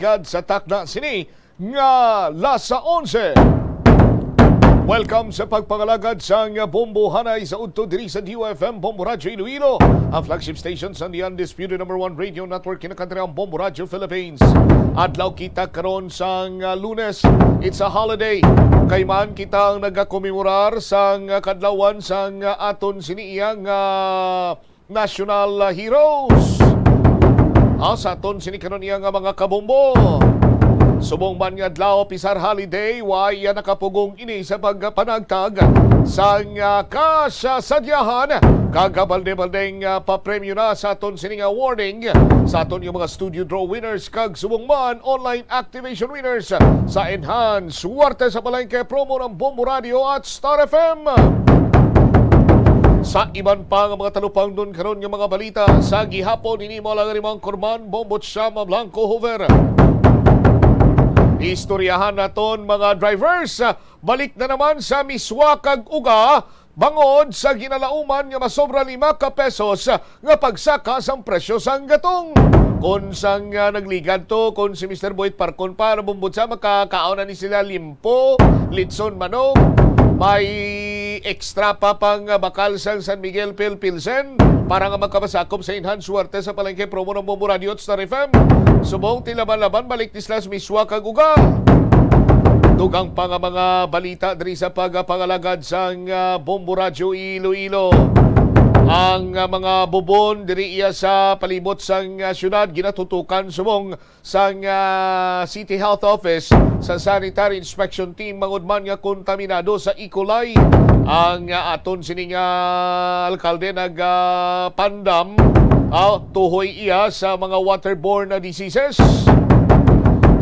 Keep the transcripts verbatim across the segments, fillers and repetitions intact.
Sa takna sini nga lasa onse. Welcome sa pagpangalagad sang Bombo Hanay sa udto diri sa D U F M Bombo Radyo Iloilo, ang flagship station sang The Undisputed Number One Radio Network, kinakantri ang Bombo Radyo Philippines. Adlaw kita karon sang, ah, Lunes. It's a holiday. Kay man kita ang nagakomemorar sang, ah, kadlawan sang, ah, aton sini iya nga national, ah, heroes. Ah, sa aton sini karon iya nga mga kabombo. Subong man nga adlaw, pisar holiday, wa iya nakapugong ini sa pagpanagtag sang, ah, kasasadyahan kag balde-baldeng, ah, papremyo na sa aton sini nga awarding sa aton nga mga studio draw winners kag subong man online activation winners sa Enhance Suwerte sa Palengke promo ng Bombo Radio at Star F M. Sa iban pa nga mga talupangdon karon nga mga balita, sa gihapon ini mo lang rimang Kurman Bombot Shama Blanco Hoover. Istoryahan naton mga drivers, balik na naman sa miswa kag uga bangod sa ginalauman nga masobra lima ka pesos nga pagsaka sang presyo sang gatong. Kon sang, ah, nagligad to, kon si Mister Boy Parcon pa, nabumbot sa makakaon na ni sila limpo, litson manok, may extra pa pang, ah, bakal sang San Miguel Pale Pilsen para nga magkapasakop sa Enhance Suwerte sa Palengke promo ng Bombo Radio at Star F M. Subong tilaban-laban, balik ni sila sa miswa kag uga. Dugang pa nga mga balita diri sa pagpangalagad sang, ah, Bombo Radyo Iloilo. Ang, ah, mga bubon diri iya sa palibot sang, ah, syudad ginatutukan subong sang, ah, City Health Office sa Sanitary Inspection Team bangod man nga kontaminado sa E. coli ang, ah, aton sining, ah, alkalde nagapandam, ah, tuhoy iya sa mga waterborne na diseases.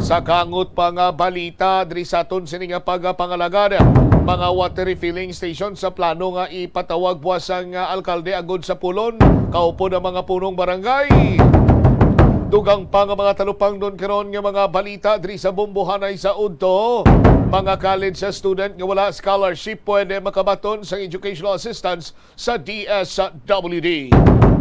Sa kangot pa nga balita diri sa aton sini nga pagpangalagad, mga water refilling station sa plano nga ipatawag buwas sang, ah, alkalde agod sa pulon, kaupod ang mga punong barangay. Dugang pa nga mga talupangdon karon nga mga balita diri sa Bombo Hanay sa udto, mga college sa student nga wala scholarship pwede makabaton sang educational assistance sa D S W D.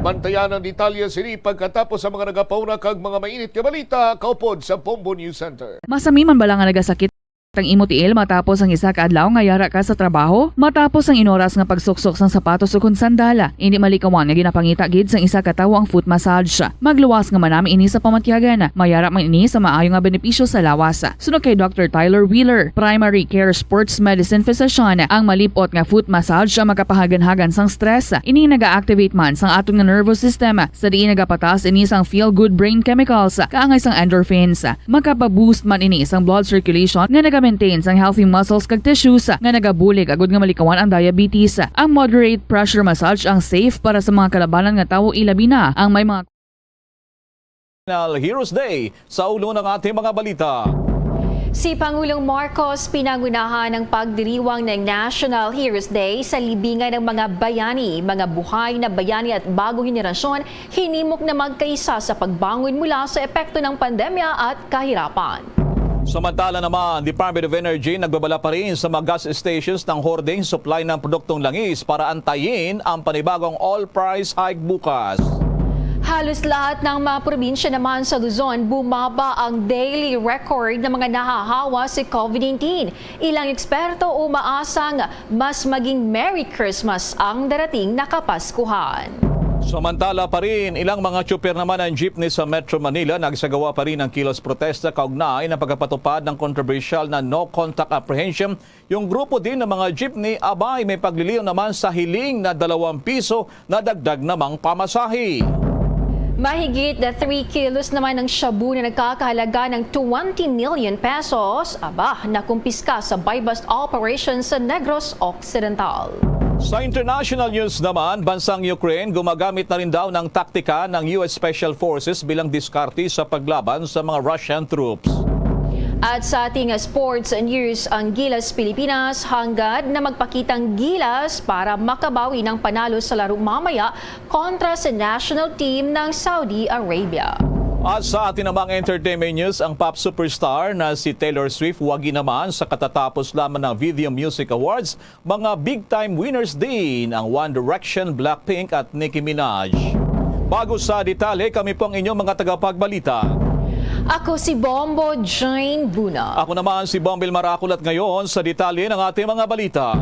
Bantayan ang detalye sini pagkatapos sa mga nagapauna kag mga mainit nga balita kaupod sa Bombo News Center. Masami man bala nga nagasakit ang imo tiil matapos ang isa ka adlaw nga yara ka sa trabaho? Matapos ang inoras nga pagsuksok sang sapatos ukon sandal, indi malikawan nga ginapangita gid sang isa ka tawo ang foot massage. Magluwas nga manami ini sa pamatyagan. Mayara man ini sa maayo nga benepisyo sa lawas. Suno kay Doctor Tyler Wheeler, primary care sports medicine physician, ang malip-ot nga foot massage ang makapahaganhagan sang stress. Ini naga-activate man sang aton nga nervous system, sa diin nagapataas ini sang feel-good brain chemicals, kaangay sang endorphins. Makapa-boost man ini sang blood circulation nga naga-maintain sang healthy muscles kag tissues nga nagabulig agud nga malikawan ang diabetes. Ang moderate pressure massage ang safe para sa mga kalabanan nga tawo, ilabi na ang may mga National Heroes Day. Sa ulo ng ating mga balita. Si Pangulong Marcos pinangunahan ang pagdiriwang ng National Heroes Day sa libingan ng mga bayani, mga buhay na bayani at bagong henerasyon, hinimok na magkaisa sa pagbangon mula sa epekto ng pandemya at kahirapan. Samantala naman, Department of Energy nagbabala pa rin sa mga gas stations ng hoarding supply ng produktong langis para antayin ang panibagong oil price hike bukas. Halos lahat ng mga probinsya naman sa Luzon, bumaba ang daily record ng mga nahahawa si COVID nineteen. Ilang eksperto umaasang mas maging Merry Christmas ang darating na Kapaskuhan. Samantala pa rin, ilang mga tsuper naman ng jeepney sa Metro Manila nagsagawa pa rin ng kilos protesta kaugnay ng pagkapatupad ng kontrobersyal na no-contact apprehension. Yung grupo din ng mga jeepney, abay, may pagliliw naman sa hiling na dalawang piso na dagdag namang pamasahe. Mahigit three kilos naman ng shabu na nagkakahalaga ng twenty million pesos, aba, nakumpiska sa buy-bust operation sa Negros Occidental. Sa international news naman, bansang Ukraine gumagamit na rin daw ng taktika ng U S Special Forces bilang diskarte sa paglaban sa mga Russian troops. At sa ating sports news, ang Gilas Pilipinas hangad na magpakitang gilas para makabawi ng panalo sa laro mamaya kontra sa national team ng Saudi Arabia. At sa atin namang entertainment news, ang pop superstar na si Taylor Swift wagi naman sa katatapos lamang ng Video Music Awards. Mga big-time winners din ang One Direction, Blackpink at Nicki Minaj. Bago sa detalye, kami po ang inyong mga tagapagbalita. Ako si Bombo Jane Buna. Ako naman si Bombil Marakul at ngayon sa detalye ng ating mga balita.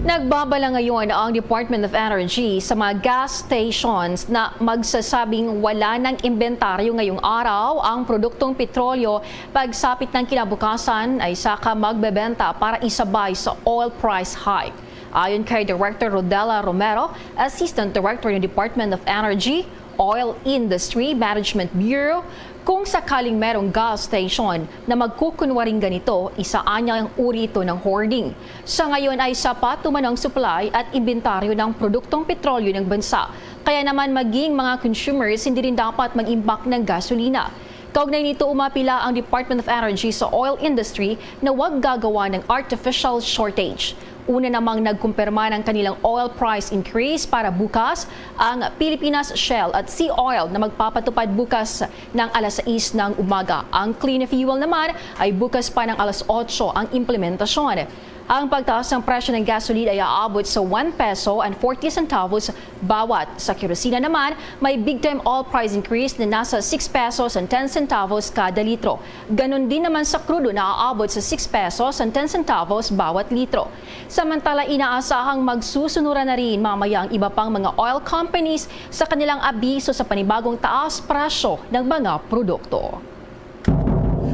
Nagbabala ngayon ang Department of Energy sa mga gas stations na magsasabing wala ng inventaryo ngayong araw ang produktong petrolyo. Pagsapit ng kinabukasan ay saka magbebenta para isabay sa oil price hike. Ayon kay Director Rodela Romero, Assistant Director ng Department of Energy, Oil Industry Management Bureau, kung sakaling merong gas station na magkukunwaring ganito, isa anya ang uri ito ng hoarding. Sa ngayon ay sapat umano ang supply at inventaryo ng produktong petrolyo ng bansa. Kaya naman maging mga consumers hindi rin dapat mag-imbak ng gasolina. Kaugnay nito, umapila ang Department of Energy sa oil industry na wag gagawa ng artificial shortage. Una namang nagkumpirma ng kanilang oil price increase para bukas ang Pilipinas Shell at Sea Oil na magpapatupad bukas ng alas sais ng umaga. Ang clean fuel naman ay bukas pa ng alas otso ang implementasyon. Ang pagtaas ng presyo ng gasolina ay aabot sa one peso and forty centavos bawat. Sa kerosina naman, may big time oil price increase na nasa six pesos and ten centavos kada litro. Ganon din naman sa krudo na aabot sa six pesos and ten centavos bawat litro. Samantala, inaasahang magsusunuran na rin mamaya ang iba pang mga oil companies sa kanilang abiso sa panibagong taas presyo ng mga produkto.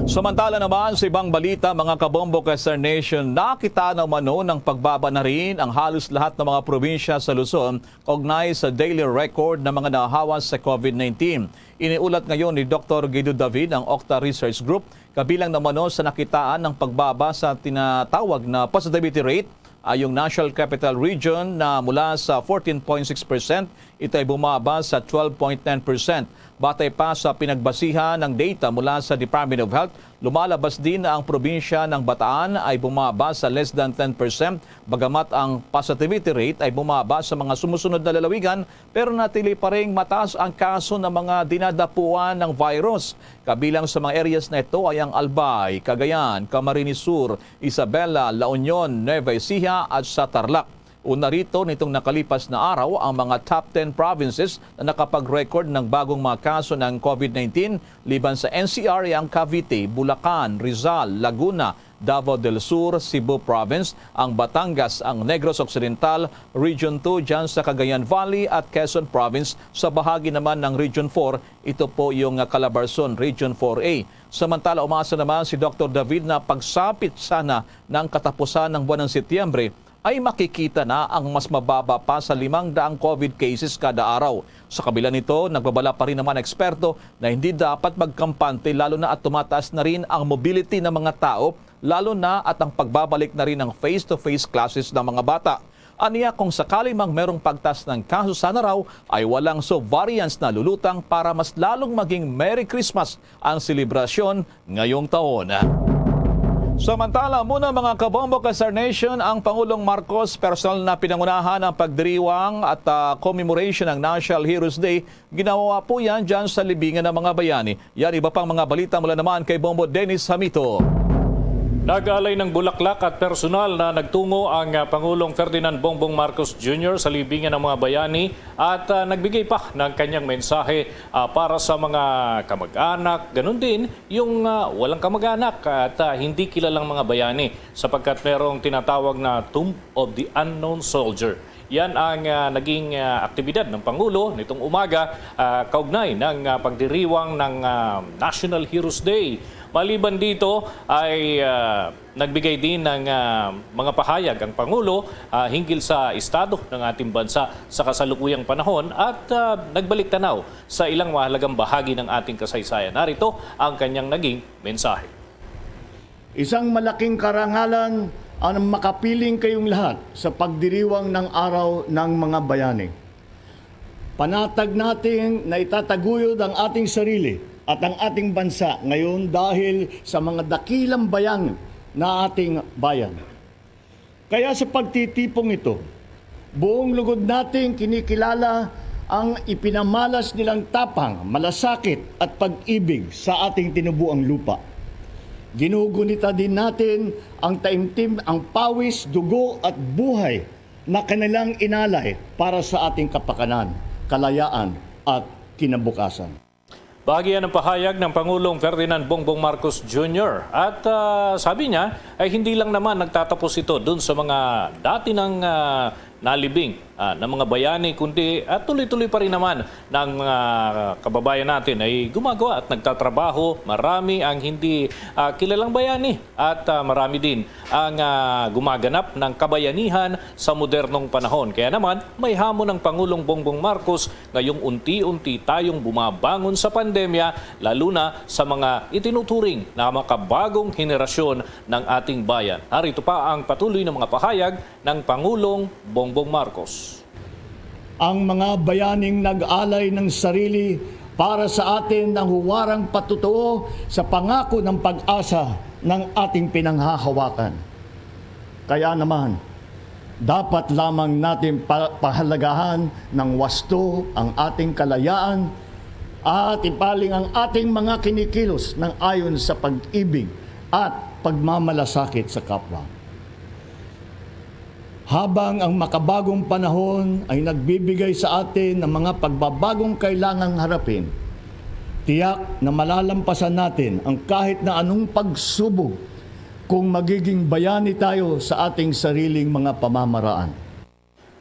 Samantala naman sa ibang balita, mga kabombo ka Star Nation, nakita na umano ng pagbaba na rin ang halos lahat ng mga probinsya sa Luzon kaugnay sa daily record ng mga nahawa sa COVID nineteen. Iniulat ngayon ni Doktor Guido David ang Octa Research Group, kabilang na umano sa nakitaan ng pagbaba sa tinatawag na positivity rate, ay yung National Capital Region na mula sa fourteen point six percent, ito ay bumaba sa twelve point nine percent. Batay pa sa pinagbasihan ng data mula sa Department of Health, lumalabas din na ang probinsya ng Bataan ay bumaba sa less than ten percent, bagamat ang positivity rate ay bumaba sa mga sumusunod na lalawigan, pero natili pa ring mataas ang kaso ng mga dinadapuan ng virus. Kabilang sa mga areas na ito ay ang Albay, Cagayan, Camarines Sur, Isabela, La Union, Nueva Ecija at sa Tarlac. Una rito, nitong nakalipas na araw, ang mga top ten provinces na nakapag-record ng bagong mga kaso ng COVID nineteen, liban sa N C R ay ang Cavite, Bulacan, Rizal, Laguna, Davao del Sur, Cebu Province, ang Batangas, ang Negros Occidental, Region two dyan sa Cagayan Valley at Quezon Province. Sa bahagi naman ng Region four, ito po yung, ah, Calabarzon, Region four A. Samantala, umasa naman si Doktor David na pagsapit sana ng katapusan ng buwan ng Setyembre, ay makikita na ang mas mababa pa sa limang daang COVID cases kada araw. Sa kabila nito, nagbabala pa rin naman eksperto na hindi dapat magkampante, lalo na at tumataas na rin ang mobility ng mga tao, lalo na at ang pagbabalik na rin ng face-to-face classes ng mga bata. Aniya, kung sakali mang merong pagtas ng kaso sana raw, ay walang subvariants na lulutang para mas lalong maging Merry Christmas ang selebrasyon ngayong taon. Samantala muna, mga kabombo ka Star Nation, ang Pangulong Marcos personal na pinangunahan ang pagdiriwang at, ah, commemoration ng National Heroes Day. Ginawa po yan dyan sa libingan ng mga bayani. Yan, iba pang mga balita mula naman kay Bombo Dennis Hamito. Nag-alay ng bulaklak at personal na nagtungo ang, ah, Pangulong Ferdinand Bongbong Marcos Junior sa libingan ng mga bayani at, ah, nagbigay pa ng kanyang mensahe, ah, para sa mga kamag-anak, ganun din yung, ah, walang kamag-anak at, ah, hindi kilalang mga bayani, sapagkat merong tinatawag na Tomb of the Unknown Soldier. Yan ang, ah, naging, ah, aktibidad ng Pangulo nitong umaga, ah, kaugnay ng, ah, pagdiriwang ng, ah, National Heroes Day. Maliban dito ay, ah, nagbigay din ng, ah, mga pahayag ang Pangulo, ah, hinggil sa estado ng ating bansa sa kasalukuyang panahon at, ah, nagbalik tanaw sa ilang mahalagang bahagi ng ating kasaysayan. Narito ang kanyang naging mensahe. Isang malaking karangalan ang makapiling kayong lahat sa pagdiriwang ng Araw ng mga Bayani. Panatag natin na itataguyod ang ating sarili at ang ating bansa ngayon dahil sa mga dakilang bayani na ating bayan. Kaya sa pagtitipong ito, buong lugod nating kinikilala ang ipinamalas nilang tapang, malasakit at pag-ibig sa ating tinubuang lupa. Ginugunita din natin ang taimtim, ang pawis, dugo at buhay na kanilang inalay para sa ating kapakanan, kalayaan at kinabukasan. Bahagi yan ng pahayag ng Pangulong Ferdinand Bongbong Marcos Junior. At, ah, sabi niya ay hindi lang naman nagtatapos ito dun sa mga dati nang, ah, nalibing, ah, ng mga bayani, kundi, ah, tuloy-tuloy pa rin naman ng mga kababayan natin ay gumagawa at nagtatrabaho. Marami ang hindi, ah, kilalang bayani at, ah, marami din ang, ah, gumaganap ng kabayanihan sa modernong panahon. Kaya naman, may hamon ng Pangulong Bongbong Marcos ngayong unti-unti tayong bumabangon sa pandemya, lalo na sa mga itinuturing na makabagong henerasyon ng ating bayan. Narito pa ang patuloy na mga pahayag ng Pangulong Bongbong Marcos. Ang mga bayaning nag-alay ng sarili para sa atin ang huwarang patutuo sa pangako ng pag-asa ng ating pinanghahawakan. Kaya naman, dapat lamang natin pa-, pahalagahan ng wasto ang ating kalayaan at ipaling ang ating mga kinikilos ng ayon sa pag-ibig at pagmamalasakit sa kapwa. Habang ang makabagong panahon ay nagbibigay sa atin ng mga pagbabagong kailangang harapin, tiyak na malalampasan natin ang kahit na anong pagsubok kung magiging bayani tayo sa ating sariling mga pamamaraan.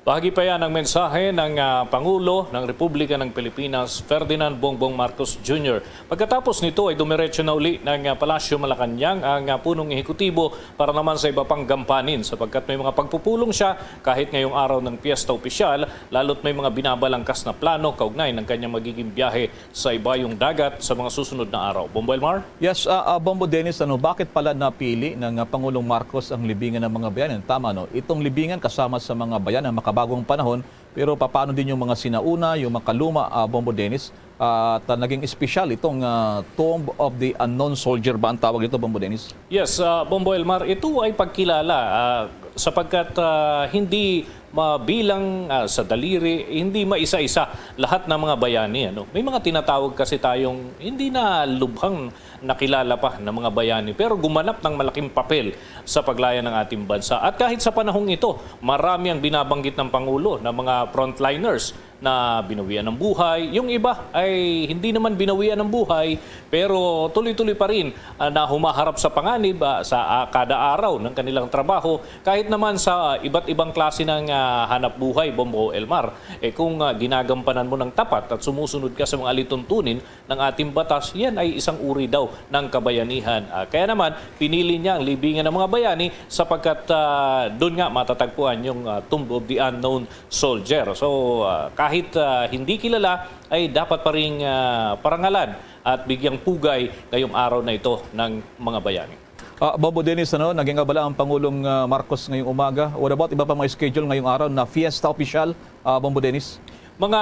Bahagi pa yan ng mensahe ng, ah, Pangulo ng Republika ng Pilipinas, Ferdinand Bongbong Marcos Junior. Pagkatapos nito ay dumiretso na uli ng, ah, Palasyo Malacañang ang, ah, punong ehekutibo para naman sa iba pang gampanin, sapagkat may mga pagpupulong siya kahit ngayong araw ng piyesta opisyal, lalo't may mga binabalangkas na plano kaugnay ng kanyang magiging biyahe sa ibayong dagat sa mga susunod na araw. Bombo Elmar? Yes, ah, ah, Bombo Dennis, ano, bakit pala napili ng, ah, Pangulong Marcos ang libingan ng mga bayan? Tama, no? Itong libingan kasama sa mga bayan ng makabagong panahon, pero paano din yung mga sinauna, yung makaluma, ah, Bombo Dennis? Ah, at, ah, naging espesyal itong, ah, Tomb of the Unknown Soldier ba ang tawag nito, Bombo Dennis? Yes, ah, Bombo Elmar, ito ay pagkilala, ah, sapagkat, ah, hindi mabilang, ah, sa daliri, hindi maisa-isa lahat ng mga bayani, ano. May mga tinatawag kasi tayong hindi na lubhang nakilala pa ng mga bayani, pero gumanap ng malaking papel sa paglayan ng ating bansa. At kahit sa panahong ito, marami ang binabanggit ng Pangulo na mga frontliners na binawian ng buhay. Yung iba ay hindi naman binawian ng buhay, pero tuloy-tuloy pa rin, ah, na humaharap sa panganib, ah, sa, ah, kada araw ng kanilang trabaho, kahit naman sa, ah, iba't ibang klase ng, ah, hanap buhay, Bombo Elmar. Eh, kung, ah, ginagampanan mo ng tapat at sumusunod ka sa mga alituntunin ng ating batas, yan ay isang uri daw ng kabayanihan. Ah, kaya naman, pinili niya ang libingan ng mga bayani sapagkat, ah, doon nga matatagpuan yung, ah, Tomb of the Unknown Soldier. So, ah, kahit, ah, hindi kilala, ay dapat pa ring, ah, parangalan at bigyang pugay ngayong araw na ito ng mga bayani. Ah, Bombo Dennis, ano, naging abala ang Pangulong, ah, Marcos ngayong umaga. What about iba pa mga schedule ngayong araw na fiesta opisyal, ah, Bombo Dennis? Mga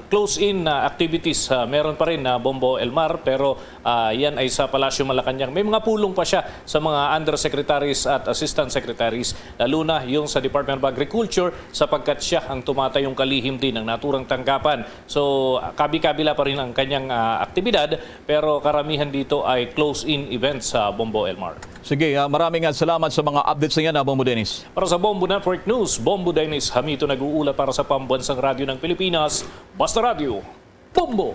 close-in na activities, ah, meron pa rin, ah, Bombo Elmar, pero, ah, yan ay sa Palasyo Malacañang. May mga pulong pa siya sa mga undersecretaries at assistant secretaries, lalo na yung sa Department of Agriculture, sapagkat siya ang tumatayong kalihim din ng naturang tanggapan. So, kabi-kabila pa rin ang kanyang, ah, aktibidad, pero karamihan dito ay close-in events sa Bombo Elmar. Sige, ah, maraming, ah, salamat sa mga updates na yan, ah, Bombo Dennis. Para sa Bombo Network News, Bombo Dennis Hamito nag-uulat para sa Pambansang Radyo ng Pilipinas, Basta Radyo, Bombo!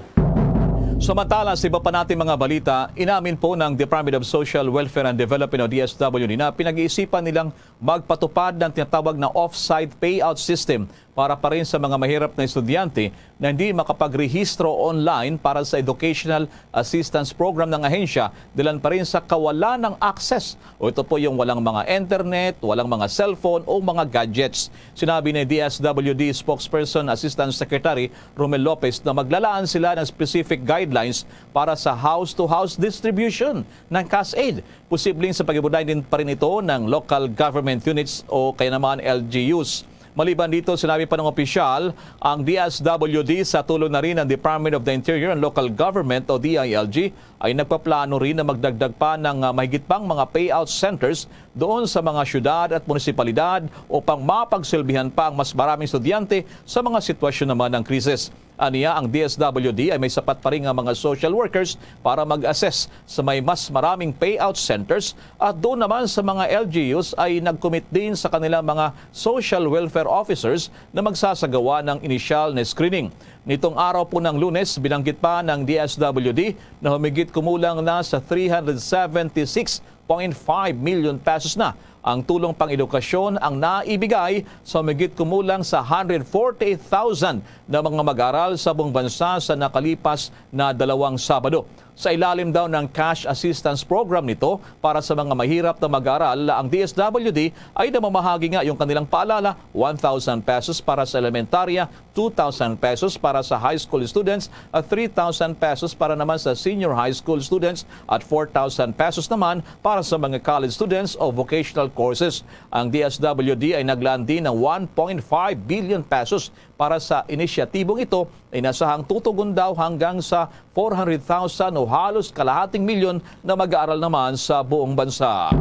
Samantala, sa iba pa nating mga balita, inamin po ng Department of Social Welfare and Development o D S W D na pinag-iisipan nilang magpatupad ng tinatawag na off-site payout system para pa rin sa mga mahirap na estudyante na hindi makapagrehistro online para sa Educational Assistance Program ng ahensya, dahilan pa rin sa kawalan ng access, o ito po yung walang mga internet, walang mga cellphone o mga gadgets. Sinabi ni D S W D Spokesperson Assistant Secretary Romel Lopez na maglalaan sila ng specific guidelines para sa house-to-house distribution ng cash aid. Posibleng sa pag-ibudaynin pa rin ito ng local government units o kaya naman L G Us. Maliban dito, sinabi pa ng opisyal, ang D S W D sa tulong na rin ng Department of the Interior and Local Government o D I L G ay nagpaplano rin na magdagdag pa ng, ah, mahigit pang mga payout centers doon sa mga syudad at munisipalidad upang mapagsilbihan pa ang mas maraming estudyante sa mga sitwasyon naman ng krisis. Aniya, ang D S W D ay may sapat pa rin nga mga social workers para mag-assess sa may mas maraming payout centers, at doon naman sa mga L G Us ay nag-commit din sa kanilang mga social welfare officers na magsasagawa ng inisyal na screening. Nitong araw po ng Lunes, binanggit pa ng D S W D na humigit kumulang na sa three hundred seventy-six point five million pesos na ang tulong pang-edukasyon ang naibigay sa humigit kumulang sa hundred forty-eight thousand na mga mag-aral sa buong bansa sa nakalipas na dalawang Sabado. Sa ilalim daw ng cash assistance program nito para sa mga mahirap na mag-aral, ang D S W D ay namamahagi ngayong kanilang paalala, one thousand pesos para sa elementarya, two thousand pesos para sa high school students, at three thousand pesos para naman sa senior high school students, at four thousand pesos naman para sa mga college students o vocational courses. Ang D S W D ay naglaan din ng one point five billion pesos para sa inisyatibong ito, inasahang tutugon daw hanggang sa four hundred thousand o halos kalahating milyon na mag-aaral naman sa buong bansa.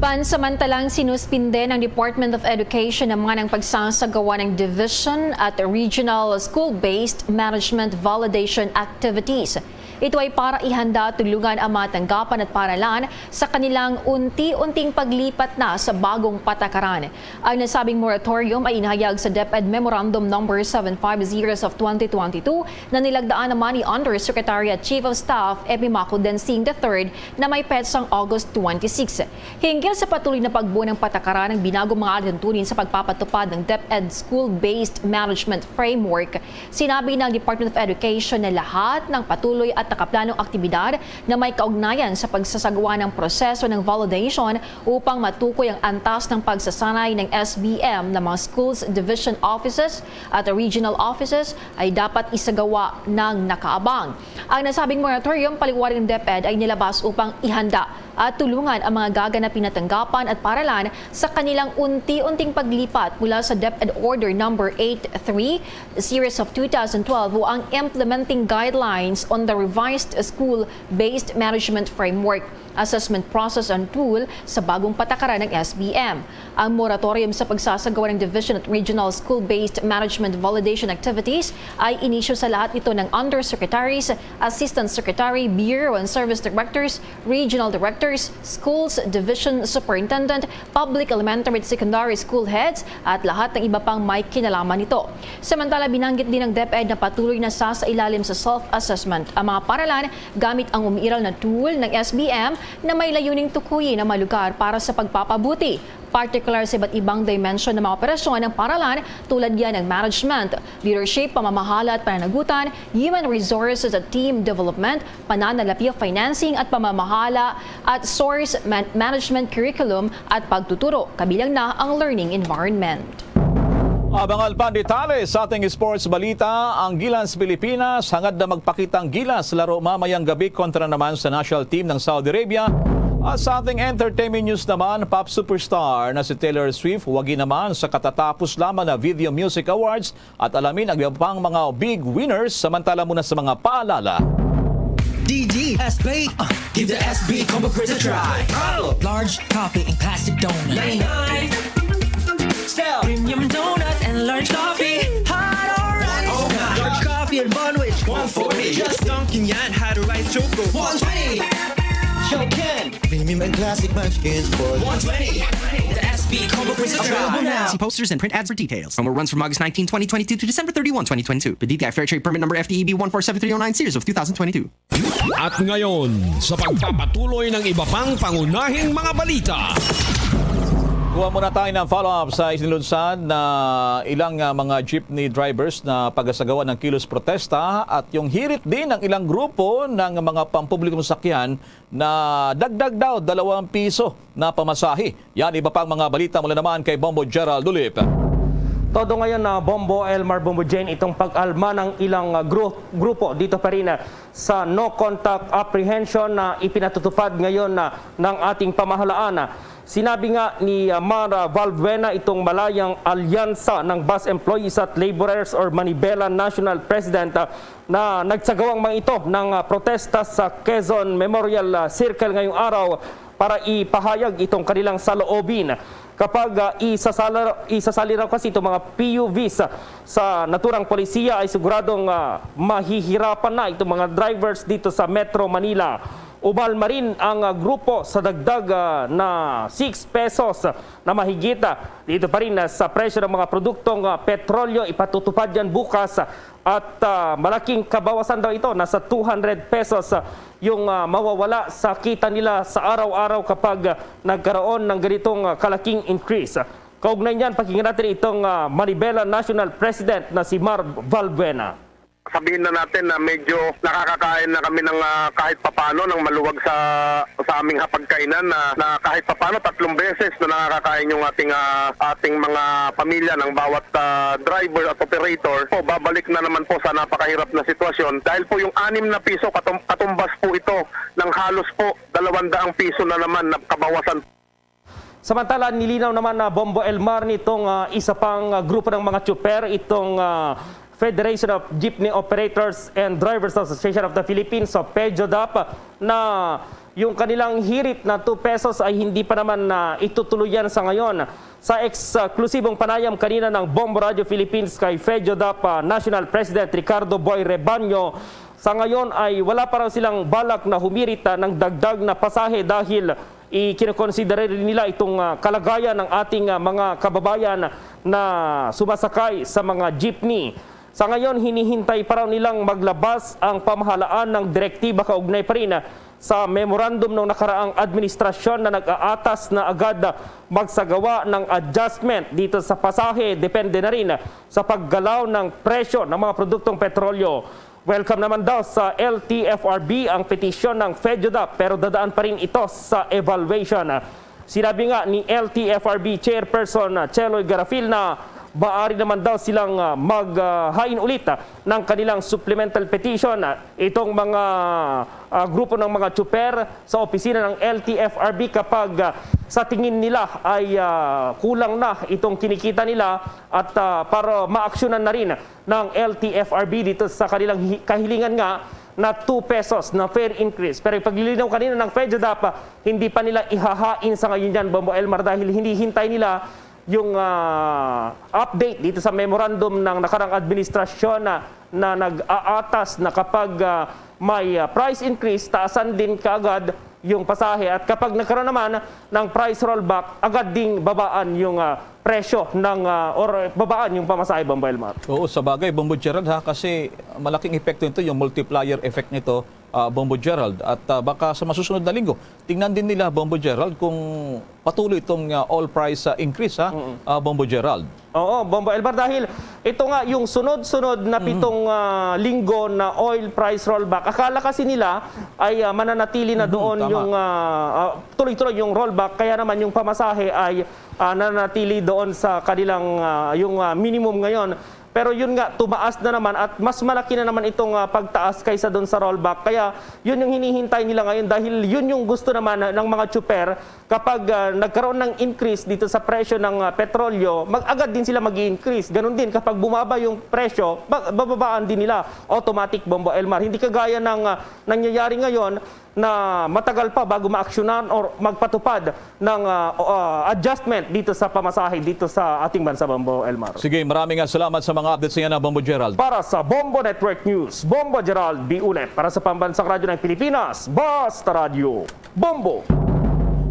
Pansamantalang sinuspinde ng Department of Education ang mga ng pagsasagawa ng division at regional school-based management validation activities. Ito ay para ihanda at tulungan ang mga tanggapan at paralan sa kanilang unti-unting paglipat na sa bagong patakaran. Ang nasabing moratorium ay inhayag sa DepEd Memorandum Number seven five zero of twenty twenty-two na nilagdaan naman ni Undersecretary at Chief of Staff Epimaco Densing the third na may petsang August twenty-six. Hinggil sa patuloy na pagbuo ng patakaran ng binagong mga alituntunin sa pagpapatupad ng DepEd School-Based Management Framework, sinabi ng Department of Education na lahat ng patuloy at nakaplanong aktibidad na may kaugnayan sa pagsasagawa ng proseso ng validation upang matukoy ang antas ng pagsasanay ng S B M ng mga schools division offices at regional offices ay dapat isagawa ng nakaabang. Ang nasabing moratorium, paliwanag ng DepEd, ay nilabas upang ihanda at tulungan ang mga gaganapin na tanggapan at paralan sa kanilang unti-unting paglipat mula sa DepEd Order Number eight three, Series of two thousand twelve, o ang Implementing Guidelines on the Revised School-Based Management Framework, Assessment Process and Tool sa bagong patakaran ng S B M. Ang moratorium sa pagsasagawa ng division at regional school-based management validation activities ay inisyu sa lahat nito ng undersecretaries, assistant secretary, bureau and service directors, regional directors, schools division superintendent, public elementary at secondary school heads, at lahat ng iba pang may kinalaman nito. Samantala, binanggit din ng DepEd na patuloy na sasailalim sa self-assessment ang mga paralan gamit ang umiiral na tool ng S B M na may layuning tukuyin ang mga lugar para sa pagpapabuti, partikular sa iba't ibang dimensyon ng mga operasyon ng paralan, tulad yan ng management, leadership, pamamahala at pananagutan, human resources at team development, pananalapi, financing at pamamahala, at source man- management curriculum at pagtuturo, kabilang na ang learning environment. Abangan pa ang detalye sa ating sports balita. Ang Gilas Pilipinas hangad na magpakita ang Gilas laro mamayang gabi kontra naman sa national team ng Saudi Arabia. At sa ating entertainment news naman, pop superstar na si Taylor Swift wagi naman sa katatapos lamang na Video Music Awards, at alamin ang iba pang mga big winners. Samantala, muna sa mga paalala. D D S B. Uh, give the S B Combo Crisp a try. Large coffee and classic donut. Ninety-nine. Style. Premium donut and large coffee. Hot or ice. Oh my. Large coffee and bun with one forty. Just dunking yan, hot or ice choco. One twenty. Show Ken. Premium and classic munchkins for one twenty. The S B Combo Crisp a try. Available now. See posters and print ads for details. Promo runs from August nineteen, twenty twenty-two to December thirty-one, twenty twenty-two. P D T I Fair Trade Permit Number F T E B one four seven three oh nine, series of two thousand twenty-two. At ngayon, sa pagpapatuloy ng iba pang pangunahing mga balita. Kuha muna tayo ng follow-up sa isinilunsad na ilang, ah, mga jeepney drivers na pagasagawa ng kilos protesta at yung hirit din ng ilang grupo ng mga pampublikong sakyan na dagdag daw dalawang piso na pamasahe. Yan, iba pang mga balita mula naman kay Bombo Gerald Dulip. Todo ngayon na Bombo Elmar, Bombo Jane, itong pag-alma ng ilang, ah, gru- grupo dito pa rin, ah, sa no contact apprehension na ipinatutupad ngayon, ah, ng ating pamahalaan. Sinabi nga ni, ah, Mara Valbuena, itong malayang alyansa ng bus employees at laborers or Manibela National President, ah, na nagsagawang mga ito ng, ah, protesta sa Quezon Memorial, ah, Circle ngayong araw para ipahayag itong kanilang saloobin. Kapag, ah, isasala-, isasali raw kasi itong mga P U Vs, ah, sa naturang polisiya, ay siguradong, ah, mahihirapan na itong mga drivers dito sa Metro Manila. Umalma rin ang, ah, grupo sa dagdag, ah, na six pesos na mahigit, ah, dito pa rin, ah, sa presyo ng mga produktong, ah, petrolyo. Ipatutupad yan bukas, ah, at, ah, malaking kabawasan daw ito. Nasa two hundred pesos, ah, yung, ah, mawawala sa kita nila sa araw-araw kapag, ah, nagkaroon ng ganitong, ah, kalaking increase. Kaugnay niyan, pakinggan natin itong, ah, Manibela National President na si Marv Valbuena. Sabihin na natin na medyo nakakakain na kami ng, ah, kahit papano ng maluwag sa, sa aming hapagkainan na, na kahit papano tatlong beses na nakakakain yung ating, ah, ating mga pamilya ng bawat, ah, driver at operator. Po, babalik na naman po sa napakahirap na sitwasyon dahil po yung anim na piso katum-, katumbas po ito ng halos po dalawang daang piso na naman na kabawasan. Samantala, nilinaw naman na Bombo Elmar nitong, ah, isa pang, ah, grupo ng mga tsuper, itong, ah, Federation of Jeepney Operators and Drivers Association of the Philippines, sa FEDJODAP, na yung kanilang hirit na two pesos ay hindi pa naman na itutuluyan sa ngayon. Sa eksklusibong panayam kanina ng Bombo Radio Philippines kay FEDJODAP, ah, National President Ricardo Boy Rebaño, sa ngayon ay wala pa raw silang balak na humirit, ah, ng dagdag na pasahe dahil ikinokonsidera rin nila itong, ah, kalagayan ng ating, ah, mga kababayan na sumasakay sa mga jeepney. Sa ngayon, hinihintay pa raw nilang maglabas ang pamahalaan ng direktiba kaugnay pa rin, ah, sa memorandum ng nakaraang administrasyon na nag-aatas na agad, ah, magsagawa ng adjustment dito sa pasahe, depende na rin sa paggalaw ng presyo ng mga produktong petrolyo. Welcome naman daw sa L T F R B ang petisyon ng FEDJODAP, pero dadaan pa rin ito sa evaluation. Sinabi nga ni L T F R B Chairperson, ah, Cheloy Garafil na maaari naman daw silang, ah, mag, ah, hain ulit, ah, ng kanilang supplemental petition. Ah, itong mga, ah, grupo ng mga tsuper sa opisina ng L T F R B kapag, ah, sa tingin nila ay, ah, kulang na itong kinikita nila at, ah, para maaksyonan na rin ng L T F R B dito sa kanilang hi-, kahilingan nga na two pesos na fare increase. Pero ipaglilinaw kanina ng FEDJODAP, hindi pa nila ihahain sa ngayon yan, Bombo Elmar, dahil hinihintay nila yung, ah, update dito sa memorandum ng nakarang administrasyon na, na nag-aatas na kapag, ah, may, ah, price increase, taasan din kaagad yung pasahe. At kapag nagkaroon naman ng price rollback, agad ding babaan yung, ah, presyo ng, ah, or babaan yung pamasahe, Bombo Elmar. Oo, sa bagay, Bombo Gerald, ha, kasi malaking epekto nito, yung multiplier effect nito, ah, Bombo Gerald. At, ah, baka sa masusunod na linggo, tingnan din nila, Bombo Gerald, kung patuloy itong, ah, oil price, ah, increase, ha, Mm-mm. ah, Bombo Gerald. Oo, Bombo Elmar, dahil ito nga yung sunod-sunod na Mm. pitong, ah, linggo na oil price rollback. Akala kasi nila ay, ah, mananatili na Mm, doon tama. yung, ah, ah, tuloy-tuloy yung rollback. Kaya naman yung pamasahe ay, ah, nananatili doon sa kanilang, ah, yung, ah, minimum ngayon. Pero yun nga, tumaas na naman at mas malaki na naman itong, ah, pagtaas kaysa doon sa rollback. Kaya yun yung hinihintay nila ngayon dahil yun yung gusto naman ng mga tsuper. Kapag, ah, nagkaroon ng increase dito sa presyo ng, ah, petrolyo, mag-agad din sila mag-i-increase. Ganun din, kapag bumaba yung presyo, ba-, bababaan din nila. Automatic, Bombo Elmar. Hindi kagaya ng, ah, nangyayari ngayon na matagal pa bago maaksyonan or magpatupad ng, ah, o, ah, adjustment dito sa pamasahe dito sa ating bansa, Bombo Elmar. Sige, maraming, ah, salamat sa mga updates niya na, Bombo Gerald. Para sa Bombo Network News, Bombo Gerald Biulet. Para sa Pambansang Radyo ng Pilipinas, Basta Radyo. Bombo.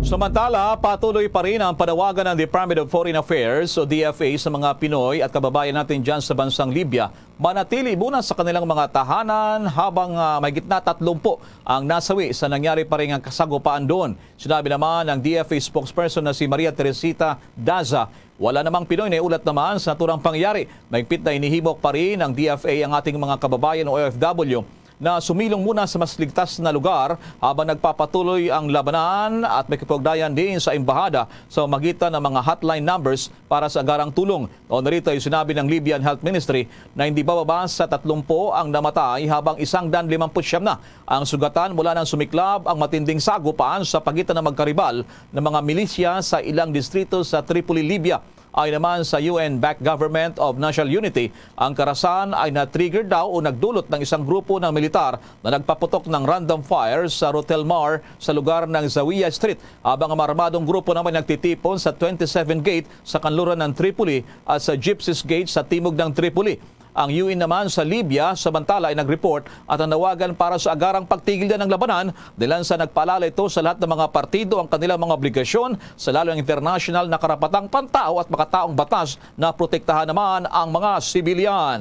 Samantala, patuloy pa rin ang panawagan ng Department of Foreign Affairs o D F A sa mga Pinoy at kababayan natin dyan sa bansang Libya manatili muna sa kanilang mga tahanan habang, ah, mahigit na tatlumpu ang nasawi sa nangyari pa rin ang kasagupaan doon. Sinabi naman ng D F A spokesperson na si Maria Teresita Daza, wala namang Pinoy na iulat naman sa naturang pangyayari. Mahigpit na inihimok pa rin ng D F A ang ating mga kababayan o O F W na sumilong muna sa mas ligtas na lugar habang nagpapatuloy ang labanan at makipag-ugnayan din sa embahada sa pamamagitan ng mga hotline numbers para sa agarang tulong. Kaugnay rito ay sinabi ng Libyan Health Ministry na hindi bababa sa tatlumpu ang namatay habang isang daan limampu siyam na ang sugatan mula nang sumiklab ang matinding sagupan sa pagitan ng magkaribal na mga milisya sa ilang distrito sa Tripoli, Libya. Ayon naman sa U N-backed Government of National Unity, ang karasan ay na-trigger daw o nagdulot ng isang grupo ng militar na nagpaputok ng random fire sa Rotel Mar sa lugar ng Zawiya Street, habang ang armadong grupo naman nagtitipon sa twenty-seven Gate sa kanluran ng Tripoli at sa Gypsies Gate sa timog ng Tripoli. Ang U N naman sa Libya, samantala, ay nag-report at nanawagan para sa agarang pagtigil na ng labanan, dahilan sa nagpaalala ito sa lahat ng mga partido ang kanilang mga obligasyon sa lalong internasyonal na karapatang pantao at makataong batas na protektahan naman ang mga sibilyan.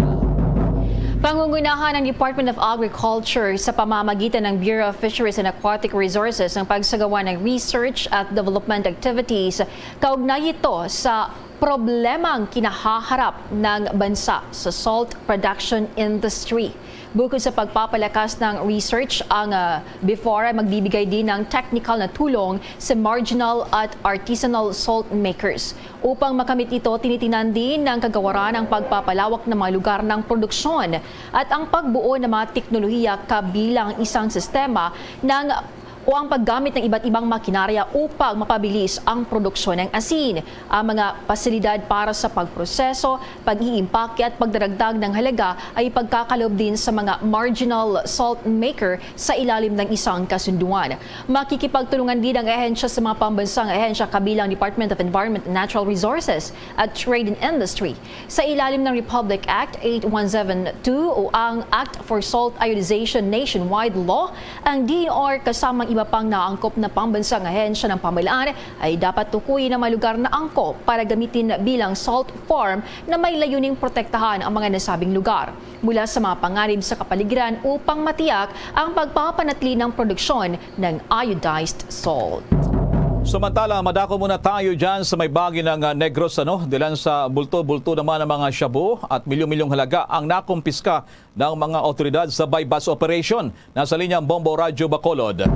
Pangungunahan ng Department of Agriculture sa pamamagitan ng Bureau of Fisheries and Aquatic Resources ang pagsagawa ng research at development activities kaugnay ito sa problemang kinahaharap ng bansa sa salt production industry. Bukod sa pagpapalakas ng research, ang, ah, BIFAR ay magbibigay din ng technical na tulong sa marginal at artisanal salt makers upang makamit ito. Tinitinan din ng kagawaran ang pagpapalawak ng mga lugar ng produksyon at ang pagbuo ng mga teknolohiya kabilang isang sistema ng o ang paggamit ng iba't ibang makinarya upang mapabilis ang produksyon ng asin. Ang mga pasilidad para sa pagproseso, pag-iimpake at pagdaragdag ng halaga ay ipagkakalob din sa mga marginal salt maker sa ilalim ng isang kasunduan. Makikipagtulungan din ang ahensya sa mga pambansang ahensya kabilang Department of Environment and Natural Resources at Trade and Industry. Sa ilalim ng Republic Act eight one seven two o ang Act for Salt Iodization Nationwide Law, ang D E N R kasamang iba pang naangkop na pambansang ahensya ng pamahalaan ay dapat tukuyin ang mga lugar na angkop para gamitin bilang salt farm na may layuning protektahan ang mga nasabing lugar mula sa mga panganib sa kapaligiran upang matiyak ang pagpapanatili ng produksyon ng iodized salt. Samantala, madako muna tayo dyan sa may bahagi ng, ah, Negros, ano, dilan sa bulto-bulto naman ang mga shabu at milyon-milyong halaga ang nakumpiska ng mga otoridad sa buy-bust operation. Nasa linya ang Bombo Radyo Bacolod.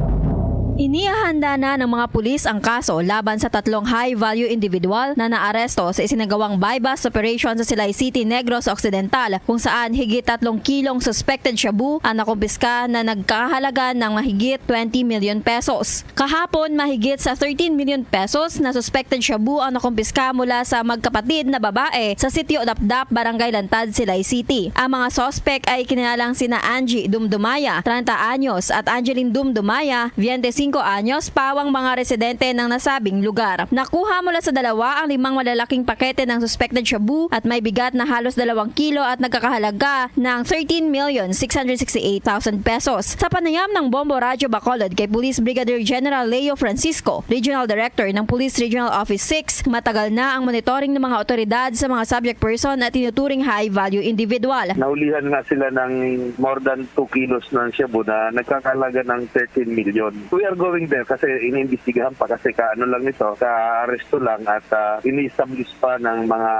Inihahanda na ng mga pulis ang kaso laban sa tatlong high-value individual na naaresto sa isinagawang buy-bust operation sa Silay City, Negros Occidental, kung saan higit tatlong kilong suspected shabu ang nakumpiska na nagkahalaga ng mahigit twenty million pesos. Kahapon, mahigit sa thirteen million pesos na suspected shabu ang nakumpiska mula sa magkapatid na babae sa Sitio Dapdap, Barangay Lantad, Silay City. Ang mga suspek ay kinilalang sina Angie Dumdumaya, treinta anyos, at Angeline Dumdumaya, twenty-cinco anyos, pawang mga residente ng nasabing lugar. Nakuha mula sa dalawa ang limang malalaking pakete ng suspected shabu at may bigat na halos dalawang kilo at nagkakahalaga ng thirteen million six hundred sixty-eight thousand pesos. Sa panayam ng Bombo Radyo Bacolod kay Police Brigadier General Leo Francisco, Regional Director ng Police Regional Office six, matagal na ang monitoring ng mga otoridad sa mga subject person na tinuturing high-value individual. Naulihan nga sila ng more than two kilos ng shabu na nagkakalaga ng thirteen million. We are going there kasi iniimbestigahan pa kasi ka ano lang ito, ka aresto lang at, ah, ini-establish pa ng mga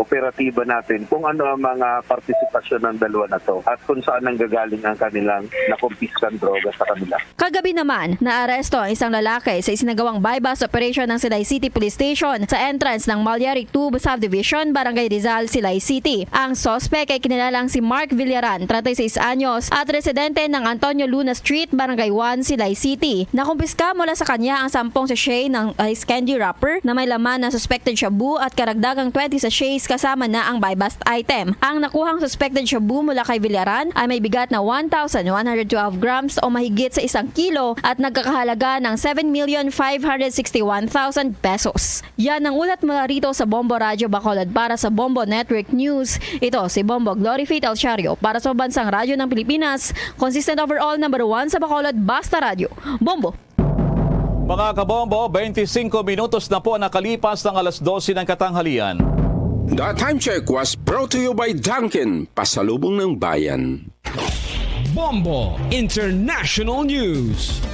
operatiba natin kung ano ang mga partisipasyon ng dalawa na to at kung saan nanggagaling ang kanilang nakumpiskang droga sa kanila. Kagabi naman, naaresto ang isang lalaki sa isinagawang buy-bust operation ng Silay City Police Station sa entrance ng Malyari two Subdivision, Barangay Rizal, Silay City. Ang suspek ay kinilalang si Mark Villaran, treinta y seis anyos, at residente ng Antonio Luna Street, Barangay one, Silay City. Nakumpiska mula sa kanya ang sampung sachet ng ice candy wrapper na may laman ng suspected shabu at karagdagang twenty sachets kasama na ang buy-bust item. Ang nakuhang suspected shabu mula kay Villaran ay may bigat na one thousand one hundred twelve grams o mahigit sa isang kilo at nagkakahalaga ng seven million five hundred sixty-one thousand pesos. Yan ang ulat mula rito sa Bombo Radyo Bacolod. Para sa Bombo Network News, ito si Bombo Glory Faith Alciario para sa Bansang Radyo ng Pilipinas, consistent overall number one sa Bacolod, Basta Radyo. Bombo! Mga kabombo, twenty-five minutos na po nakalipas ng alas dose ng katanghalian. The Time Check was brought to you by Dunkin, pasalubong ng bayan. Bombo International News.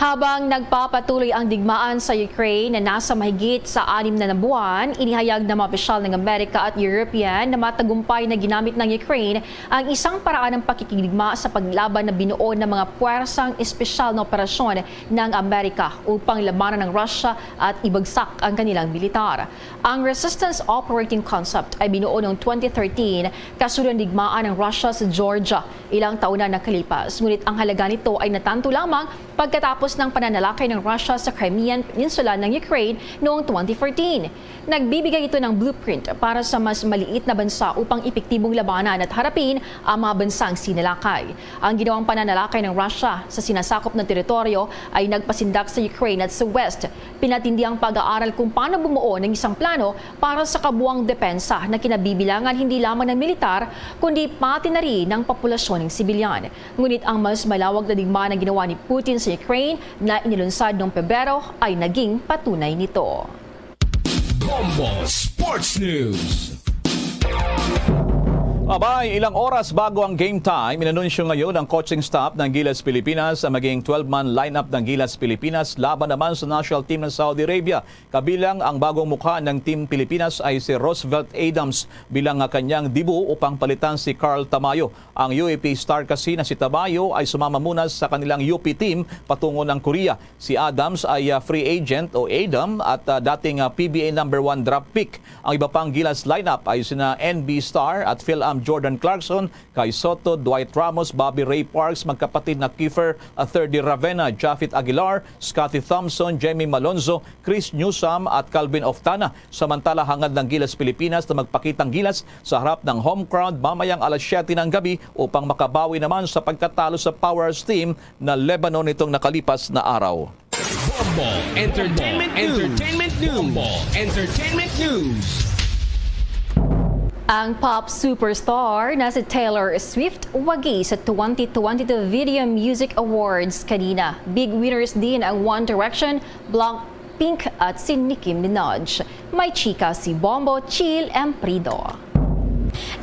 Habang nagpapatuloy ang digmaan sa Ukraine na nasa mahigit sa anim na buwan, inihayag ng mga opisyal ng Amerika at European na matagumpay na ginamit ng Ukraine ang isang paraan ng pakikigdigma sa paglaban na binuo ng mga puwersang espesyal na operasyon ng Amerika upang labanan ang Russia at ibagsak ang kanilang militar. Ang Resistance Operating Concept ay binuo noong twenty thirteen, kasunod ng digmaan ng Russia sa Georgia ilang taon na nakalipas. Ngunit ang halaga nito ay natanto lamang pagkatapos ng pananalakay ng Russia sa Crimean Peninsula ng Ukraine noong twenty fourteen. Nagbibigay ito ng blueprint para sa mas maliit na bansa upang epektibong labanan at harapin ang mga bansang sinalakay. Ang ginawang pananalakay ng Russia sa sinasakop na teritoryo ay nagpasindak sa Ukraine at sa West. Pinatindi ang pag-aaral kung paano bumuo ng isang plano para sa kabuang depensa na kinabibilangan hindi lamang ng militar, kundi pati na rin ng populasyon ng sibilyan. Ngunit ang mas malawak na digmaan na ginawa ni Putin sa Ukraine na inilunsad noong Pebrero ay naging patunay nito. Bombo Sports News. Abay, ilang oras bago ang game time, inanunsyo ngayon ng coaching staff ng Gilas Pilipinas ang maging twelve-man lineup ng Gilas Pilipinas laban naman sa national team ng Saudi Arabia. Kabilang ang bagong mukha ng Team Pilipinas ay si Roosevelt Adams bilang kanyang debut upang palitan si Carl Tamayo. Ang U A P star kasi na si Tamayo ay sumama muna sa kanilang U P team patungo ng Korea. Si Adams ay, ah, free agent o ADAM at, ah, dating, ah, P B A number one draft pick. Ang iba pang Gilas lineup ay sina N B Star at Phil-Am Jordan Clarkson, Kai Soto, Dwight Ramos, Bobby Ray Parks, magkapatid na Kiefer, ah, Thirdy Ravena, Japhet Aguilar, Scottie Thompson, Jamie Malonzo, Chris Newsome at Calvin Oftana. Samantala, hangad ng Gilas Pilipinas na magpakitang gilas sa harap ng home crowd mamayang alas siyete ng gabi upang makabawi naman sa pagkatalo sa powerhouse team na Lebanon nitong nakalipas na araw. Bombo Entertainment News. Entertainment News. Bombo Entertainment News. Ang pop superstar na si Taylor Swift wagi sa twenty twenty-two Video Music Awards kanina. Big winners din ang One Direction, Blackpink at si Nicki Minaj. May chika si Bombo Chill Emprido.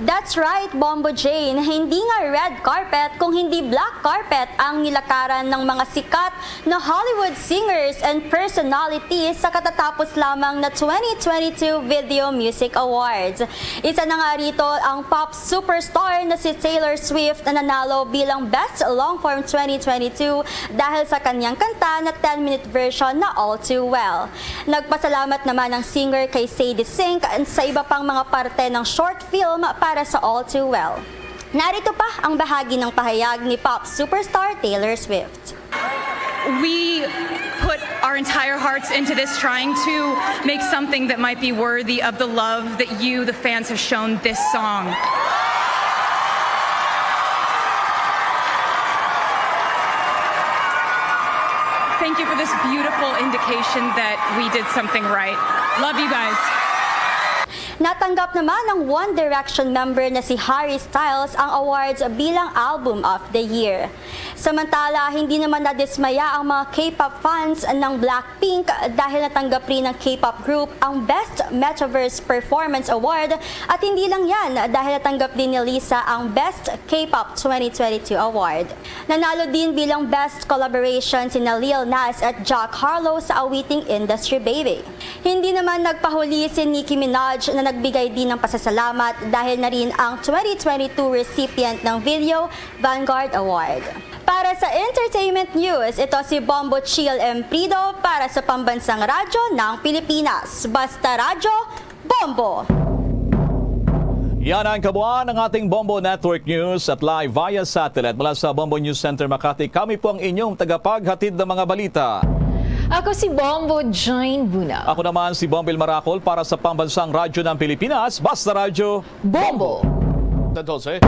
That's right, Bombo Jane. Hindi nga red carpet kung hindi black carpet ang nilakaran ng mga sikat na Hollywood singers and personalities sa katatapos lamang na twenty twenty-two Video Music Awards. Isa na nga rito ang pop superstar na si Taylor Swift na nanalo bilang Best Long Form twenty twenty-two dahil sa kanyang kanta na ten-minute version na All Too Well. Nagpasalamat naman ang singer kay Sadie Sink sa iba pang mga parte ng short film para sa All Too Well. Narito pa ang bahagi ng pahayag ni pop superstar Taylor Swift. We put our entire hearts into this, trying to make something that might be worthy of the love that you, the fans, have shown this song. Thank you for this beautiful indication that we did something right. Love you guys. Natanggap naman ng One Direction member na si Harry Styles ang awards bilang Album of the Year. Samantala, hindi naman nadismaya ang mga K-pop fans ng Blackpink dahil natanggap rin ng K-pop group ang Best Metaverse Performance Award at hindi lang yan dahil natanggap din ni Lisa ang Best K-pop twenty twenty-two Award. Nanalo din bilang Best Collaboration sina Lil Nas at Jack Harlow sa awiting Industry Baby. Hindi naman nagpahuli si Nicki Minaj na nagbigay din ng pasasalamat dahil na rin ang twenty twenty-two recipient ng Video Vanguard Award. Para sa Entertainment News, ito si Bombo Chill Emprido para sa Pambansang Radyo ng Pilipinas. Basta Radyo, Bombo! Yan ang kabuuan ng ating Bombo Network News at live via satellite mula sa Bombo News Center Makati. Kami po ang inyong tagapaghatid ng mga balita. Ako si Bombo Jane Buna. Ako naman si Bombil Maracol para sa Pambansang Radyo ng Pilipinas, Basta Radyo. Bombo! San Jose.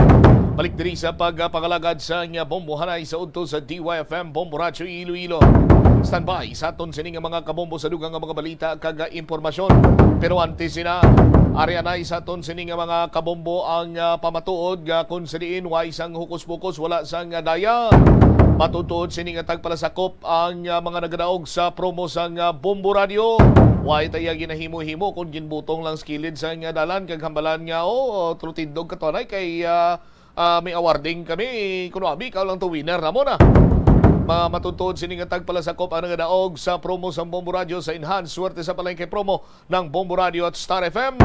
Balik diri sa pagpangalagad sa nga bombohanay sa udto sa D Y F M Bombo Radyo Iloilo. Standby sa aton sini nga mga kabombo sa dugang nga mga balita kag impormasyon. Pero antes sina, ari anay sa aton sini nga mga kabombo ang, ah, pamatuod nga kung sa diin way sang hukus-pukus, wala sang, ah, daya. Matutuod sini nga tagpalasakop ang, ah, mga nagadaog sa promo sang, ah, Bombo Radio. Way taya ginahimo-himo kung ginbutong lang sa kilid sang, ah, dalan kag hambalan nga, oh, trutindog katuanay kay, ah, ah, may awarding kami. Kuno abi, ikaw lang to winner namo na. Ma-, matutuod sini nga tagpalasakop ang nagadaog sa promo sang Bombo Radio sa Enhance Swerte sa Palengke promo ng Bombo Radio at Star F M.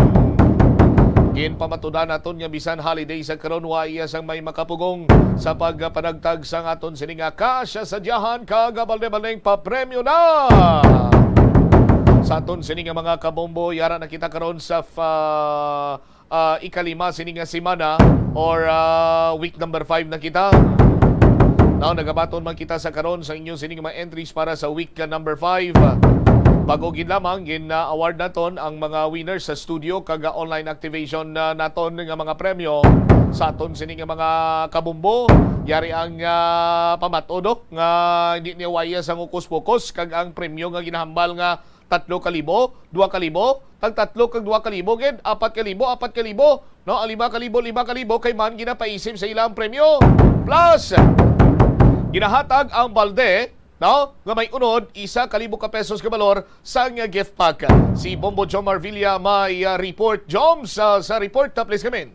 Ginpamatudan naton nga bisan holiday sa karon, wa iya sang may makapugong sa pagpanagtag sang aton sini nga kasya sa diyahan kag balde-baldeng papremyo na. Sa aton sini nga mga kabombo, yara na kita karon sa fa-, ah, ikalima sini nga semana or, ah, week number five na kita. Now, nagabaton man kita sa karon sa inyo sining mga entries para sa week, uh, number five. Bago gid lamang, gin-award naton ang mga winners sa studio kag, uh, online activation, uh, naton nga mga premyo sa aton sini nga mga kabumbo. Yari ang, uh, pamato, no, nga hindi niya waya sang ukos-pukos kag ang premyo nga ginahambal nga tatlo ka libo, dua ka libo, tag tatlo kag dua ka libo gid, apat ka libo, apat ka libo, no? Ang lima ka libo, lima ka libo, kay man ginapaisip sa ilang premyo. Plus, ginahatag ang balde, no, nga may unod, isa ka libo ka pesos ka balor sang gift pack. Si Bombo Jomar Villa may, ah, report. Jom, sa, sa report, ah, please come in.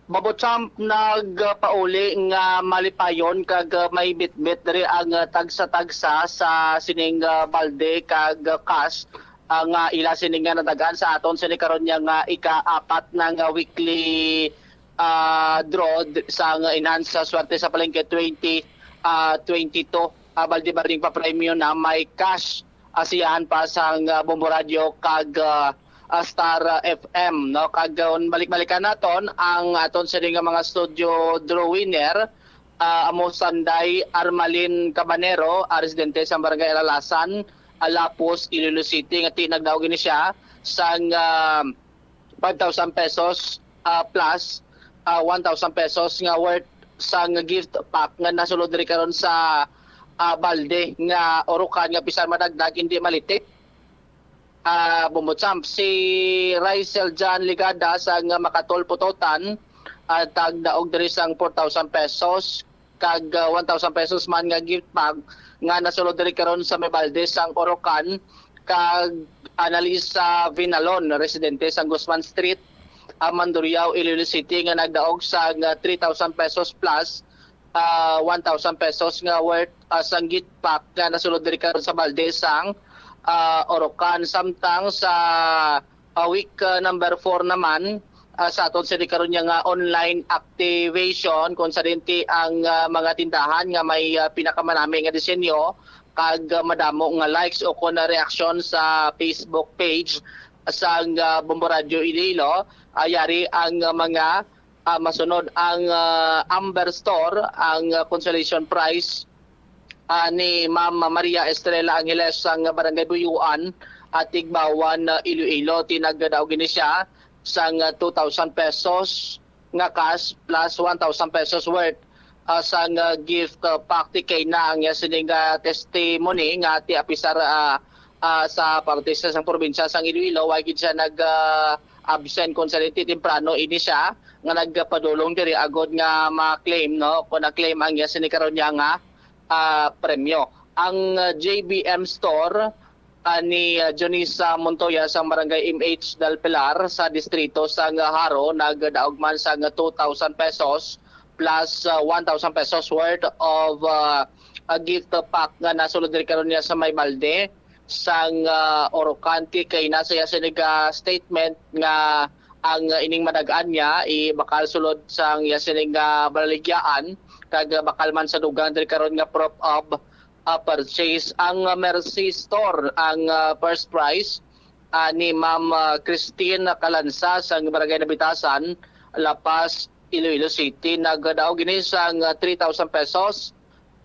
Bobo Champ, nagpauli nga malipayon kag, ah, may bitbit diri ang, ah, tagsa-tagsa sa sining, ah, balde kag, ah, cash, ah, nga ila sini nga natagaan sa aton sini karon niya nga ika-apat na nga weekly, ah, draw d-, sang Enhanced Swerte sa Palengke twenty, ah, twenty-two. Ah, balde-balding papremyo na may cash, ah, siyahan pa sang, ah, Bombo Radio kag, ah, ah, Star, ah, F M, no? Kag, ah, balik-balikan naton ang aton sini nga mga studio draw winner, ah, amo sanday Armalin Cabanero, ah, residente sa Barangay Alalasan, ah, Lapos, Iloilo City, nga ti-, nagdaog ini siya sang, ah, five thousand pesos, ah, plus, ah, one thousand pesos nga worth sang gift pack nga nasulod diri karon sa, ah, balde nga urukan nga bisan madagdag, hindi malitik. Ah, Bombo Champ, si Rysel John Ligada sang Makatol Putotan, ah, tagdaog diri sang four thousand pesos, kag, ah, one thousand pesos man nga gift bag nga nasulod diri karon sa may balde sang Orocan, kag Annalisa Vinalon, residente sang Guzman Street, ah, Mandurriao, Iloilo City, nga nagdaog sang three thousand pesos plus, ah, one thousand pesos nga worth, ah, sang gift pack nga nasulod diri karon sa balde sang, ah, Orocan. Samtang sa, ah, week, ah, number four naman, ah, sa aton sini karon niya nga online activation, kung sa dinti ang, ah, mga tindahan nga may, ah, pinakamanami nga disenyo kag, ah, madamo nga likes o kon, ah, reaksyon sa Facebook page sang, ah, Bombo Radio Iloilo, ah, yari ang, ah, mga, ah, masunod ang, ah, Amber Store, ang, ah, consolation prize, ah, ni Ma'am Maria Estrella Angeles sang Barangay Buyuan, ah, Tigbawan, ah, Iloilo. Tinagdaog ini siya sang, ah, two thousand pesos nga cash plus one thousand pesos worth, ah, sang, ah, gift, ah, pack. Ti kay na ang iya sining, ah, testimony nga ti apisar, ah, ah, sa parte sa, sang probinsya sang Iloilo, wa gid siya nag, ah, absent kung sa dinti temprano ini siya nga nagpadulong diri agod nga ma-claim, no, kung na-claim ang iya sini karon niya nga, ah, premyo. Ang, ah, J B M Store, ah, ni, ah, Jonisa Montoya sa Barangay M H Del Pilar sa distrito sang Jaro nagdaog man sang two thousand pesos plus, ah, one thousand pesos worth of, ah, a gift pack nga nasulod diri karon niya sa may balde sang, ah, Orocan. Ti kay nasa iya sining, ah, statement nga ang, ah, ining madag-an niya ibakal sulod sang iya sining, ah, balaligyaan kag, ah, bakal man sa dugang diri karon nga proof of, ah, purchase. Ang, ah, Mercy Store ang, ah, first prize, ah, ni Ma'am, ah, Christine Calanza sang Barangay Nabitasan, La Paz, Iloilo City. Nagdaog ini sang, ah, three thousand pesos,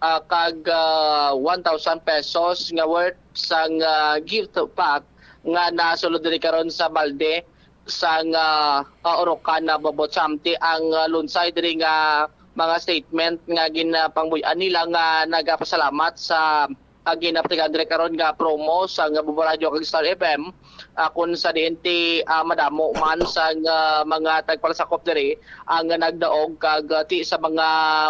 ah, kag, ah, one thousand pesos nga worth sang, ah, gift pack nga nasulod diri karon sa balde sang, ah, ah, Orocan na Bobo Chamti. Ang, ah, lunsay diri nga mga statement nga ginapangbuy-an nila nga nagapasalamat sa, ah, ginapatigan diri karon nga promo sang Bombo Radio kag Star F M, ah, kung sa diin ti, ah, madamo man sang, ah, mga tagpalasakop diri ang nagdaog kag, ah, ti sa mga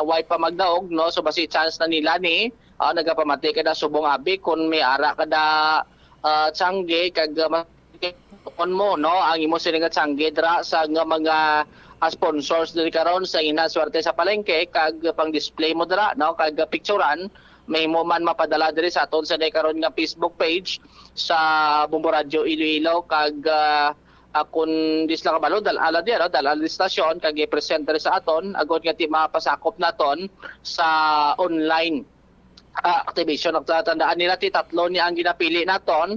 way pa magdaog, no? So, basi chance na nila ni, ah, nagapamati kada subong abi kung may ara kada, ah, tiyangge kag, ah, on mo, no, ang imo sini nga tiyangge dira sa nga mga, ah, sponsors diri karon sa ina swerte sa palengke kag pang-display mo dira, no, kag picturan, mahimo man mapadala diri sa aton sa karon nga Facebook page sa Bombo Radio Iloilo kag, ah, ah, kung di sila kabalo, dal-ala diya, no, dal-ala di stasyon kag i-present diri sa aton agod nga ti mapasakop naton sa online, ah, activation. Ang tatandaan nila, ti tatlo ni ang ginapili naton,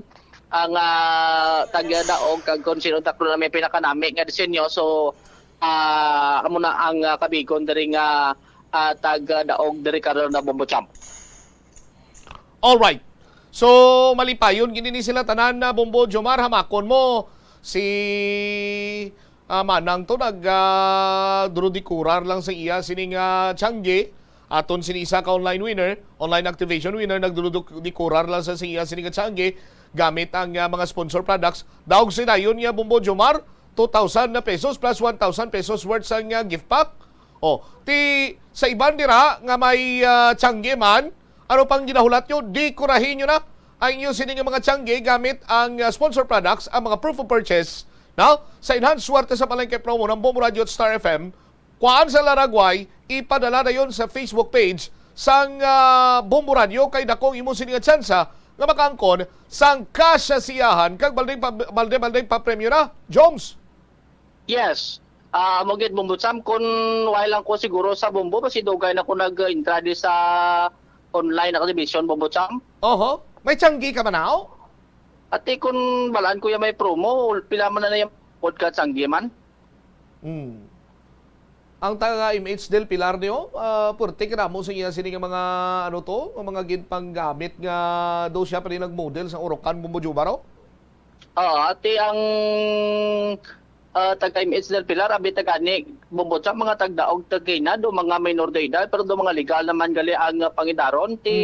ang, ah, tagdaog kag kung sino tatlo na may pinakanami nga disenyo. So, ah, amo na ang, ah, kabigon diri nga, ah, tag-, ah, daog diri karon na Bombo Champ. Alright. So, malipayon gid ni sila tanan na Bombo Jomar, hamakon mo si, ah, Manang to nag, ah, duludikurar lang sa iya sining, ah, tiyangge. Aton sini isa ka online winner, online activation winner, nagduludikurar lang sa, sa iya sining, ah, tiyangge gamit ang, ah, mga sponsor products. Daog si dayon nga Bombo Jomar, two thousand na pesos plus one thousand pesos worth sang, ah, gift pack. Oh, ti sa iban dira nga may, ah, tiyangge man, ano pang ginahulat nyo? Di kurahin nyo na ang inyo sini nga mga tiyangge gamit ang, ah, sponsor products, ang mga proof of purchase. Now, sa Enhanced Swerte sa Palengke promo ng Bombo Radio at Star F M, kuhaan sa laragway, ipadala dayon sa Facebook page sang, ah, Bombo Radio kay dako ang imo sini nga tsansa nga makaangkon sang kasasiyahan kag balding pa, balde-balding pa premyo na, Joms. Yes. Ah, amo gid, Bombo Sam, kun wala lang ko siguro sa Bombo, basi dugay na ko nag-intra di sa online activation, Bombo Sam. Oho. May tiyanggi ka man, aw? Ati, kun balaan ko ya may promo, pila man na yung podcast ang giman? Hmm. Ang taga M H Del Pilar niyo, ah, purti ka namo sa iya sini nga mga, ano to, nga mga ginpanggamit nga daw siya pa rin nag-model sa Orocan, Bombo Jumaro? Oo, ati ang, ah, taga M H Del Pilar, abi taga ni Bombo Sam, mga tagdaog, tagkina, do mga minor de edad, pero do mga legal naman gali ang, ah, pangidaron. Ti,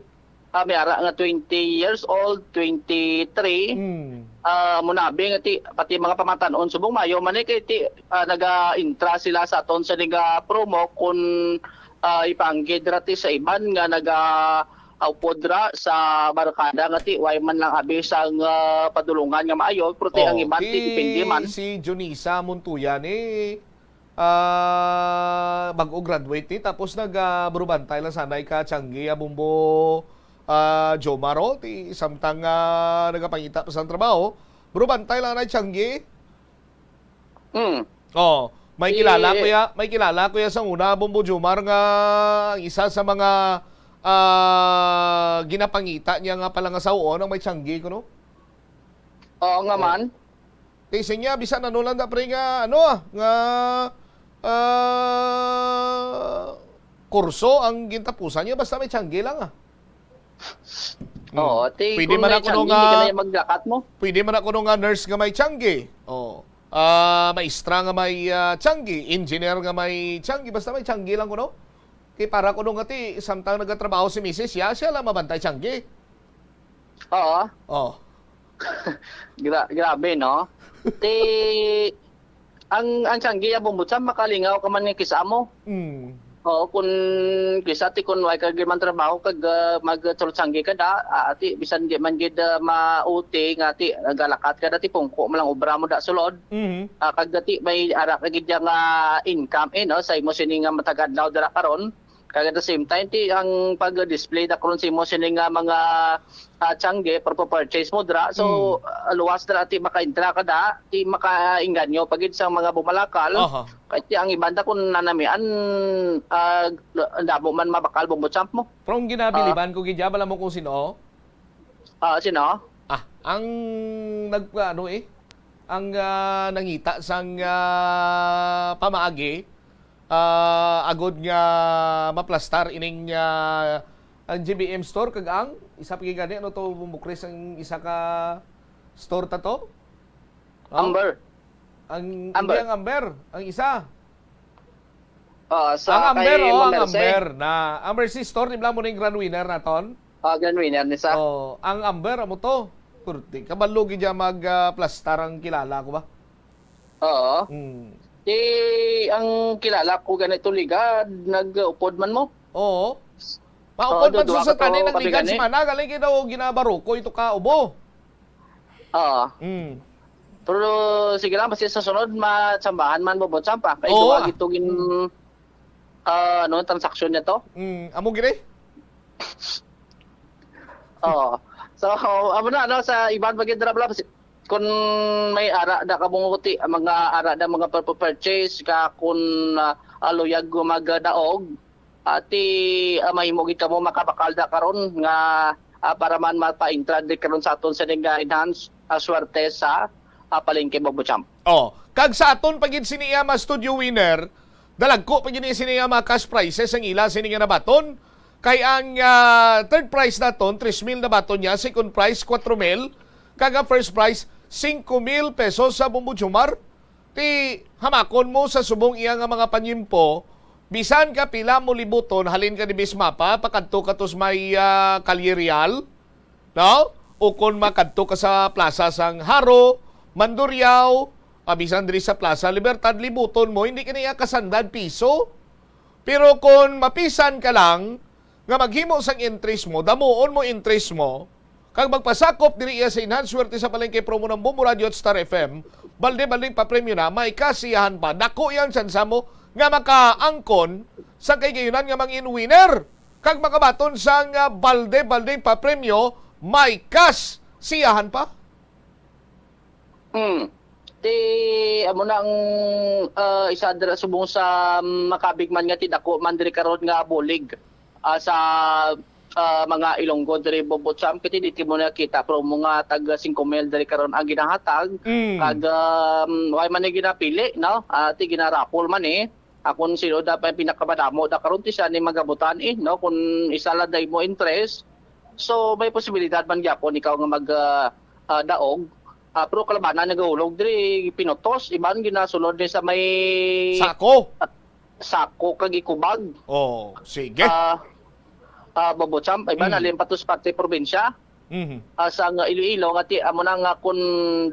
Hmm. ah, may ara nga twenty years old, twenty-three, Hmm. ah, munabi nga ti, pati mga pamatan-on subong mayo man, eh, kay ti, ah, naga-intra sila sa aton sa liga promo kun, ah, ipaanggid ra ti sa iban nga naga-, ah, upod ra sa barkada nga ti, way man lang abi sang, ah, padulungan nga maayo, pero ti ang Oh, iban ti depende man. Si Junisa Montoya ni, ah, bag-o graduate ni, tapos nag, ah, burubantay lang sanay ka, Tiangge, ah, Bombo, ah, Jomar, oh, ti samtang, ah, nagapangita pa sang trabaho, burubantay lang na, Tiangge. Hmm. Oh, may Ti kilala ko ya, may kilala ko ya sa una, Bombo Jomar, nga ang isa sa mga, ah, ginapangita niya nga palangasaw-on ang may Tiangge, kuno? Oo nga Oh. man. Ti siya, bisan ano lang da, pre, nga, ano, ah, nga, ah, kurso ang gintapusan niya, basta may Tiangge lang, ah. Hmm. Oo, ti Pwede kung man may ako nung, Tiangge, hindi ka ah, na yung maglakat mo. Pwede man ako nung, ah, nurse nga may Tiangge. Oh. Ah, maestra nga may, ah, Tiangge, engineer nga may Tiangge, basta may Tiangge lang kuno. Kay para kuno nga ti, samtang nagatrabaho si misis, siya, siya lang mabantay Tiangge. Oo. Oh. Gra-, grabe, no? Ti, ang, ang Tiangge, ah, Bombo Sam, makalingaw ka man nga kis-a mo. Mm. Oo, kun kis-a ti kun way ka gid man trabaho kag, ah, magtultanggi ka da, ah, ti bisan di man gid, ah, ma-O T nga ti nagalakat ka da, ti pungko man lang obra mo da sulod. Mhm. Ah, kag ti may ara ka gid nga income, eh, no, sa imo sini nga matag adlaw dira karon. Kag at the same time, ti ang pag-display da karon sa imo sini nga mga ah, Tiangge, pagpa-purchase mo dira. So, Mm. ah, luwas dira, ti makaintra ka da, ti makainganyo pa gid sa mga bumalakal. Aha. Kay ti ang iban da kun nanamian, ah, damo man mabakal, Bombo Sam mo. Pero ang ginabiliban Ah. ko gid, bala mo kung sino? Ah, sino? Ah, ang nag-, ano eh, ang, ah, nangita sang, ah, pamaagi, ah, agod nga maplastar ining, ah, ang G B M store kag ang isa pa gani, ano to, bumukris ang isa ka store ta to? Oh? Amber. Ang, Amber. Hindi ang Amber, ang isa. Ah, sa Ang Amber, kay oh, Mang ang Merce. Amber na. Ang Mercy Store, di ba mo na yung grand winner naton? Ah, grand winner ni sa. Oh, ang Amber, amo to. Purti. Kabalo gid dyan mag, ah, plastar ang kilala ko ba? Oo. Hmm. Di, ang kilala ko ganito, Liga, nag-upod man mo? Oo. Oo, Maupod man dudua sa ka to, tanin ang kami Liga gani. Si Mana, galing gid daw ginabaruko ito ka ubo. Oo. Hmm. Pero sige lang, basta sa sunod, matsambahan man mo, Botsam, pa. Kay Oo, duha ah. gid to gin-, ah, ano, transaksyon niya to. Hmm, amo gid eh. Oo. So, amo na, ano, sa iban pa gid ra, bala, si-, kung may ara da ka bunguti, ang mga ara da, mga purpo-, purchase, ka kung, ah, ah, luyag ko magdaog, ah, ti, ah, mahimo gid kamo makabakal da karon nga, ah, para man mapaintra di karon sa aton sa nga enhance, ah, swerte sa, ah, palengke, Bobo Champ. Oh, kag sa aton pa gid sini iya, mga studio winner, Dalagko pa gini sini nga mga cash prizes ang ila sini nga nabaton. Kay ang, ah, third prize naton, tres mil nabaton niya, second prize, kwatro mil, kag ang first prize, singko mil pesos sa Bombo Jomar. Ti hamakon mo sa subong iya nga mga panyimpo, bisan ka pila mo libuton, halin ka ni Bismapa, pakadto ka tos may, ah, Kalye Real, no? O kon makadto ka sa plaza sang Jaro, Mandurriao, ah, bisan diri sa Plaza Libertad, libuton mo, hindi ka niya kasandad piso. Pero kon mapisan ka lang nga maghimo sang entries mo, damuon mo entries mo, kag magpasakop diri iya sa Enhanced Swerte sa Palengke promo ng Bombo Radio at Star F M, balde-baldeng papremyo na, may kasiyahan pa. Dako yang tsansa mo nga makaangkon sa kay gayunan nga mangin winner kag makabaton sang, ah, balde-baldeng papremyo, may cash siyahan pa. Hmm. Ti amo na ang, ah, isa dira subong sa makabig man nga ti dako man diri karon nga bulig, ah, sa, ah, mga Ilonggo diri, Bombo Cham, kay ti di mo nakita, pero mo nga tag singko mil diri karon ang ginahatag. Mm. Kag, um, way man ni ginapili, no? Ah, ti ginarapol man, eh. Akon sino dapat pinakamadamo da karon ti siya ni magabutan, eh, no? Kung isa la day mo interest, so may posibilidad man gyapon ikaw nga mag, ah, ah, daog. Ah, pero kalabanan nagahulog diri, pinutos, iban ginasulod ni sa may Sako. Sako kag Ikubag. Oh, sige. Ah, ah, Bombo Cham, iban Mm. halin pa to sa parte probinsya. Mhm. Ah, sa nga Iloilo, nga ti amo na nga kun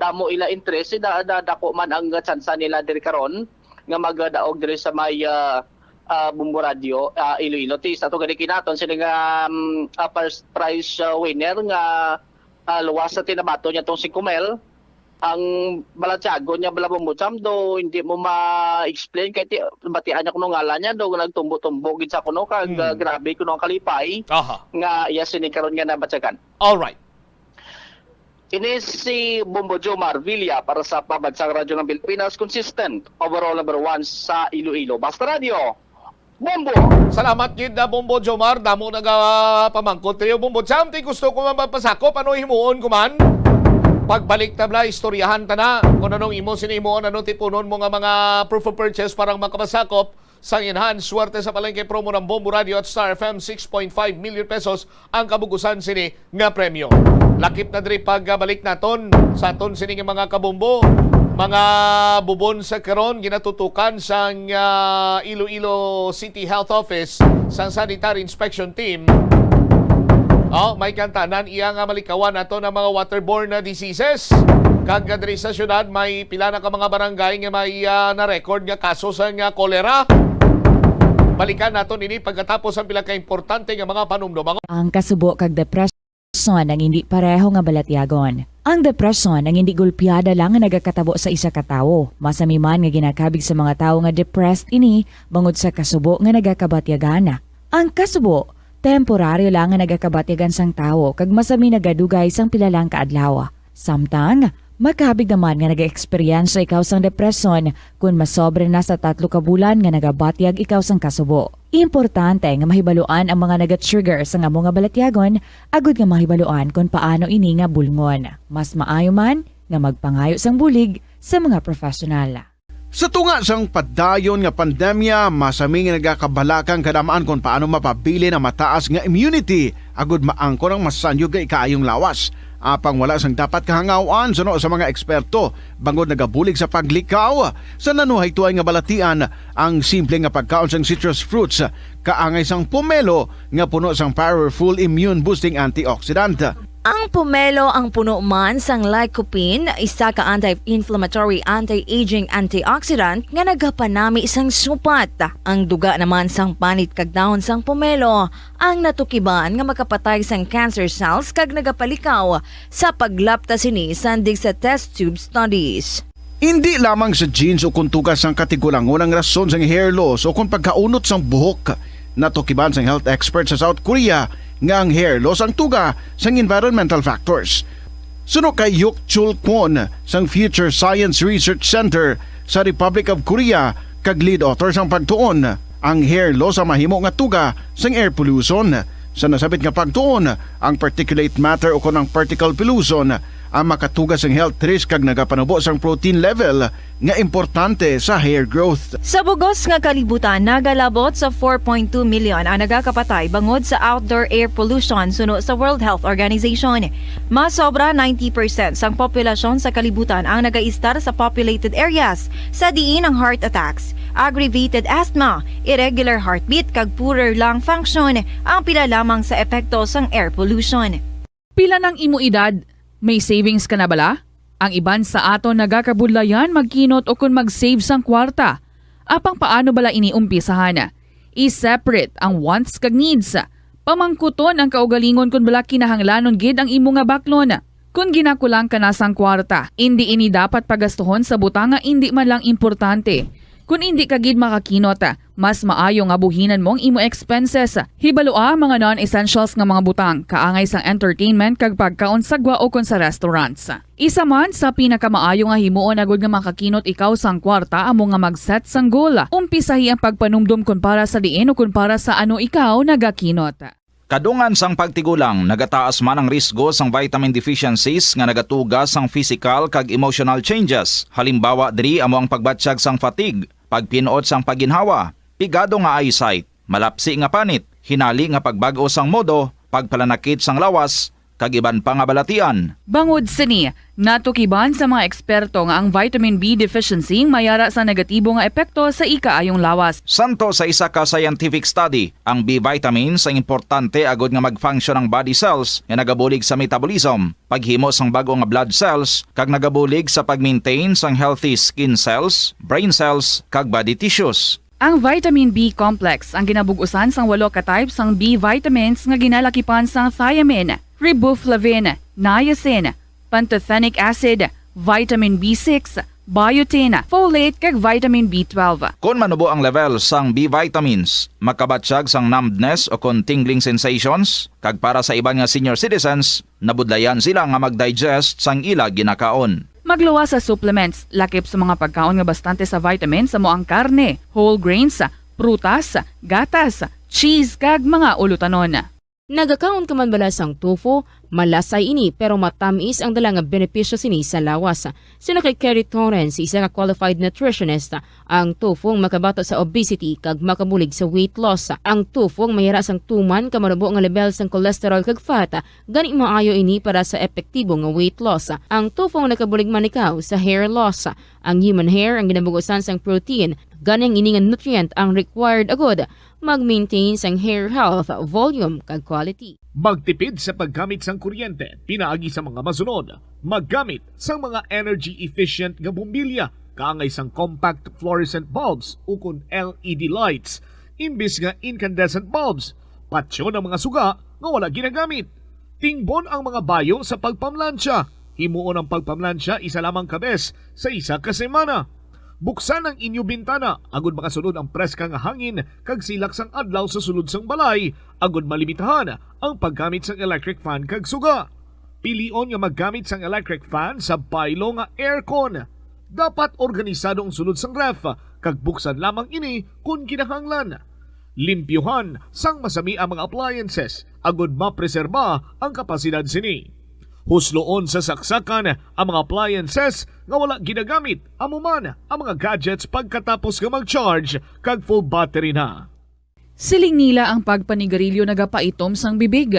damo ila interest, da, da, dako man ang tsansa nila diri karon nga magdaog diri sa may, ah, ah, Bombo Radio, ah, Iloilo. Ti sa to gani kinaton sila nga, um, ah, first prize, ah, winner nga, ah, luwas sa tinabato niya tong singko mil. Ang balatyagon niya bala, Bombo Cham, do hindi mo ma-explain kay ti, batian niya kuno ngalan niya do nagtumbo-tumbo gid sa kuno kag, Hmm. ah, grabe kuno ang kalipay Aha. nga iya sini karon nga nabatyagan. All right. Ini si Bombo Jomar Villa para sa Pambansang Radyo ng Pilipinas, consistent, overall number one sa Iloilo. Basta Radyo, Bombo! Salamat gid na Bombo Jomar, damo nagapamangkot kayo. Bombo Cham, ti gusto ko man magpasakop, ano himuon ko man? Pagbalik ta bala, istoryahan ta na kung anong imo sini himuon, ano tipunon mo nga mga proof of purchase para makapasakop sang Enhanced Swerte sa Palengke promo ng Bombo Radio at Star F M, six point five million pesos ang kabugusan sini nga premyo. Lakip na diri pagbalik naton sa aton sini nga mga kabombo, mga bubon sa karon ginatutukan sang, ah, Iloilo City Health Office sang Sanitary Inspection Team. Oh, may kantanan iya nga malikawan nato ng mga waterborne na diseases. Kag diri sa syudad may pila na ka mga barangay nga may, ah, na-record nga kaso sa nga kolera. Balikan naton ini pagkatapos ang pila ka importante nga mga panumdum. Ang kasubo kag depresyon ang hindi pareho nga balatyagon. Ang depresyon ang hindi gulpiada lang nga nagakatabo sa isa ka tawo. Masami man nga ginakabig sa mga tawo nga depressed ini bangod sa kasubo nga nagakabatyagan. Ang kasubo, temporaryo lang nga nagakabatyagan sang tawo kag masami nagadugay sang pila lang ka adlaw. Samtang, makabig naman nga nagaeksperyensya ikaw sang depresyon kon masobra na sa tatlo ka bulan nga nagabatyag ikaw sang kasubo. Importante nga mahibaluan ang mga nagatrigger sang amo nga balatyagon agud nga mahibaluan kon paano ini nga bulngon. Mas maayo man nga magpangayo sang bulig sa mga professional. Sa tunga sang padayon nga pandemya, masami nga nagakabalaka ang kadam-an kon paano mapabilin ang mataas nga immunity agud maangkon ang masanyog nga ikaayong lawas. Apang wala sang dapat kahangaw-an suno sa mga eksperto, bangod nagabulig sa paglikaw sa nanuhay tuay nga balatian ang simple nga pagkaon sang citrus fruits, kaangay sang pomelo nga puno sang powerful immune-boosting antioxidant. Ang pomelo ang puno man sang lycopene, isa ka anti-inflammatory, anti-aging antioxidant nga nagapanami sang supat. Ang duga naman sang panit kag dahon sang pomelo ang natukiban nga makapatay sang cancer cells kag nagapalikaw sa paglapta sini sandig sa test tube studies. Indi lamang sa genes o kon tuga sang katigulangon ang rason sang hair loss o kon pagkaunot sang buhok. Natukiban sang health expert sa South Korea nga ang hair loss ang tuga sang environmental factors. Suno kay Hyuk Chul Kwon sang Future Science Research Center sa Republic of Korea kag lead author sang pagtuon, ang hair loss ang mahimo nga tuga sang air pollution. Sa nasabit nga pagtuon, ang particulate matter o kon ang particle pollution Ang makatuga sang health risk kag nagapanubo sang protein level nga importante sa hair growth. Sa bugos nga kalibutan, nagalabot sa four point two million ang nagakapatay bangod sa outdoor air pollution, suno sa World Health Organization. Mas sobra ninety percent sang populasyon sa kalibutan ang nagaistar sa populated areas, sa diin ang heart attacks, aggravated asthma, irregular heartbeat, kag poorer lung function ang pila lamang sa epekto sang air pollution. Pila nang imo edad? May savings ka na bala? Ang iban sa aton nagakabudlayan magkinot ukon mag-save sang kwarta. Apang paano bala ini umpisahan? I-separate ang wants kag needs. Pamangkuton ang kaugalingon kon bala kinahanglanon gid ang imo nga baklon. Kon ginakulang ka na sang kwarta, indi ini dapat pagastuhon sa butang nga indi man lang importante. Kon indi ka gid makakinot, mas maayo nga buhinan mo ang imo expenses. Hibalua ang mga non-essentials nga mga butang, kaangay sang entertainment kag pagkaon sa gwa ukon sa restaurants. Isa man sa pinakamaayo nga himuon agud nga makakinot ikaw sang kwarta amo nga mag-set sang goal. Umpisahi ang pagpanumdom kon para sa diin ukon para sa ano ikaw nagakinot. Kadungan sang pagtigulang, nagataas man ang risgo sang vitamin deficiencies nga nagatuga sang physical kag emotional changes. Halimbawa diri amo ang pagbatyag sang fatigue, pagpin-ot sang pagginhawa, pigado nga eyesight, malapsi nga panit, hinali nga pagbag-o sang modo, pagpalanakit sang lawas, kag iban pa nga balatian. Bangod sini, natukiban sa mga eksperto nga ang vitamin B deficiency may ara sa negatibo nga epekto sa ikaayong lawas. Santo sa isa ka scientific study, ang B vitamins ang importante agud nga mag-function ang body cells nga nagabulig sa metabolism, paghimo sang bag-o nga blood cells, kag nagabulig sa pag-maintain sang healthy skin cells, brain cells, kag body tissues. Ang vitamin B complex ang ginabug-usan sang walo ka type sang B vitamins nga ginalakipan sang thiamine, riboflavin, niacin, pantothenic acid, vitamin B six, biotin, folate, kag vitamin B twelve. Kon manubo ang level sang B vitamins, makabatyag sang numbness ukon tingling sensations, kag para sa iban nga senior citizens, nabudlayan sila nga mag-digest sang ila ginakaon. Magluwas sa supplements, lakip sa mga pagkaon nga bastante sa vitamins amo ang karne, whole grains, prutas, gatas, cheese, kag mga ulutanon. Nagakaon ka man bala sang tofu? Malasay ini, pero matamis ang dala nga benepisyo sini sa lawas. Suno kay Kerry Torrens, isa ka qualified nutritionist, ang tofu ang makabato sa obesity kag makabulig sa weight loss. Ang tofu ang may ara sang tuman ka manubo nga level sang cholesterol kag fat, gani maayo ini para sa epektibo nga weight loss. Ang tofu ang nakabulig man ikaw sa hair loss. Ang human hair ang ginabug-usan sang protein, gani ang ini nga nutrient ang required agud mag-maintain sang hair health, volume, kag quality. Magtipid sa paggamit sang kuryente pinaagi sa mga masunod. Maggamit sang mga energy efficient nga bombilya, kaangay sang compact fluorescent bulbs ukon L E D lights, imbis nga incandescent bulbs. Patyon ang mga suga nga wala ginagamit. Tingbon ang mga bayo sa pagpamlansya. Himuon ang pagpamlansya isa lamang ka bes sa isa ka semana. Buksan ang inyo bintana agud makasulod ang preska nga hangin kag silak sang adlaw sa sulod sang balay, agud malimitahan ang paggamit sang electric fan kag suga. Pilion nga maggamit sang electric fan sa baylo nga aircon. Dapat organisado ang sulod sang ref kag buksan lamang ini kon kinahanglan. Limpyuhan sang masami ang mga appliances agud mapreserba ang kapasidad sini. Husloon sa saksakan ang mga appliances nga wala ginagamit, amo man ang mga gadgets pagkatapos nga mag-charge kag full battery na. Siling nila ang pagpanigarilyo nagapaitom sang bibig.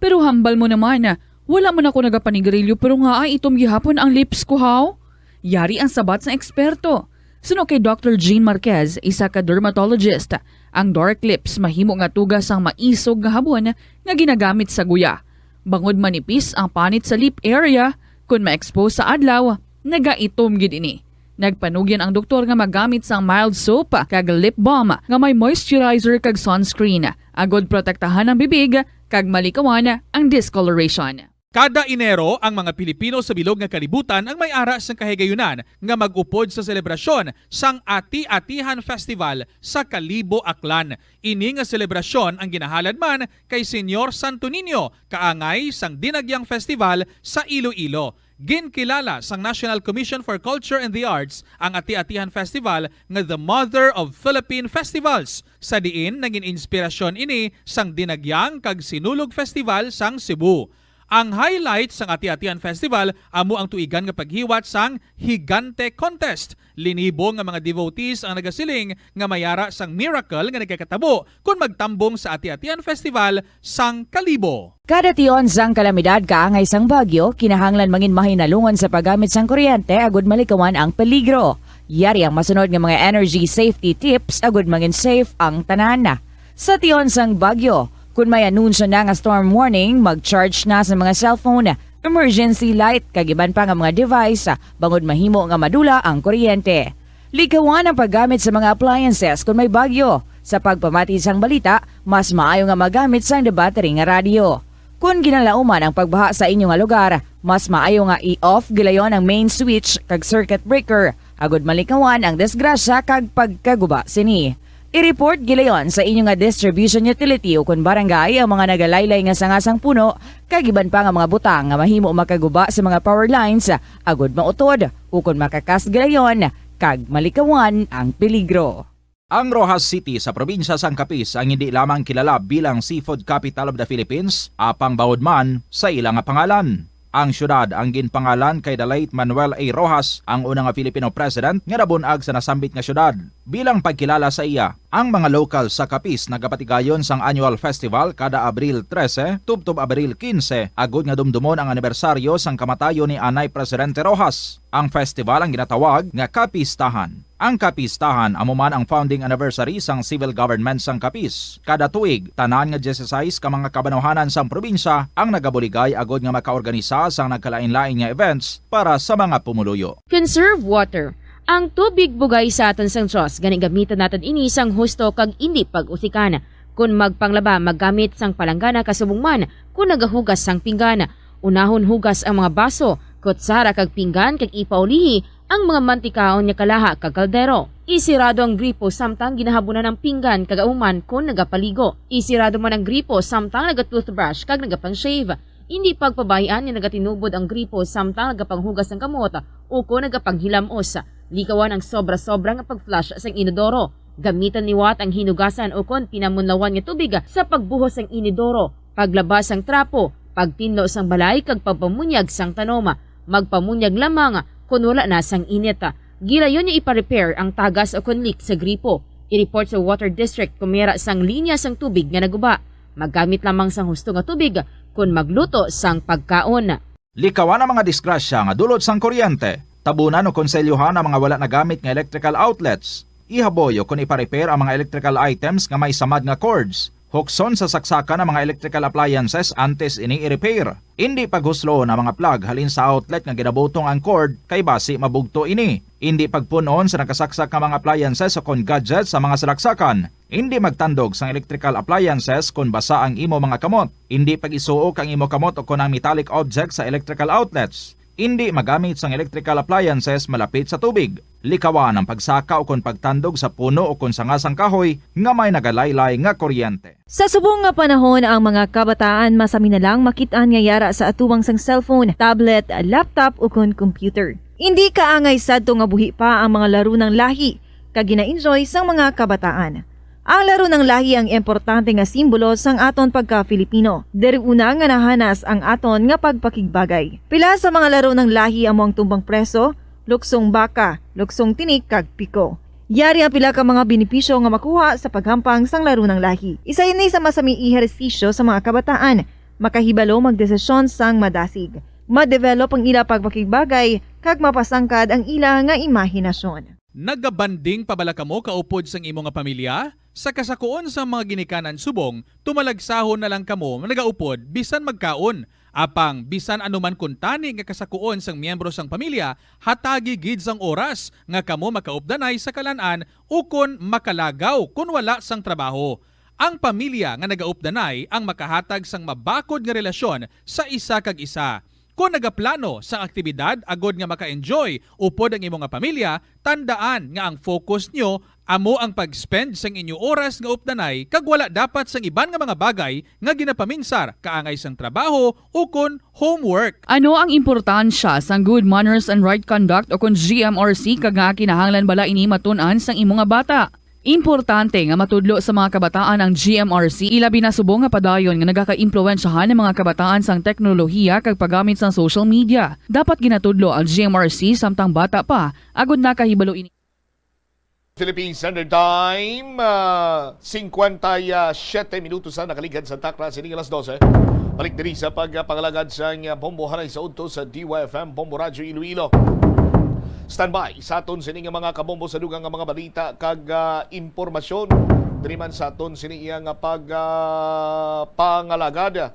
Pero hambal mo naman, wala man ako nagapanigarilyo pero ngaay itom gihapon ang lips ko, haw? Yari ang sabat sang eksperto. Suno kay Doctor Jean Marquez, isa ka dermatologist, ang dark lips mahimo nga tuga sang maisog nga habon nga ginagamit sa guya. Bangod manipis ang panit sa lip area, kon ma-expose sa adlaw, nagaitom gid ini. Nagpanugyan ang doktor nga magamit sang mild soap kag lip balm nga may moisturizer kag sunscreen, agod protektahan ang bibig kag malikawan ang discoloration. Kada Enero, ang mga Pilipino sa bilog nga kalibutan ang may ara sang kahigayunan nga mag-upod sa selebrasyon sang Ati-Atihan Festival sa Kalibo, Aklan. Ini nga selebrasyon ang ginahalad man kay Señor Santo Niño, kaangay sang Dinagyang Festival sa Iloilo. Ginkilala sang National Commission for Culture and the Arts ang Ati-Atihan Festival nga the Mother of Philippine Festivals, sa diin nangin inspirasyon ini sang Dinagyang kag Sinulog Festival sang Cebu. Ang highlight sang Ati-Atian Festival amo ang tuigan nga paghiwat sang Higante Contest. Linibo nga mga devotees ang nagasiling nga may ara sang miracle nga nagakatabo kon magtambong sa Ati-Atian Festival sang Kalibo. Kada tion sang kalamidad kaangay sang bagyo, kinahanglan mangin mahinalungan sa paggamit sang kuryente agud malikawan ang peligro. Yari ang masunod nga mga energy safety tips agud mangin safe ang tanan. Sa tion sang bagyo, kun may anunsyo na nga storm warning, mag-charge na sa mga cellphone, emergency light, kag iban pa nga mga device, bangod mahimo nga madula ang kuryente. Likawan ang paggamit sa mga appliances kun may bagyo. Sa pagpamati sang balita, mas maayo nga magamit sang debattery nga radyo. Kon ginalauman ang pagbaha sa inyo nga lugar, mas maayo nga i-off gilayon ang main switch kag circuit breaker, agud malikawan ang disgrasya kag pagkaguba sini. I-report gilayon sa inyo nga distribution utility ukon barangay ang mga nagalaylay nga sanga sang puno kag iban pa nga mga butang nga mahimo makaguba sa mga power lines, agud mautod ukon makakas gilayon kag malikawan ang peligro. Ang Roxas City sa probinsya sang Capiz ang hindi lamang kilala bilang Seafood Capital of the Philippines, apang bawod man sa ila nga pangalan. Ang siyudad ang ginpangalan kay the late Manuel A. Roxas, ang una nga Filipino president nga nabun-ag sa nasambit nga siyudad. Bilang pagkilala sa iya, ang mga lokal sa Capiz nagapatigayon sang annual festival kada Abril trese tubtob Abril kinse, agud nga dumdumon ang anibersaryo sang kamatayon ni anay Presidente Roxas. Ang festival ang ginatawag nga Kapistahan. Ang Kapistahan amo man ang founding anniversary sang civil government sang Capiz. Kada tuig, tanan nga dieciséis ka mga kabanwahanan sang probinsya ang nagabuligay agud nga makaorganisa sang nagkalain-lain nga events para sa mga pumuluyo. Conserve water. Ang tubig bugay sa aton sang Dios, gani gamiton naton ini sang husto kag indi pag-usikan. Kon magpanglaba, maggamit sang palanggana kasubong man kon nagahugas sang pinggan. Unahon hugas ang mga baso, kutsara kag pinggan kag ipaulihi ang mga mantikaon nga kalaha kag kaldero. Isirado ang gripo samtang ginahabunan ang pinggan kag auman kon nagapaligo. Isirado man ang gripo samtang naga-toothbrush kag nagapang-shave. Indi pagpabay-an nga nagatinubod ang gripo samtang nagapanghugas sang kamot ukon nagapanghilam-os. Likawan ang sobra-sobra nga pag-flush sang inodoro. Gamitan liwat ang hinugasan ukon pinamunlawan nga tubig sa pagbuhos sang inodoro, paglaba sang trapo, pagtinlo sang balay kag pagpamunyag sang tanom. Magpamunyag lamang kon wala na sang init. Gilayon nga ipa-repair ang tagas ukon leak sa gripo. I-report sa Water District kon may ara sang linya sang tubig nga naguba. Maggamit lamang sang husto nga tubig kon magluto sang pagkaon. Likawan ang mga disgrasya nga dulot sang kuryente. Tabunan o konselyohan ang mga wala nagamit nga electrical outlets. Ihaboy o kon ipa-repair ang mga electrical items nga may samad nga cords. Hukson sa saksakan ang mga electrical appliances antes ini i-repair. Indi paghusloon ang mga plug halin sa outlet nga ginabutong ang cord kay basi mabugto ini. Indi pagpun-on sa nakasaksak nga mga appliances o kon gadgets sa mga salaksakan. Indi magtandog sang electrical appliances kon basa ang imo mga kamot. Indi pag-isuok ang imo kamot o kon ang metallic objects sa electrical outlets. Indi magamit sang electrical appliances malapit sa tubig. Likawan ang pagsaka o kon pagtandog sa puno o kon sanga sang kahoy nga may nagalaylay nga kuryente. Sa subong nga panahon, ang mga kabataan masami na lang makit-an nga yara sa atubang sang cellphone, tablet, laptop, o kon computer. Indi kaangay sadto nga buhi pa ang mga laro ng lahi kag gina-enjoy sang mga kabataan. Ang laro ng lahi ang importante nga simbolo sang aton pagka-Filipino. Diri una nga nahanas ang aton nga pagpakigbagay. Pila sa mga laro ng lahi amo ang tumbang preso, luksong baka, luksong tinik, kag piko. Yari ang pila ka mga benepisyo nga makuha sa paghampang sang laro ng lahi. Isa ini sa masami ehersisyo sa mga kabataan, makahibalo magdesisyon sang madasig, ma-develop ang ila pagpakigbagay, kag mapasangkad ang ila nga imahinasyon. Nagabanding pa bala kamo kaupod sang imo nga pamilya? Sa kasakuon sang mga ginikanan subong, tumalagsahon na lang kamo nagaupod bisan magkaon. Apang bisan ano man kuntani nga kasakuon sang miyembro sang pamilya, hatagi gid sang oras nga kamo makaupdanay sa kalan-an ukon makalagaw kon wala sang trabaho. Ang pamilya nga nagaupdanay ang makahatag sang mabakod nga relasyon sa isa kag isa. Kon nagaplano sang aktibidad agod nga maka-enjoy upod ang imo nga pamilya, tandaan nga ang focus nyo amo ang pag-spend sang inyo oras nga updanay kag wala dapat sang iban nga mga bagay nga ginapaminsar kaangay sang trabaho ukon homework. Ano ang importansya sang good manners and right conduct ukon G M R C kag nga kinahanglan bala ini matun-an sang imo nga bata? Importante nga matudlo sa mga kabataan ang G M R C, ilabi na subong nga padayon nga nagakaimpluwensyahan ang mga kabataan sang teknolohiya kag paggamit sang social media. Dapat ginatudlo ang G M R C samtang bata pa, agod nakahibalo ini. Philippine Standard Time, ah, singkwenta y siyete minutos na nakaligad sa takna sining alas dose. Balik diri sa pagpangalagad sang Bombo Hanay sa udto sa D Y F M Bombo Radyo Iloilo. Standby sa aton sini nga mga kabombo sa dugang nga mga balita kag, ah, impormasyon. Diri man sa aton sini iya nga pag, ah, pangalagad.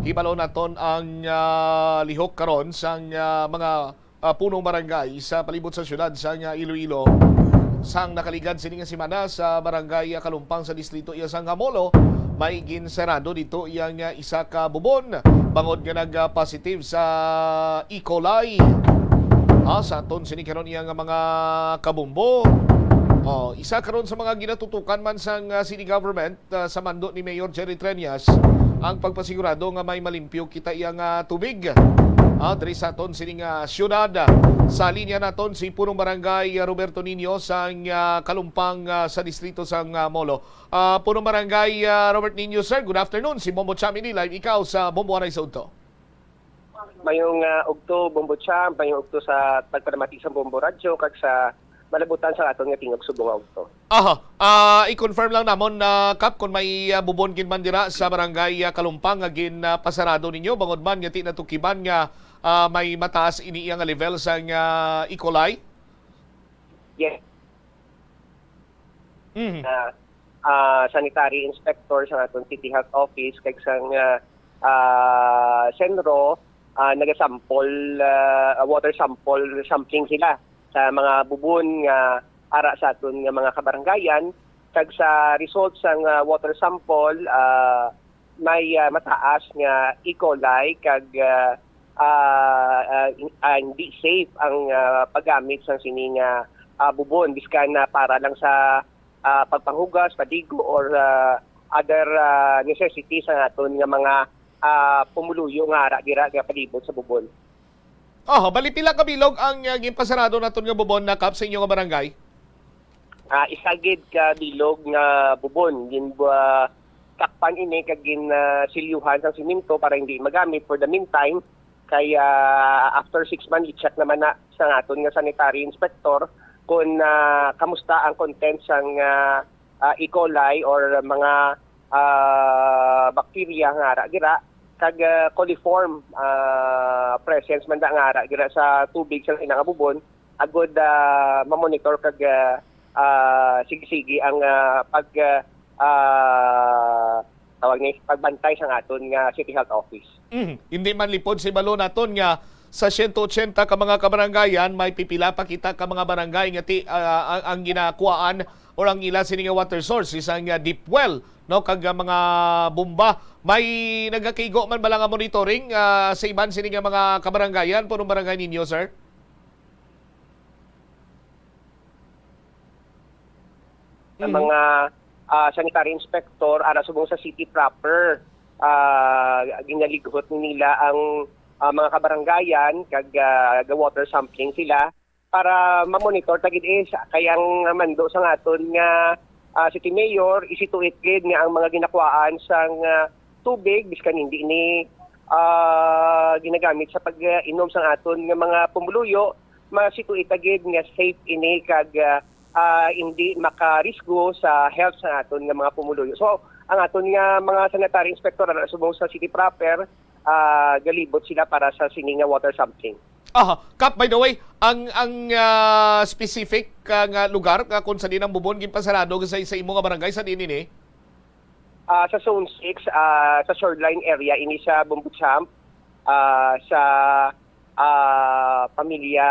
Hibalo naton ang, ah, lihok karon sang, ah, mga, ah, punong barangay sa palibot sa siyudad sang, ah, Iloilo. Sang nakaligad sini nga semana sa barangay, ah, Kalumpang sa distrito iya sang Jamolo, may ginsarado dito iyang, ah, isa ka bubon bangod nga nag-positive sa E. coli. Ah, sa aton sini karon iya nga mga kabombo. Oh, isa karon sa mga ginatutukan man sang, ah, city government, ah, sa mando ni Mayor Jerry Treñas ang pagpasigurado nga may malimpyo kita iya nga tubig, ah, diri sa aton sini nga syudad. Sa linya naton si Punong Barangay, ah, Roberto Niño sang, ah, Kalumpang, ah, sa distrito sang, ah, Molo. Ah, Punong Barangay, ah, Robert Niño, sir, good afternoon. Si Bombo Chamini live ikaw sa Bombo Anay sa Udto. Mayong, ah, ugto, Bombo Champ, mayong ugto sa tagpanamati sa Bombo Radyo kag sa malabutan sa aton nga tingog subong nga ugto. Aha. Ah, i-confirm lang namon, ah, Kap, kung may, ah, bubon gid man dira sa barangay, ah, Kalumpang nga gin, ah, pasarado ninyo, bangod man nga ti natukiban nga, ah, may mataas ini iya nga level sang, ah, E. coli. Yes, Mhm. na ah, sanitary inspector sa aton City Health Office kag sang, ah, ah, Senro, ah, nagasample, ah, water sample, sampling sila sa mga bubon nga ara sa aton nga mga kabaranggayan, kag sa result sang, ah, water sample, ah, may, ah, mataas nga E. coli kag, ah, ah, ah, in- ah, hindi safe ang, ah, paggamit sang sini nga, ah, bubon, biskan na para lang sa, ah, pagpanghugas, paligo, or, ah, other, ah, necessities ang aton nga mga, ah, pumuluyo nga ara dira nga palibot sa bubon. Oh, bali pila ka bilog ang, ah, ginpasarado naton nga bubon na, Kap, sa inyo nga barangay? Ah, isa gid ka bilog nga bubon gin, ah, takpan ini kag gin, ah, silyuhan sang semento para hindi magamit for the meantime. Kay, ah, after six months, i-check naman na sa aton nga sanitary inspector kung, ah, kamusta ang content sang, ah, ah, E. coli or mga, ah, bacteria nga ara dira, kag, ah, coliform, ah, presence man da nga ara dira sa tubig sa ina nga bubon, agod, ah, mamonitor kag, ah, ah, sige-sige ang, ah, pag, ah, ah, tawag ni pagbantay sang aton nga City Health Office. Mhm. Hindi man lipod sa ibalo naton nga sa siyento otsenta ka mga kabarangayan, may pipila pa kita ka mga barangay nga ti, ah, ang, ang ginakuhaan or ang ila sini nga water source is ang, ah, deep well, no, kag, ah, mga bomba. May nagakigo man bala nga monitoring, ah, sa iban sini nga mga kabarangayan, punong barangay ninyo, sir? Ang mga, ah, sanitary inspector ara subong sa city proper, ah, ginalighot ni nila ang, ah, mga kabarangayan kag, ah, ga-water sampling sila para ma-monitor ta gid, eh, sa, kay ang mando sa aton nga, ah, city mayor, isituit gid nga ang mga ginakuhaan sang, ah, tubig biskan hindi ni, ah, ginagamit sa pag-inom sang aton nga mga pumuluyo, masituit ta gid nga safe ini kag, ah, ah, hindi makarisgo sa health sa aton nga mga pumuluyo. So, ang aton nga mga sanitary inspector ara subong sa city proper, ah, galibot sila para sa sini nga water sampling. Aha, Kap, by the way, ang, ang, ah, specific, ah, nga lugar nga kung sa din ang bubon ginpasarado sa, sa imo nga barangay, sa din ini? Ah, sa Zone six, ah, sa shoreline area ini sa Bombo Champ, ah, sa, ah, pamilya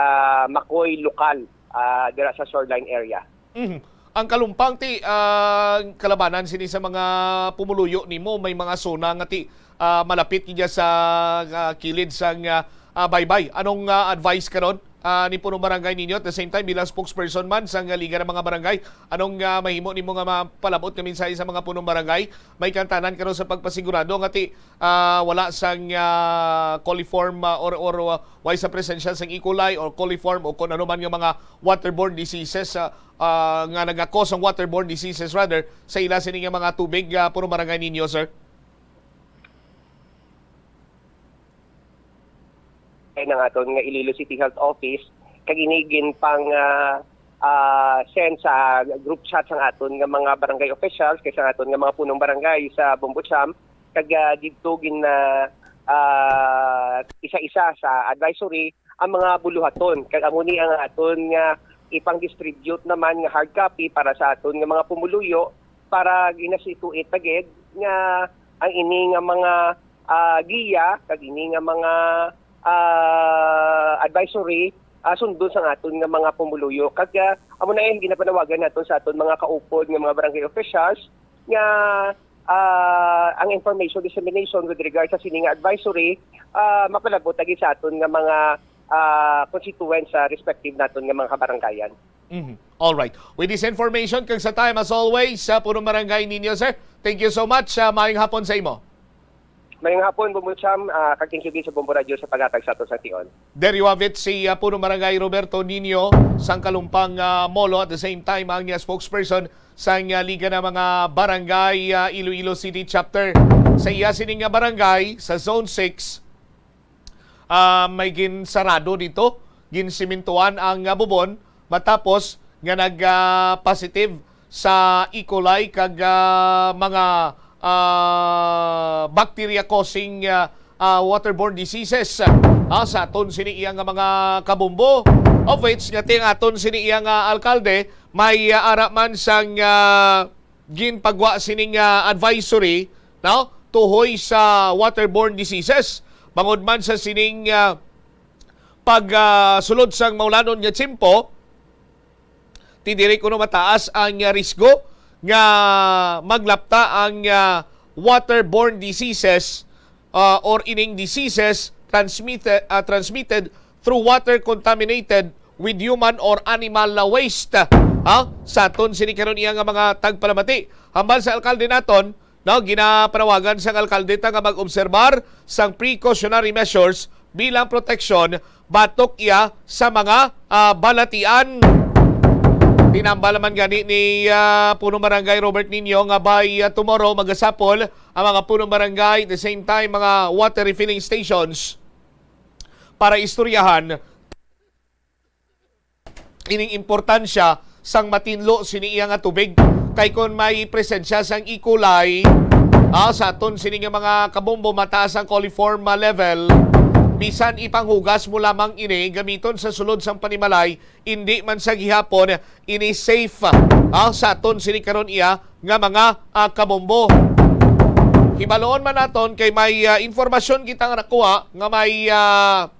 Makoy lokal, ah, dira sa shoreline area. Mhm. Ang Kalumpang ti, ah, kalabanan sini sa mga pumuluyo nimo, may mga zona nga ti, ah, malapit gid sa, ah, kilid sang, ah, ah, baybay. Anong, ah, advice karon? ah, ni Punong Barangay ninyo, at the same time bilang spokesperson man sa nga Liga ng mga Barangay, anong, ah, mahimo nimo nga mapalabot nga mensahe sa mga Punong Barangay? May kantanan karon sa pagpasigurado nga ti, ah, wala sang, ah, coliform, ah, or, or, ah, way sa presensya sang E. coli or coliform o kung ano man nga mga waterborne diseases, ah, ah, nga nagakos ang waterborne diseases rather sa ila sini nga mga tubig, ah, Punong Barangay ninyo, sir? Ay, ng aton nga Iloilo City Health Office, kag ini gin pang, ah, ah, send sa group chat sang aton nga mga barangay officials kag sang aton nga mga punong barangay sa Bombocham, kag, ah, didto gin, ah, ah, isa-isa sa advisory ang mga buluhaton, kag amo ni ang aton nga ipang-distribute naman nga hard copy para sa aton nga mga pumuluyo para ginasituit na gid nga ang ini nga mga, ah, giya kag ini nga mga, ah, advisory, ah, sundon sang aton nga mga pumuluyo. Kag, ah, amo na eh, ginapanawagan naton sa aton mga kaupod nga mga barangay officials nga, ah, ang information dissemination with regard sa sini nga advisory, ah, mapalabot lagi sa aton nga mga, ah, constituents sa respective naton nga mga kabarangayan. Mhm. All right. With this information, kag sa time, as always, sa Punong Barangay ninyo, sir. Thank you so much. Ah, maayong hapon sa imo. Mayong hapon, Bumbucham, ah, kag thank you din sa Bombo Radio sa paghatag sa aton sang tion. There you have it, si, ah, Punong Barangay Roberto Nino sang Kalumpang, ah, Molo, at the same time ang, ah, spokesperson sang, ah, Liga ng mga Barangay, ah, Iloilo City Chapter. Sa iya sining nga barangay sa Zone six, ah, may ginsarado dito, ginsimintuan ang, ah, bubon matapos nga nag, ah, positive sa E. coli kag, ah, mga, ah, bacteria causing, ah, ah, waterborne diseases, ah, sa aton sini iya nga mga kabombo, of which nga ti ang aton sini iya nga alkalde may, ah, ara man sang, ah, ginpagwa sining, ah, advisory, no, tuhoy sa waterborne diseases. Bangod man sa sining, ah, pag, ah, sulod sang maulanon nga tiyempo, ti diri kuno mataas ang, ah, risgo nga maglapta ang, ah, waterborne diseases, ah, or ining diseases transmitted, ah, transmitted through water contaminated with human or animal, ah, waste. Ha? Sa aton sini karon iya nga mga tagpalamati. Hambal sa alkalde naton, no, ginapanawagan sang alkalde ta nga mag-obserbar sang precautionary measures bilang proteksyon batok iya sa mga, ah, balatian. Tinambal naman gani ni, ah, Punong Barangay Robert Nino nga by, ah, tomorrow magasapol ang mga punong barangay, the same time mga water refilling stations para istoryahan ining importansya sang matinlo sini iya nga tubig. Kay kon may presensya sang E. coli, ah, sa aton sini nga mga kabombo, mataas ang coliform, ah, level, bisan ipanghugas mo lamang ini gamiton sa sulod sang panimalay, indi man sa gihapon ini safe, ah, sa aton sini karon iya nga mga, ah, kabombo. Hibaloon man naton kay may, ah, informasyon kita nga nakuha nga may, ah,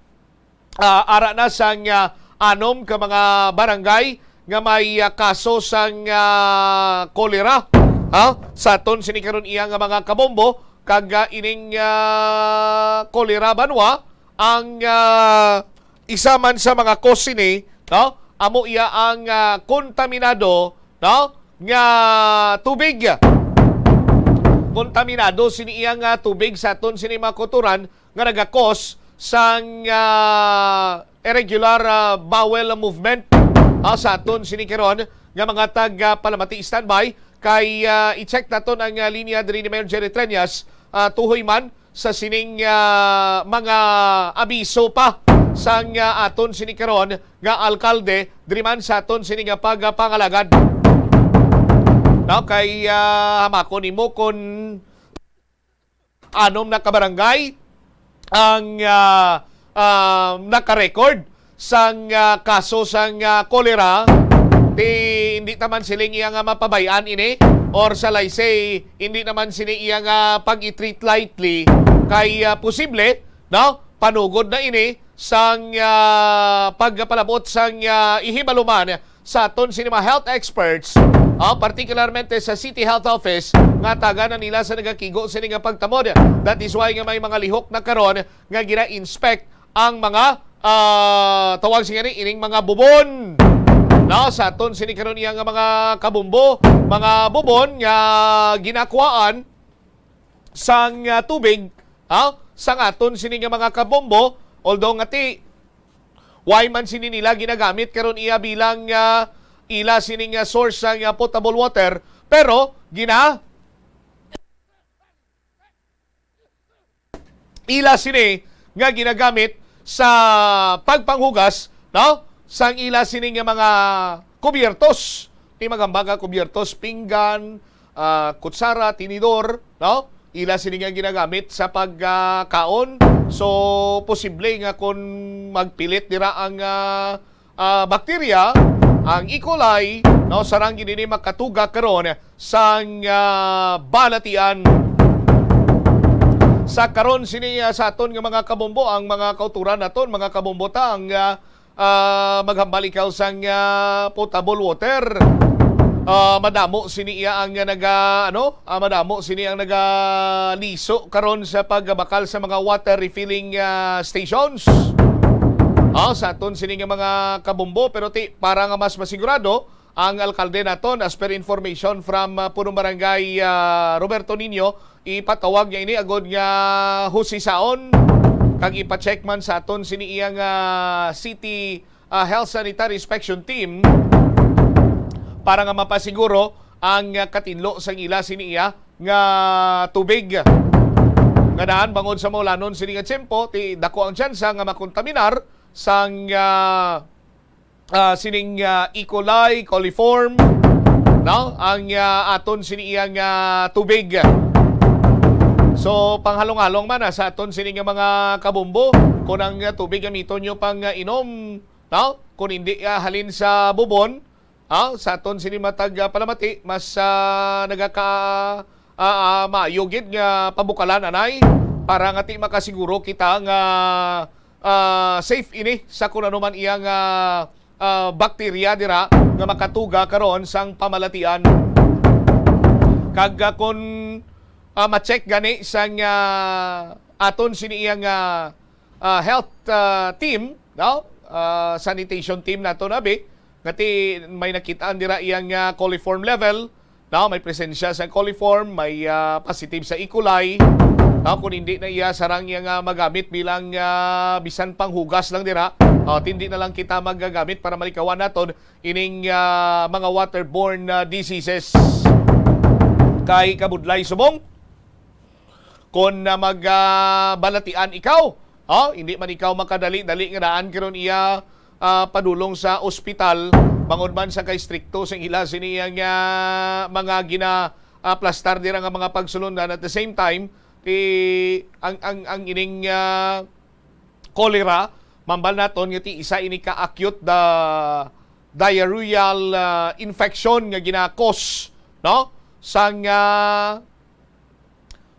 ah, ara na sang, ah, anom ka mga barangay nga may, ah, kaso sang, ah, kolera, ha? Sa aton sini karon iya nga mga kabombo, kag, ah, ining, ah, kolera banwa ang, ah, isa man sa mga cause sini, no? Amo iya ang, ah, kontaminado, no, nga tubig. Kontaminado sini iya nga tubig sa aton sini mga kauturan nga nagakos sang, ah, irregular, ah, bowel movement, ah, sa aton sini karon nga mga tag, ah, palamati. Standby kay, ah, i-check naton ang, ah, linya diri ni Mayor Jerry Treñas, ah, tuhoy man sa sining, ah, mga abiso pa sang, ah, aton sini karon nga alkalde diri man sa aton sini nga pagpangalagad. No, kay, ah, hamako nimo kon anom na ka barangay ang, ah, ah, naka-record sang, ah, kaso sang, ah, kolera, ti hindi naman siling iya nga mapabay-an ini, or sa laysay, hindi naman sini iya nga pag-i-treat lightly, kay, ah, posible, no, panugod na ini sang, ah, pagpalabot sang, ah, ihibaluman sa aton sini mga health experts, ah, particularmente sa City Health Office, nga taga na nila sa nagakigo sini nga pagtamod. That is why nga may mga lihok na karon nga gina-inspect ang mga ah, tawag siya ni ining mga bubon. No, sa aton sini karon iya nga mga kabumbo, mga bubon nga ginakuhaan sang, ah, tubig, ha? Sang aton sini nga mga kabumbo, although nga ti, why man sini nila ginagamit karon iya bilang, ah, ila sini nga source sang, ah, potable water, pero gina ila sini nga ginagamit sa pagpanghugas, no? Sang ila sini nga mga kubyertos. Ti magamba nga kubyertos, pinggan, ah, kutsara, tinidor, no? Ila sini nga ginagamit sa pagkaon. So, posible nga kung magpilit dira ang, ah, ah, bakterya, ang E. coli, no, sarang gid ini makatuga karon sang, ah, balatian. Sa karon sini, ah, sa aton nga mga kabombo, ang mga kauturan naton, mga kabombo ta, ang, ah, ah, maghambal ikaw sang, ah, potable water. Ah, madamo sini iya ang, ah, naga, ano, ah, madamo sini ang nagaliso karon sa pagbakal sa mga water refilling, ah, stations. Ah, sa aton sini nga mga kabombo, pero ti, para nga mas masigurado, ang alkalde naton, as per information from, ah, Punong Barangay, ah, Roberto Niño, ipatawag niya ini agod nga husisaon kag ipa-check man sa aton sini iya nga city, ah, health sanitary inspection team para nga mapasiguro ang, ah, katinlo sang ila sini iya nga tubig. Nga daan bangod sa maulanon sini nga tiyempo, ti dako ang tsansa nga makontaminar sang, ah, ah, sining, ah, E. coli, coliform, no? Ang, ah, aton sini iyang, ah, tubig. So, panghalong-halong man, ah, sa aton sini nga mga kabombo, kung ang, ah, tubig gamiton nyo pang, ah, inom, no? Kung hindi, ah, halin sa bubon, ah, sa aton sini matag, ah, palamati, mas, ah, nagaka-, ah, ah, maayo gid nga pabukalan anay para nga ti makasiguro kita nga, ah, safe ini sa kung ano man iyang, ah, ah, bakterya dira nga makatuga karon sang pamalatian. Kag, ah, kun, ah, ma-check gani sang, ah, aton sini iyang, ah, ah, health, ah, team, no? Ah, sanitation team nato na bi, nga ti may nakitaan dira iyang, ah, coliform level, no? May presensya sa coliform, may, ah, positive sa E. coli, no? Kung hindi na iya sarang iya nga magamit bilang, ah, bisan panghugas lang dira, oh, ti hindi na lang kita magagamit para malikawan naton ining, ah, mga waterborne, ah, diseases. Kay kabudlay subong, kon, ah, mag, ah, balatian ikaw, oh, hindi man ikaw makadali-dali nga daan karon iya, ah, padulong sa ospital, bangod man sa kay strikto sing ila sini ang, ah, mga gina, ah, plastar dira nga mga pagsulundan. At the same time, ti, ang, ang, ang ining, ah, cholera, mambal naton nga ti isa ini ka acute da-, diarrheal, ah, infection nga gina-cause, no? Sang, ah,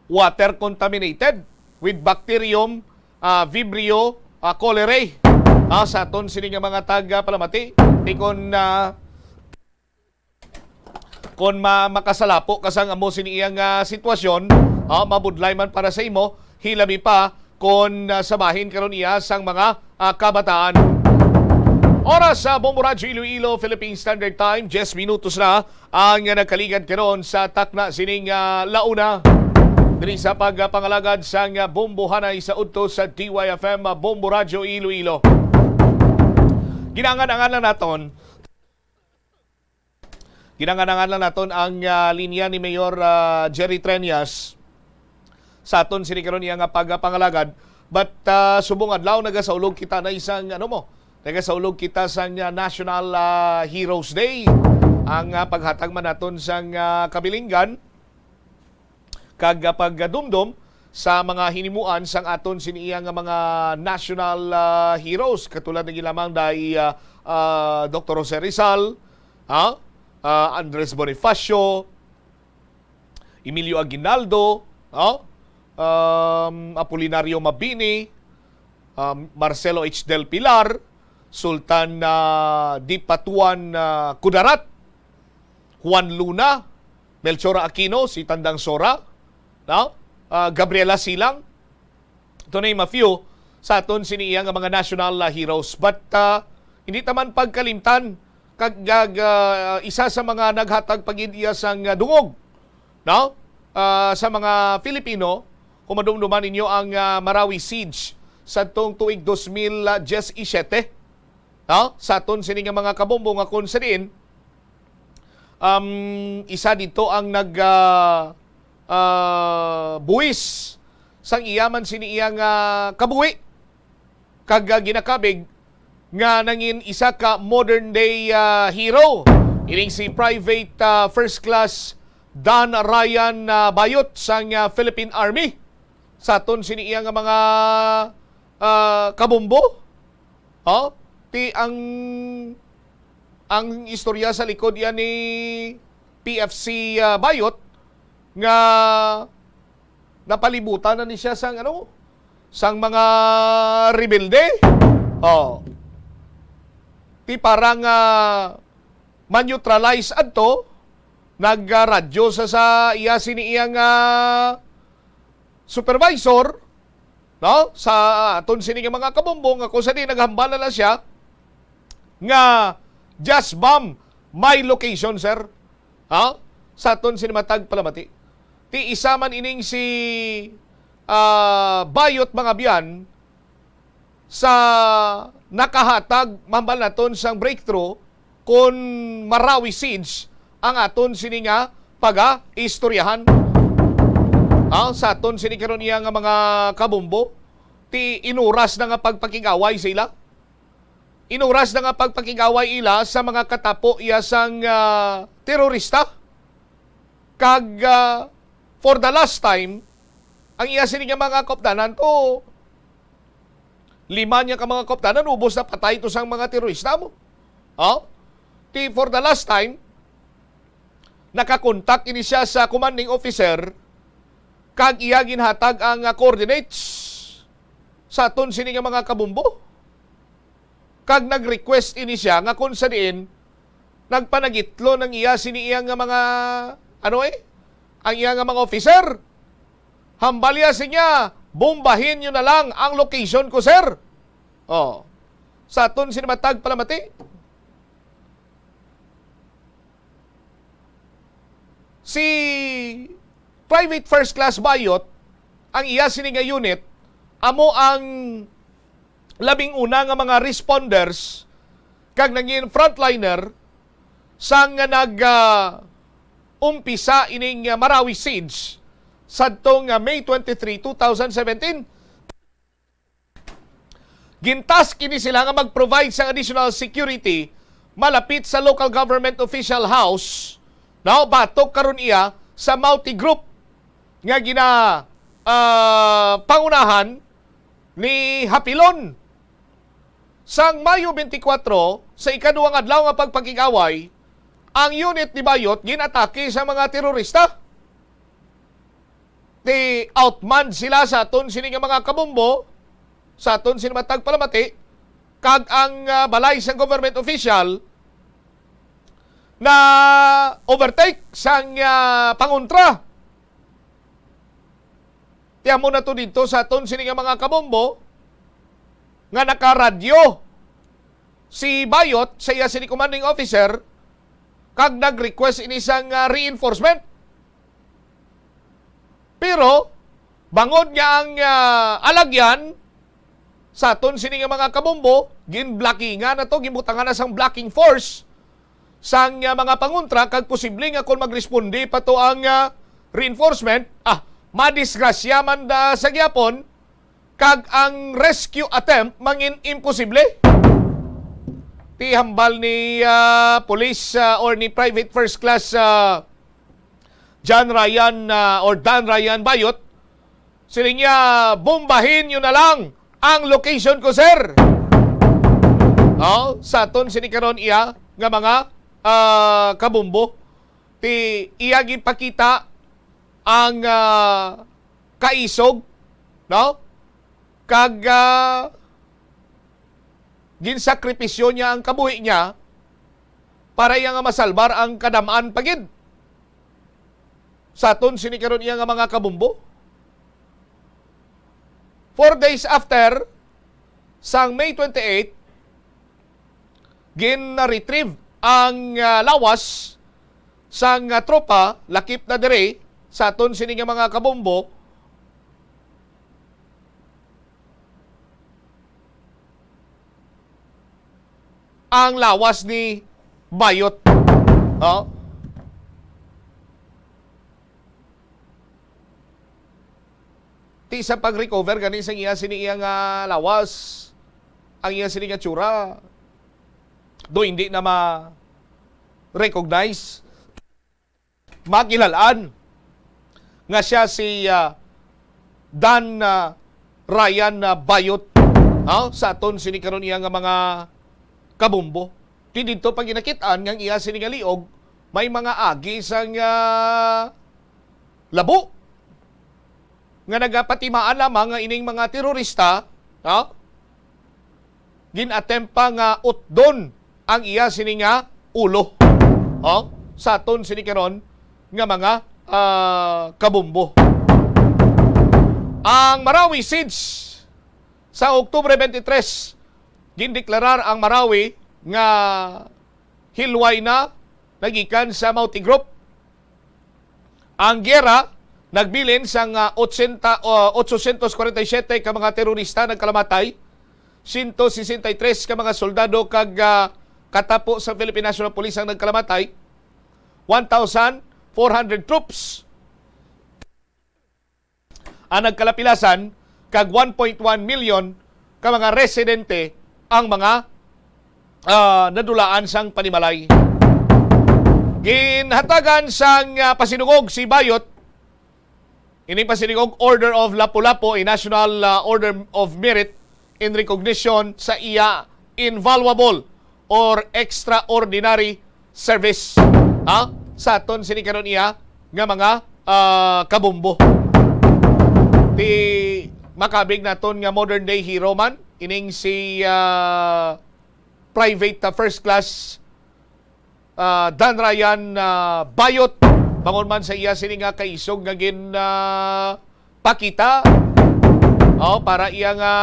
water contaminated with bacterium, ah, Vibrio, ah, cholerae. Ah, sa aton sini nga mga taga palamati, ti kon, ah, kon ma-, makasalapo ka sang amo sini iyang, ah, sitwasyon, ah, mabudlay man para sa imo, hilabi pa kon, ah, sa bahin karon iya sang mga, ah, kabataan. Oras sa Bombo Radyo Iloilo, Philippine Standard Time, diyes minutos na ang nagkaligad karon sa takna sining, ah, launa. Diri sa pagpangalagad sang, ah, Bombo Hanay sa udto sa D Y F M, ah, Bombo Radyo Iloilo. Ginangan-angan lang naton, ginangan-angan lang naton ang, ah, linya ni Mayor, ah, Jerry Treñas sa aton sini karon iya nga pagpangalagad. But, ah, subong adlaw nagasaulog kita na isang, ano mo, nagasaulog kita sa, ah, National, ah, Heroes Day. Ang, ah, paghatag man naton sang, ah, kabilinggan kag, ah, pagdumdom sa mga hinimuan sang aton sini iya nga mga national, ah, heroes, katulad na gid lamang day, ah, ah, Doktor Jose Rizal, ha? Ah, Andres Bonifacio, Emilio Aguinaldo, no? Um, Apolinario Mabini, um, Marcelo H. Del Pilar, Sultan, ah, Dipatuan, ah, Kudarat, Juan Luna, Melchora Aquino, si Tandang Sora, no? Ah, Gabriela Silang, to name a few, sa aton sini iya nga mga national, ah, heroes. But, ah, hindi ta man pagkalimtan kag, kag, ah, isa sa mga naghatag pa gid iya sang, ah, dungog, no? Ah, sa mga Filipino, kung madumduman ninyo ang, ah, Marawi siege sa tong tuig dos mil diyes y siyete, no? Sa aton sini nga mga kabombo nga kung sa diin, um, isa dito ang nag, ah, ah, buwis sang iya man sini iya nga kabuhi kag, ah, ginakabig nga nangin isa ka modern day, ah, hero. Ining si Private, ah, First Class Dan Ryan, ah, Bayot sang, ah, Philippine Army. Sa aton sini iya nga mga, ah, kabombo, oh, ti ang, ang istorya sa likod yan ni P F C, ah, Bayot nga napalibutan na ni siya sang, ano, sang mga rebelde. Oh. Ti parang, ah, ma-neutralize adto, nagradyo sa, sa iya sini iya nga supervisor, no? Sa aton sini nga mga kabombo nga kung sa di naghambal na lang siya nga just bomb my location, sir. Ha? Sa aton sini matag palamati. Ti isa man ining si, ah, Bayot, mga biyan, sa nakahatag, mahambal naton, sang breakthrough kon Marawi siege ang aton sini nga pagaistoryahan. Ah, sa aton sini karon iya nga mga kabombo, ti inuras na nga pagpakig-away sa ila. Inuras na nga pagpakig-away ila sa mga katapo iya sang, ah, terorista. Kag, ah, for the last time, ang iya sini nga mga kaupdanan to, lima niya ka mga kaupdanan, ubos na patay to sang mga terorista mo. Oh? Ti for the last time, nakakontak ini siya sa commanding officer kag iya ginhatag ang, ah, coordinates sa aton sini nga mga kabombo. Kag nag-request ini siya nga kung sa diin nagpanagitlo ng iya sini iya nga mga, ano eh, ang iya nga mga officer. Hambal iya sa niya, "Bombahin nyo na lang ang location ko, sir." Oh. Sa aton sini matag palamati. Si Private First Class Bayot, ang iya sini nga unit, amo ang labing una nga mga responders kag nangin frontliner sang nga nag, ah, umpisa ining, ah, Marawi siege sadto nga May twenty-three, two thousand seventeen. Gintask ini sila nga mag-provide sang additional security malapit sa local government official house, no, batok karon iya sa Mauti Group nga gina, ah, pangunahan ni Hapilon. Sang Mayo twenty-four, sa ikaduhang adlaw nga pagpakig-away, ang unit ni Bayot ginatake sa mga terorista. Ti outmanned sila sa aton sini nga mga kabombo, sa aton sini matag palamati, kag ang, ah, balay sang government official na overtake sang, ah, pangontra. Ti amo na to dito sa aton sini nga mga kabombo nga nakaradyo si Bayot sa iya sini commanding officer kag nag-request ini sang, ah, reinforcement. Pero, bangod nga ang, ah, alagyan sa aton sini nga mga kabombo, ginblockingan na to, ginbutangan na sang blocking force sang, ah, mga pangontra, kag posible nga kon magresponde pa to ang, ah, reinforcement, ah, madisgrasya man da sa gyapon, kag ang rescue attempt mangin imposible. Ti hambal ni, ah, police, ah, or ni Private First Class, ah, John Ryan, ah, or Dan Ryan Bayot, siling niya, "Bombahin nyo na lang ang location ko, sir." Oh, sa aton sini karon iya nga mga, ah, kabombo, ti iya gipakita ang, ah, kaisog, no? Kag, ah, ginsakripisyo niya ang kabuhi niya para iya nga masalbar ang kadam-an pa gid sa aton sini karon iya nga mga kabombo. Four days after, Sang May twenty-eight, gin-retrieve ang, ah, lawas sang, ah, tropa, lakip na diri sa aton sini nga mga kabombo, ang lawas ni Bayot. Oh. Ti sa pag-recover gani sa iya sini iya nga lawas, ang iya sini nga tsura, do hindi na ma-recognize, makilal-an nga siya si, ah, Dan, ah, Ryan, ah, Bayot, ha? Sa aton sini karon iya nga mga kabombo. Ti didto pa ginakit-an nga ang iya sini nga liog may mga agi sang, ah, labo nga nagapatimaan lamang nga ining mga terorista, ha? Gin-attempt pa nga utdon ang iya sini nga ulo, ha? Sa aton sini karon nga mga, ah, kabombo. Ang Marawi siege sa Oktubre twenty-three, gindeklarar ang Marawi nga hilway na nagikan sa Mauti Group. Ang giyera nagbilin sang, ah, ochenta, o, ochocientos kwarenta y siete ka mga terorista nagkalamatay, siyento sesenta y tres ka mga soldado kag, ah, katapo sa Philippine National Police ang nagkalamatay, one thousand four hundred troops ang nagkalapilasan, kag one point one million ka mga residente ang mga, ah, nadulaan sang panimalay. Ginhatagan sang, ah, pasidungog si Bayot, ini pasidungog Order of Lapu-Lapu, a National, ah, Order of Merit, in recognition sa iya invaluable or extraordinary service, ha? Sa aton sini karon iya nga mga, ah, kabombo. Ti makabig naton nga modern day hero man ining si, ah, private, ah, first class, ah, Dan Ryan, ah, Bayot, bangon man sa iya sini nga kaisog nga gin, ah, pakita, oh, para iya nga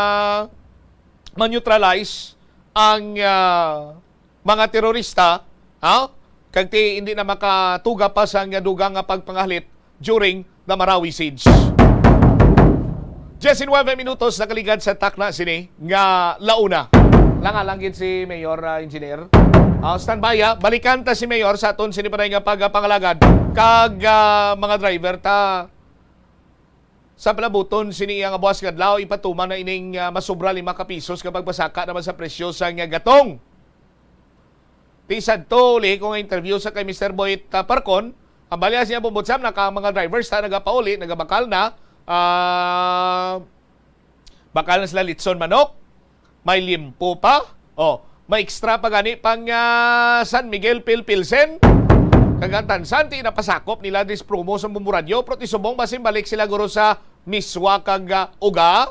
ma-neutralize ang, ah, mga terorista, ha? Kag ti hindi na makatuga pa sa nga dugang nga pagpangalit during the Marawi siege. Diecinueve minutos nakaligad sa takna sini nga launa. Langa lang gid si Mayor, ah, Engineer. Ah, standby, ah. Balikan ta si Mayor sa aton sini pa nga pagapangalagad kag, ah, mga driver ta. Sa palabuton sini iya nga buwas nga adlaw, ipatuman na ining, ah, masobra lima ka pisos nga pagpasaka naman sa presyo sa nga gatong. Ti sadto, uli ko nga interview sa kay Mister Boyet, ah, Parcon, ang balya siya, Bombotsam, naka mga drivers ta nagapauli, nagabakal na, ah, bakal na sila litson manok, may limpo pa, oh, may extra pa gani pang, ah, San Miguel Pil Pilsen. Kag ang tansan, ti napasakop nila this promo sa Bombo Radyo, pero ti subong basin balik sila guro sa miswa kag, ah, uga.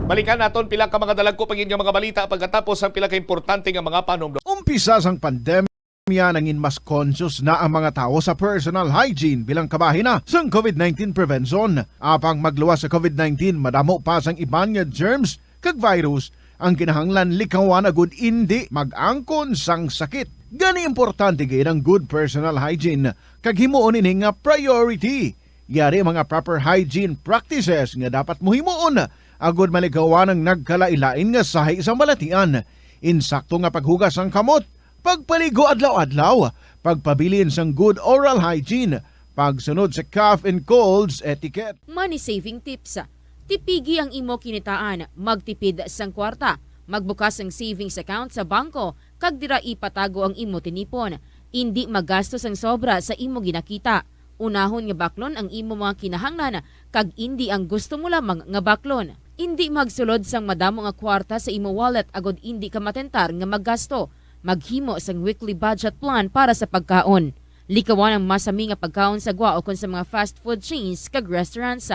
Balikan naton pila ka mga dalagko pa gid nga mga balita pagkatapos ang pila ka importante nga mga panumdom. Umpisa sang pandemya, nangin mas conscious na ang mga tawo sa personal hygiene bilang kabahin na sang COVID nineteen prevention. Apang magluwas sa COVID nineteen, madamo pa sang iban nga germs kag virus ang kinahanglan likawan agud indi mag-angkon sang sakit. Gani, importante gid ang good personal hygiene kag himuon ini nga priority. Yari ang mga proper hygiene practices nga dapat mo himuon agud malikawan ang nagkalain-lain nga sahi sang balatian. Insakto nga paghugas sang kamot, pagpaligo adlaw-adlaw, pagpabilin sang good oral hygiene, pagsunod sa cough and colds etiquette. Money saving tips. Tipigi ang imo kinitaan, magtipid sang kwarta, magbukas sang savings account sa bangko, kag dira ipatago ang imo tinipon. Indi maggasto sang sobra sa imo ginakita. Unahon nga baklon ang imo mga kinahanglan, kag indi ang gusto mo lamang nga baklon. Indi magsulod sang madamo nga kwarta sa imo wallet agud indi ka matentar nga maggasto. Maghimo sang weekly budget plan para sa pagkaon. Likawan ang masami nga pagkaon sa gwa ukon sa mga fast food chains kag restaurants.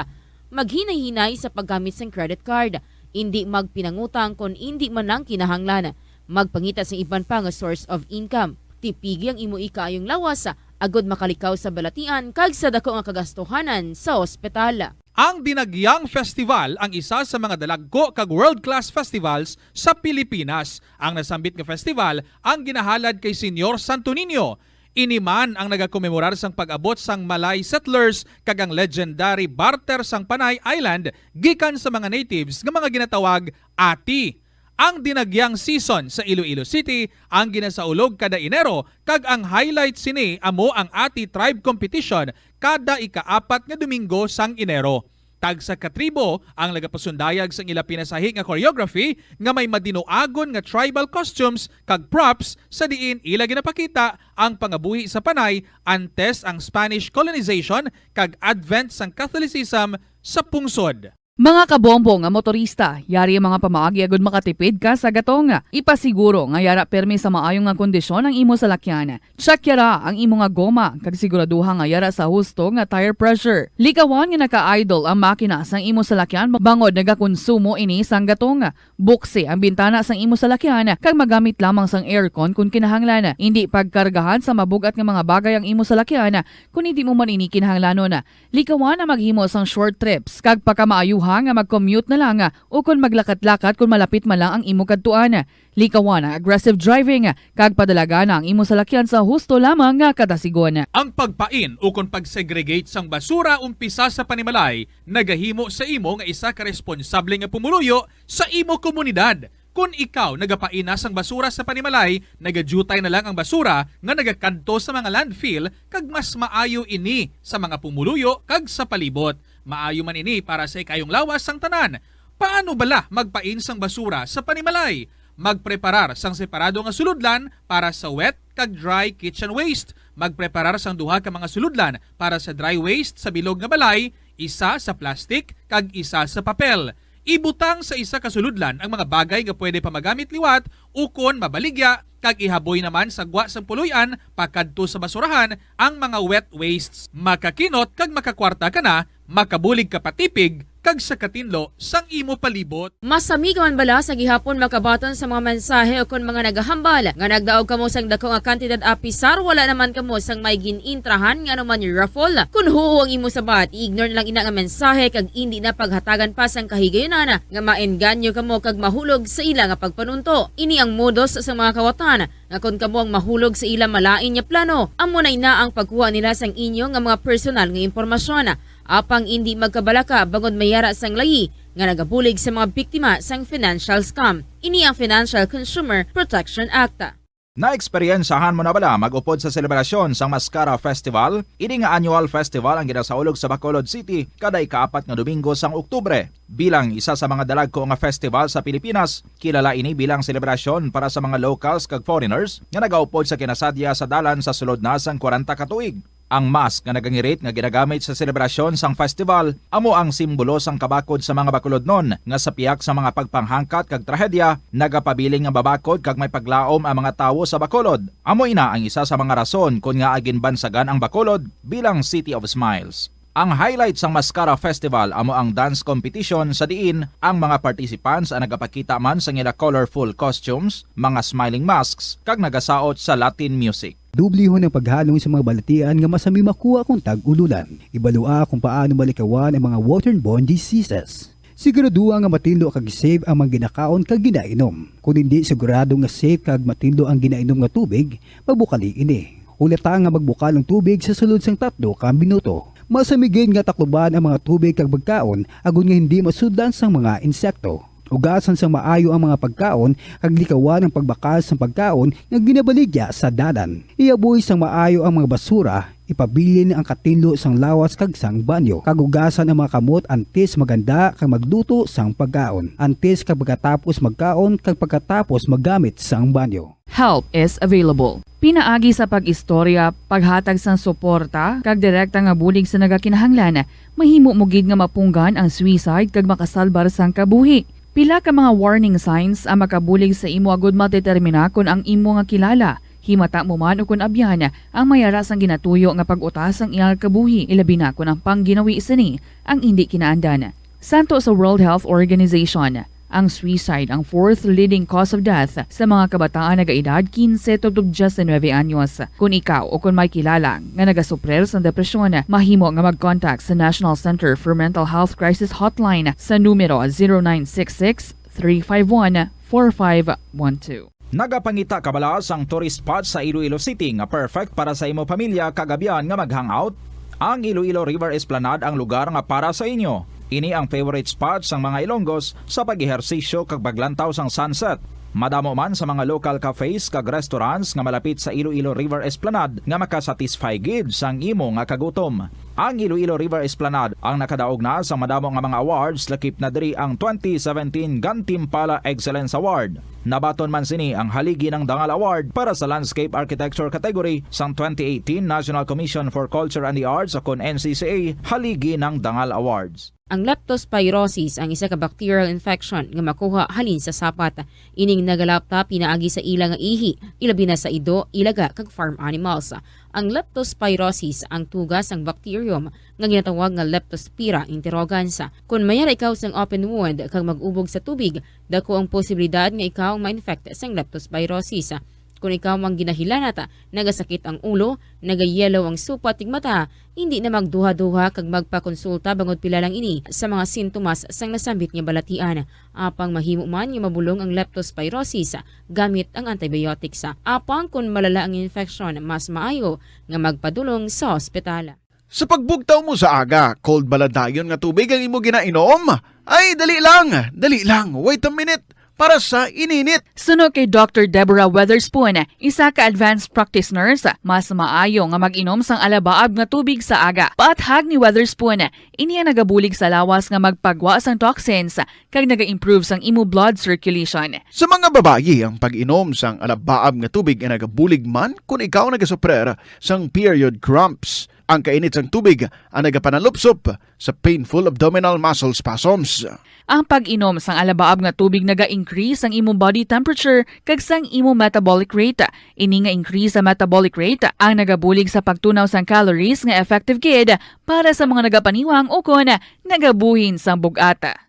Maghinay-hinay sa paggamit sang credit card. Indi magpinangutang kon indi man lang kinahanglan. Magpangita sang iban pa nga source of income. Tipigi ang imo ikaayong lawas, agud makalikaw sa balatian kag sa dako nga kagastuhanan sa ospital. Ang Dinagyang Festival ang isa sa mga dalagko kag world-class festivals sa Pilipinas. Ang nasambit nga festival ang ginahalad kay Señor Santo Niño. Ini man ang nagakomemorar sang pag-abot sang Malay settlers kag ang legendary barter sang Panay Island gikan sa mga natives nga mga ginatawag ati. Ang Dinagyang season sa Iloilo City ang ginasaulog kada Enero, kag ang highlight sini amo ang Ati Tribe Competition kada ikaapat nga Domingo sang Enero. Tagsa ka tribo ang nagapasundayag sang ila pinasahi nga choreography nga may madinuagon nga tribal costumes kag props, sa diin ila ginapakita ang pangabuhi sa Panay antes ang Spanish colonization kag advent sang Catholicism sa pungsod. Mga kabombo nga motorista, yari ang mga pamaagi agud makatipid ka sa gatong. Ipasiguro nga yara pirmi sa maayo nga kondisyon ang imo salakyan. Check yara ang imo nga goma, kag siguraduha nga yara sa husto nga tire pressure. Likawan nga naka-idle ang makina sang imo salakyan bangod nagakonsumo ini sang gatong. Buksi ang bintana sang imo salakyan kag magamit lamang sang aircon kon kinahanglan. Indi pagkargahan sa mabug-at nga mga bagay ang imo salakyan kon hindi mo man ini kinahanglanon. Likawan ang maghimo sang short trips, kag pakamaayuha nga mag-commute na lang, o kon maglakat-lakat kon malapit man lang ang imo kadtuan. Likawan ang aggressive driving, kag padalagan ang imo salakyan sa husto lamang nga kadasigon. Ang pagpain ukon pag-segregate sang basura umpisa sa panimalay nagahimo sa imo nga isa ka responsable nga pumuluyo sa imo komunidad. Kon ikaw nagapaina sang basura sa panimalay, nagadyutay na lang ang basura nga nagakadto sa mga landfill, kag mas maayo ini sa mga pumuluyo kag sa palibot. Maayo man ini para sa ikaayong lawas sang tanan. Paano bala magpain sang basura sa panimalay? Magpreparar sang separado nga sulodlan para sa wet kag dry kitchen waste. Magpreparar sang duha ka mga sulodlan para sa dry waste sa bilog nga balay, isa sa plastic kag isa sa papel. Ibutang sa isa ka sulodlan ang mga bagay nga pwede pa magamit liwat ukon mabaligya, kag ihaboy naman sa gwa sang puloy-an pakadto sa basurahan ang mga wet wastes. Makakinot kag makakwarta ka na, makabulig ka patipig kag sa katinlo sang imo palibot. Masami ka man bala sa gihapon makabaton sa mga mensahe ukon mga nagahambal nga nagdaog kamo sang dako nga kantidad apisar wala naman kamo sang may gin-intrahan nga anuman raffle? Kon huo ang imo sabat, i-ignore na lang ina nga mensahe kag indi na paghatagan pa sang kahigayunan nga maengganyo kamo kag mahulog sa ila nga pagpanunto. Ini ang modus sa mga kawatan nga kon kamo ang mahulog sa ila malain nga plano, amo na ina ang pagkuha nila sang inyo nga mga personal nga impormasyon. Apang indi magkabalaka bangod may yara sang layi nga nagabulig sa mga biktima sang financial scam. Ini ang Financial Consumer Protection Act. Naeksperyensahan mo na bala mag-upod sa selebrasyon sang Mascara Festival? Ini nga annual festival ang ginasaulog sa Bacolod City kada ikaapat nga Domingo sang Oktubre. Bilang isa sa mga dalagko nga festival sa Pilipinas, kilala ini bilang selebrasyon para sa mga locals kag foreigners nga nagaupod sa kinasadya sa dalan sa sulod na sang kwarenta ka tuig. Ang mask nga nagangirit nga ginagamit sa selebrasyon sang festival amo ang simbolo sang kabakod sa mga Bacolodnon nga sa pihak sa mga pagpanghangkat kag trahedya nagapabilin nga mabakod kag may paglaom ang mga tawo sa Bacolod. Amo ina ang isa sa mga rason kon ngaa ginbansagan ang Bacolod bilang City of Smiles. Ang highlight sang Mascara Festival amo ang dance competition sa diin ang mga participants ang nagapakita man sang ila colorful costumes, mga smiling masks, kag nagasaot sa Latin music. Dublihon ang paghalong sa mga balatian nga masami makuha kon tag-ululan. Ibalua kung paano malikawan ang mga waterborne diseases. Siguraduha nga matinlo kag safe ang mga ginakaon kag ginainom. Kon indi sigurado nga safe kag matinlo ang ginainom nga tubig, mabukali ini. Hulata nga magbukal ang tubig sa sulod sang tatlo ka minuto. Masami gid nga takluban ang mga tubig kag pagkaon agod nga hindi masudlan sang mga insekto. Ugasan sang maayo ang mga pagkaon kag likawan ang pagbakal sang pagkaon nga ginabaligya sa dalan. Ihaboy sang maayo ang mga basura, ipabilin ang katinlo sang lawas kag sang banyo, kag ugasan ang mga kamot antes maghanda kag magluto sang pagkaon, antes kag pagkatapos magkaon, kag pagkatapos maggamit sang banyo. Help is available. Pinaagi sa pag-istorya, paghatag sang suporta, kag direkta nga bulig sa nagakinahanglan, mahimo mo gid nga mapunggan ang suicide kag makasalbar sang kabuhi. Pila ka mga warning signs ang makabulig sa imo agud madetermina kon ang imo nga kilala, himata mo man ukon abyan, ang may ara sang ginatuyo nga pag-utas sang iyang kabuhi, ilabi na kon ang pangginawi sini ang indi kinaandan. Santo sa World Health Organization, Ang suicide ang fourth leading cause of death sa mga kabataan nagaedad quince tubtob diecinuebe anyos. Kung ikaw o kung may kilala nga nagasuprir sang depresyon, mahimo nga mag-contact sa National Center for Mental Health Crisis Hotline sa numero zero nine six six, three five one, four five one two. Nagapangita ka bala sang tourist spot sa Iloilo City nga perfect para sa imo pamilya kag abyan nga mag-hangout? Ang Iloilo River Esplanade ang lugar nga para sa inyo. Ini ang favorite spot sang mga Ilonggos sa pag-ehersisyo kag paglantaw sang sunset. Madamo man sa mga local cafes kag restaurants nga malapit sa Iloilo River Esplanade nga makasatisfy gid sang imo nga kagutom. Ang Iloilo River Esplanade ang nakadaog na sa madamo nga mga awards, lakip na diri ang twenty seventeen Gantimpala Excellence Award. Nabaton man sini ang Haligi ng Dangal Award para sa Landscape Architecture category sang twenty eighteen National Commission for Culture and the Arts, o kon N C C A Haligi ng Dangal Awards. Ang leptospirosis ang isa ka bacterial infection nga makuha halin sa sapat. Ining nagalapta pinaagi sa ila nga ihi, ilabi na sa ido, ilaga, kag farm animals. Ang leptospirosis ang tuga sang bacterium nga ginatawag nga Leptospira interrogans. Kon mayara ikaw sang open wound kag mag-ubog sa tubig, dako ang posibilidad nga ikaw ma-infect sang leptospirosis. Kon ikaw ang ginahilanat, nagasakit ang ulo, nagayellow ang supat kag mata, hindi na magduha-duha kag magpakonsulta bangod pila lang ini sa mga sintomas sang nasambit nga balatian. Apang mahimo man nga mabulong ang leptospirosis gamit ang antibiotics. Apang kon malala ang infection, mas maayo nga magpadulong sa ospital. Sa pagbugtaw mo sa aga, cold bala dayon nga tubig ang imo ginainom? Ay, dali lang, dali lang, wait a minute, para sa ininit. Suno kay Doctor Deborah Weatherspoon, isa ka advanced practice nurse, mas maayo nga mag-inom sang alabaab nga tubig sa aga. Paathag ni Weatherspoon, ini ang nagabulig sa lawas nga magpagwa sang toxins kag naga-improve sang imo blood circulation. Sa mga babayi, ang pag-inom sang alabaab nga tubig ay nagabulig man kon ikaw nagasuprer sang period cramps. Ang kainit sang tubig ang nagapanalupsop sa painful abdominal muscle spasms. Ang pag-inom sang alabaab nga tubig naga-increase sang imo body temperature kag sang imo metabolic rate. Ini nga increase sa metabolic rate ang nagabulig sa pagtunaw sang calories nga effective gid para sa mga nagapaniwang ukon nagabuhin sang bug-at.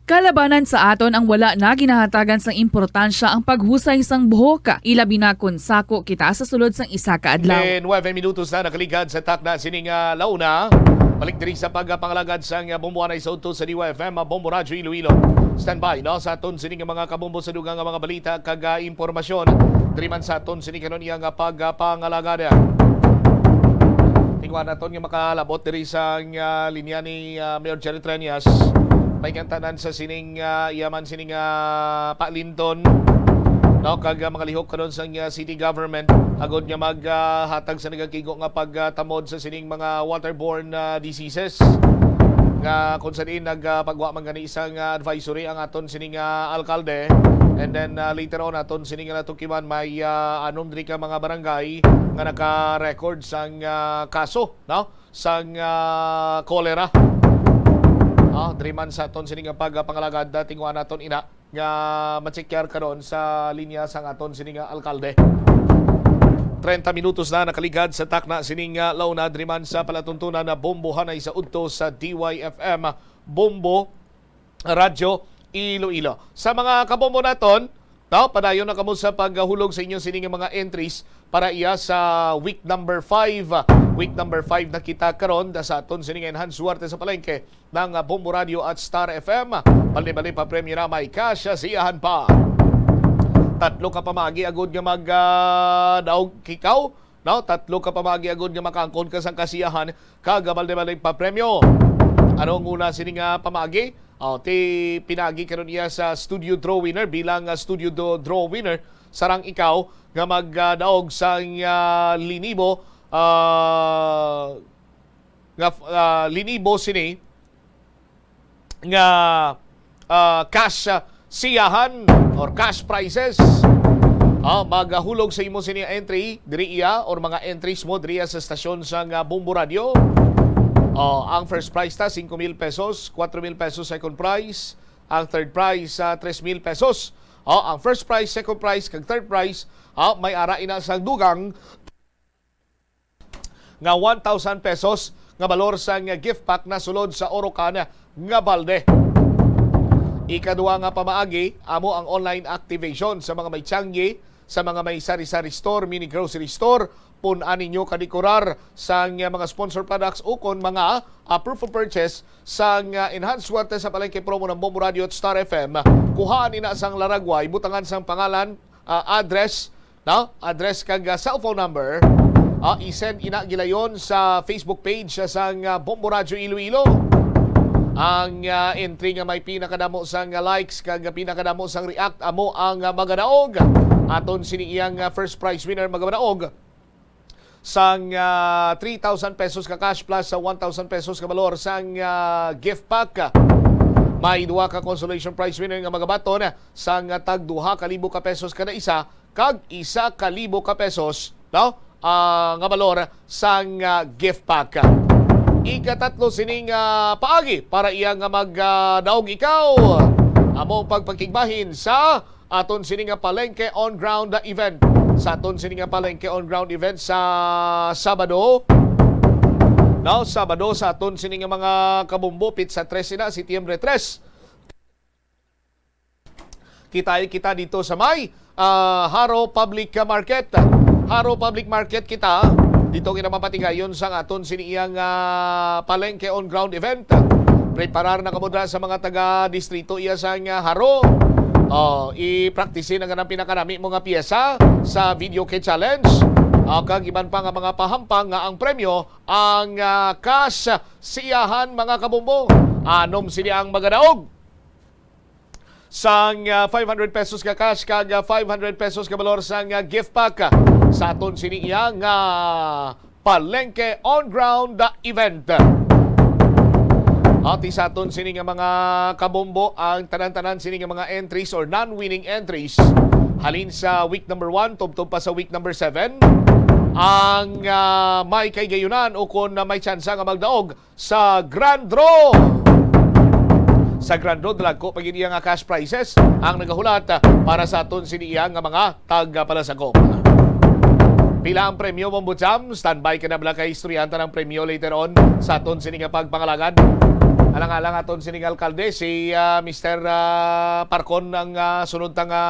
Kalabanan sa aton ang wala na ginahatagan sang importansya ang paghusay sang buhok, ilabi na kon sako kita sa sulod sang isa ka adlaw. Ten, nuebe minutos na nakaligad sa takna sining, ah, launa. Balik diri sa pagpangalagad sang, ah, Bombo Anay sa udto sa D Y F M, ah, Bombo Radyo Iloilo. Standby, no, sa aton sining mga kabombo sa dugang nga mga balita kag, ah, impormasyon. Diri man sa aton sining kanunay nga pagpangalagad. Tingwa naton nga makalabot diri sa, ah, linya ni, ah, Mayor Jerry Treñas. May kantanan sa sining, ah, iya man sining, ah, palinton, no, kag, ah, mga lihok karon sa, ah, city government agod nga mag, ah, hatag sa nagakigo nga pagtamod sa sining mga waterborne, ah, diseases, nga kung sa diin nag, ah, pagwa man gani isang, ah, advisory ang aton sining, ah, alkalde. And then, ah, later on, aton sining natukiman may, ah, anom diri ka mga barangay nga naka-record sang, ah, kaso, no, sang, ah, cholera. Ah, diri man sa aton sining pagpangalagad, ah, tingwa naton ina nga matsekyar karon sa linya sang aton sining, ah, alkalde. Treinta minutos na nakaligad sa takna sining, ah, launa, diri man sa palatuntunan na Bombohanay sa udto sa D Y F M, Bombo Radyo Iloilo. Sa mga kabombo naton, no, padayon na kamo sa paghulog sa inyo sining mga entries para iya sa week number five. Week number five na kita karon da sa aton sining Enhanced Suwerte sa Palengke ng, ah, Bombo Radio at Star F M. Bali-bali pa premyo na may kasya siyahan pa. Tatlo ka pamagi agud nga mag, ah, daog kikaw, no? Tatlo ka pamagi agud nga makangkon ka sang kasiyahan kag bali-bali pa premyo. Ano ang una sini nga pamagi? Oh, ti pinagi karon iya sa studio draw winner bilang, ah, studio do-, draw winner. Sarang ikaw nga magdaog sang, ah, linibo, ah, nga, ah, linibo sini nga, ah, cash, ah, siyahan or cash prizes. Ah, maghulog sa imo sini entry diri iya or mga entries mo diri iya sa stasyon sang, ah, Bombo Radio. Oh, ang first prize ta, cinco mil pesos, cuatro mil pesos second prize, ang third prize, ah, tres mil pesos. Oh, ang first prize, second prize, kag third prize, ah, may ara ina sang dugang nga one thousand pesos nga balor sang gift pack na sulod sa Orocan nga balde. Ikaduha nga pamaagi, amo ang online activation sa mga may tiangge, sa mga may sari-sari store, mini grocery store. Pun-an ninyo kadikorar sang, ah, mga sponsor products ukon mga, ah, proof of purchase sang, ah, Enhanced Suwerte sa Palengke promo ng Bombo Radio at Star F M. Kuhaan ina sang laragway, butangan sang pangalan, ah, address, no? Address kag, ah, cellphone number. Ah, i-send ina gilayon sa Facebook page sang, ah, Bombo Radio Iloilo. Ang, ah, entry nga may pinakadamo sang, ah, likes kag pinakadamo sang react amo ang, ah, magadaog. Aton sini iyang, ah, first prize winner magadaog sang, ah, three thousand pesos ka cash plus sa one thousand pesos ka balor sang, ah, gift pack. May duha ka consolation prize winner nga magabaton sang, ah, tag duha ka libo ka pesos kada isa kag isa ka libo ka pesos, no? Ah, nga balor sang, ah, gift pack. Ikatatlo sining, ah, paagi para iya nga mag, ah, daog ikaw. Amo ang pagpakigbahin sa aton sini nga Palengke on Ground event. Sa aton sini nga Palengke on Ground event sa Sabado. No, Sabado sa aton sini nga mga kabumbo, Pitsa tres na, Setyembre tres. Kita kita dito sa may, ah, Jaro Public Market. Jaro Public Market kita. Dito kita mapatigayon sa aton sini iyang, ah, Palengke on Ground event. Preparar na kamo dira sa mga taga distrito iya sa nga Jaro. Oh, i-practice na nga ng pinakanami mo nga piyesa sa video key challenge. Ah, kag iban pa nga mga pahampang nga ang premyo ang, ah, cash sa iyahan, mga kabumbo. Anom sini ang magadaog sang, ah, five hundred pesos ka cash kag, ah, five hundred pesos ka balor sang, ah, gift pack sa aton sini iya nga Palengke on Ground event. Ati sa aton sini nga mga kabombo ang tanan-tanan sini nga mga entries or non-winning entries halin sa week number one tubtob pa sa week number seven ang, ah, may kaigayunan o kon na may tsansa nga magdaog sa Grand Draw. Sa Grand Draw, dalagko pa gid iya nga cash prizes ang nagahulat, ah, para sa aton sini iya nga mga tagapalasakop. Pila ang premyo, Bombo Cham? Standby ka na bala kay istoryahan ta ng premyo later on sa aton sini nga pagpangalagad. Alang-alang aton sini nga alkalde, si, ah, Mister, ah, Parcon ang, ah, sunod ta nga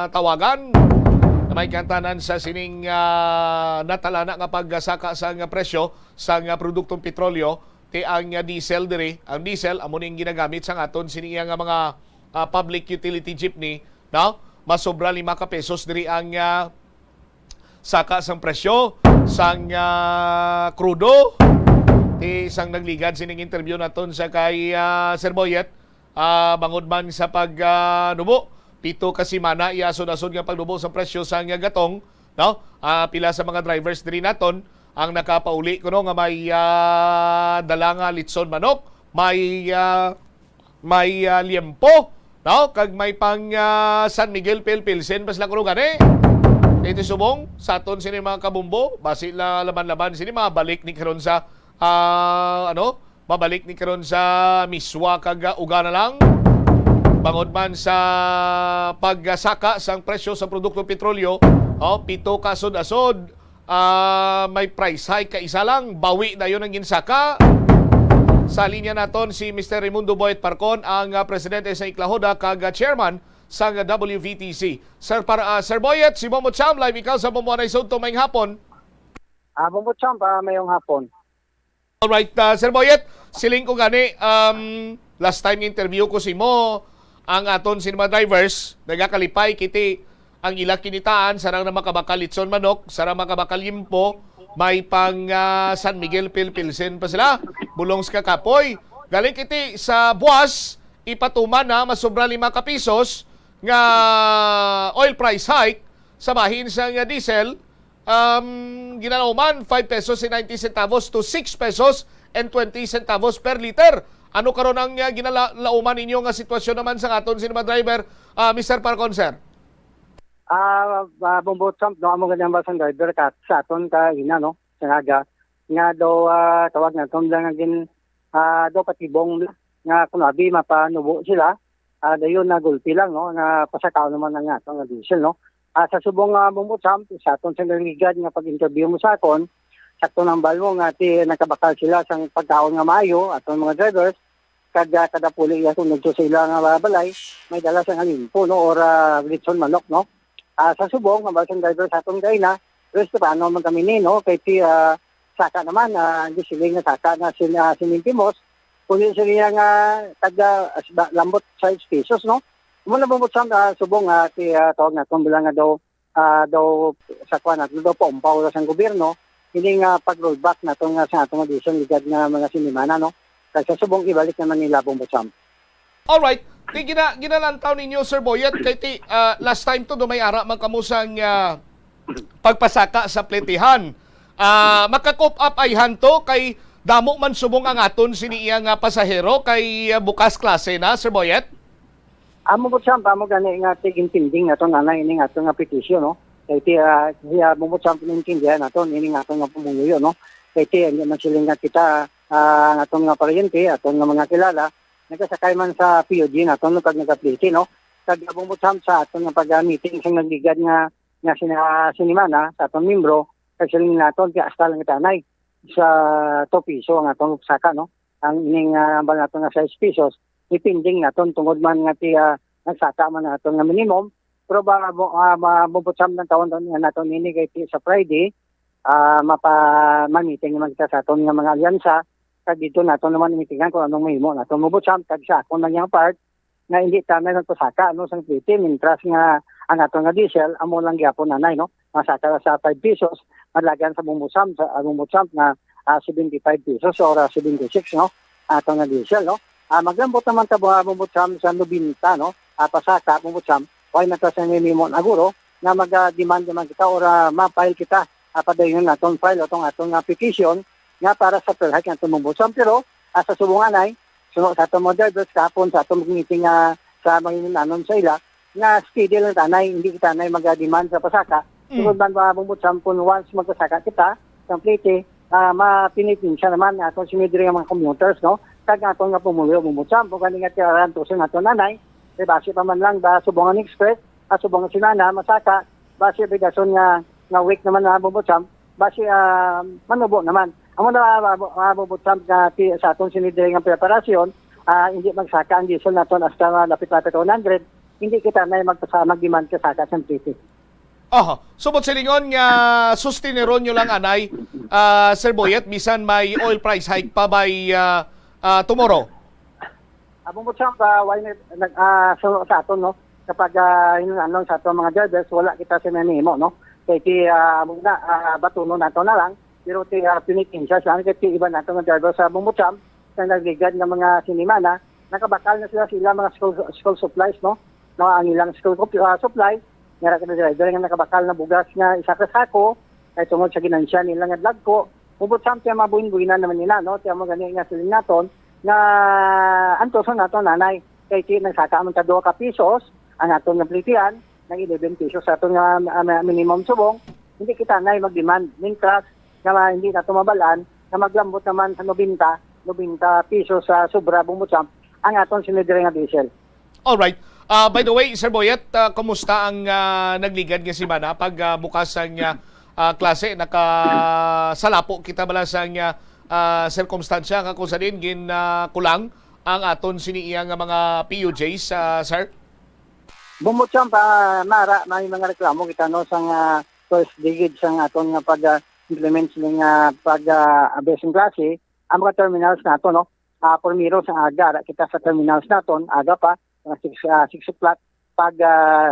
tawagan. Na may kantanan sa sining, ah, natalana nga pagsaka sa nga presyo sa nga produktong petrolyo, ti ang, ah, diesel diri, ang diesel amo ning ginagamit sa aton sini iya nga mga, ah, public utility jeepney, no? Masobra lima ka pesos diri ang, ah, saka sang presyo sang, ah, krudo. Ti sang nagligad sining interview naton sa kay, ah, Sir Boyet, ah, bangod man sa pag, ah, nubo, pito ka semana iya asod-asod nga pagnubo sa presyo sang gatong, no? Ah, pila sa mga drivers diri naton ang nakapauli kuno nga may, ah, dala nga litson manok, may, ah, may, ah, liempo, no? Kag may pang, ah, San Miguel Pale Pilsen pa sila kuno gani. Dito subong sa aton sini mga kabumbo, basi la laban-laban sini mabalik ni karon sa, ah, ano, mabalik ni karon sa miswa kag, ah, uga na lang. Bangod man sa pagsaka sang presyo sa produktong petrolyo, oh, pito ka asod-asod, ah, may price hike ka isa lang, bawi dayon ang ginsaka. Sa linya naton si Mister Raimundo Boyet Parcon, ang, ah, presidente sa Iklahoda kag, ah, chairman sang W V T C. Sir, para, ah, Sir Boyet, si Bombo Cham, live ikaw sa Bombo Anay Sudto, maayong hapon. Ah, Bombo Cham, ah, mayong hapon. Alright, ah, Sir Boyet, siling ko gani, um, last time interview ko si mo, ang aton sini mga drivers, nagakalipay kiti ang ila kinitaan, sarang na makabakal litson manok, sarang makabakal liempo, may pang, ah, San Miguel Pale Pilsen pa sila, bulong sa kakapoy. Galing kiti sa buwas, ipatuman na masobra lima ka pisos nga oil price hike sa bahin sa nga diesel, um, ginalauman five pesos and ninety centavos to six pesos and twenty centavos per liter. Ano karon ang, ah, ginalauman ninyo nga sitwasyon naman sa aton sini mga driver, ah, Mister Parcon, sir? Ah, ah, Bombo Cham, no, amo gani ang basang driver ka sa aton ka ina, no, sa Naga, nga daw, ah, tawag naton lang nga gin-, ah, daw patibong nga kung abi mapanubo sila, ah, dayon na gulpi lang, no, nga pasakaw naman ang aton nga diesel, no. Ah, sa subong nga, Bombo Cham, sa aton sa nagligad nga pag-interview mo sa akon, sakto nang bal mo nga ti nagkabakal sila sang pagkaon nga maayo, aton mga drivers, Kag, ah, kada puli iya sunod sa ila nga balay, may dala sang alimpo, no, or, ah, lechon manok, no. Ah, sa subong, ang basin driver sa aton kaina, respetano man kami ni, no, kay ti, ah, saka naman, ah, hindi sila nga saka na sin-, ah, sinimpi mos, kundi sila nga taga, ah, ba-, lambot sais pesos, no. Muna po sa, ah, subong, ah, ti, ah, tawag naton bilang nga daw, ah, daw sa kuwan naton, daw paumpaw daw sang gobyerno, hindi nga pag-rollback naton nga sa aton nga desisyon ligad nga mga sinimana, no. Kay sa subong, ibalik naman nila, Bombo Sam. Alright. Kay gina-, ginalantaw ninyo, Sir Boyet, kay ti, ah, last time to, do may ara man kamo sang, ah, pagpasaka sa plitihan. Ah, maka-cope up ayhan to kay damo man subong ang aton sini iya nga pasahero kay, ah, bukas klase na, Sir Boyet? Amo po siya, amo gani nga tigintinding nato, nanay, ini nga ato nga petisyon, no? Kay ti, ah, siya mo po siya pinintindihan nato, ini nga ato nga pumuluyo, no? Kay ti, hindi man sila nga kita, ah, ang aton nga paryente, aton nga mga kilala, nagasakay man sa P U G nato, no, kag nagapliti, no? Kag abong po siya sa aton nga pag-meeting sa nagligad nga, nga sina-, sinimana sa aton membro, kag siling naton, kaya hasta lang kita, nay, sa two piso ang atong saka, no? Ang ining, ah, hambal naton nga sais pesos, ipinding naton tungod man nga ti, ah, nagsaka man naton nga minimum. Pero ba, mo, ah, ma-, mabutsam ng taon nga naton ini kay ti sa Friday, ah, mapa-, ma-meeting naman kita sa aton nga mga alyansa, kag dito naton naman mitingan kung anong mahimo naton. Mabutsam, kag sa akon lang yung part, nga hindi ta na nagpasaka, no, sang pliti, mintras nga ang aton nga diesel, amo lang gyapon, nanay, no? Masaka sa five pesos, madlagan sa Bumbusamp, sa, ah, Bumbusamp nga, ah, seventy-five pesos or, ah, seventy-six, no? Ato nga diesel, no? Ah, maglambot naman ta, ah, Bumbusamp sa nobenta, no? Ah, pasaka, Bumbusamp, why na ta sa minimum aguro, nga mag-demand naman kita or, ah, ma-file kita, ah, padayon naton file atong aton nga application nga para sa fair hike nga aton Bumbusamp. Pero, ah, sa subong anay, suno sa aton mga drivers, kahapon sa aton meeting nga sa mga anon sa ila, nga steady lang tanay, hindi kita na mag-demand sa pasaka. Mm. Tungod man, mga Bumbutsam, kung once magpasaka kita, complete, ah, mapinipinsa naman aton si Midri nga mga commuters, no? Kag aton nga pumuyo, Bumbutsam, kung gani nga tiraran to sa aton nanay, kay basi pa man lang, ba, subong ang express, ah, subong ang sinana, masaka, basi bigason nga, nga week naman na Bumbutsam, basi, ah, manubo naman. Amo na, ah, Bumbutsam, nga ti-, sa aton si Midri nga preparasyon, ah, hindi magsaka ang diesel naton hasta nga lapit-lapit one hundred, hindi kita na magpasa-, mag-demand sa saka sa City. Aha. Subot silingon nga sustineron nyo lang anay, ah, Sir Boyet, bisan may oil price hike pa by, ah, ah, tomorrow? Amo mo siya, ah, why not, nag-, ah, so, sa aton, no? Kapag, ah, yun, ano, sa aton mga drivers, wala kita sa nanimo, no? Kay ti, ah, amo na, ah, batunon nato na lang, pero ti, ah, pinitin siya, siya, kay ti iba nato nga driver sa Bumbutsam, sa nagligad nga mga sinimana, nakabakal na sila sa ilang mga school, school supplies, no? No, ang ilang school sup-, ah, supply, nga ra ka driver nga nakabakal na bugas nga isa ka sako, kay tungod sa ginansya nila nga dagko, Bumbutsam, tiya mabuin-buinan naman nila, no? Tiya mo gani nga siling naton, nga antuson naton, nanay, kay ti nagsaka man ta duha ka pisos, ang aton nga plitian, nag eleven pesos sa aton nga, ah, minimum subong, hindi kita na mag-demand, mintras nga ma-, hindi nato mabalaan, na maglambot naman sa nobenta, nobenta pesos sa sobra, Bumbutsam, ang aton sinidre nga diesel. Alright. Ah, by the way, Sir Boyet, ah, kumusta ang, ah, nagligad nga semana pag, ah, bukas ang, ah, ah, klase? Nakasalapo kita bala sa, ah, ah, sirkumstansya nga kung sa din gin, ah, kulang ang aton sini iya nga mga P U Js, ah, sir? Bumbutsam pa, Mara, may mga reklamo kita, no, sang, ah, first digit sang aton nga pag, ah, implement sini nga pag, ah, abes ng klase, ang mga terminals nato, no, ah, primero sa aga, ara kita sa terminals naton, aga pa, mga six, ah, six o'clock, pag, ah,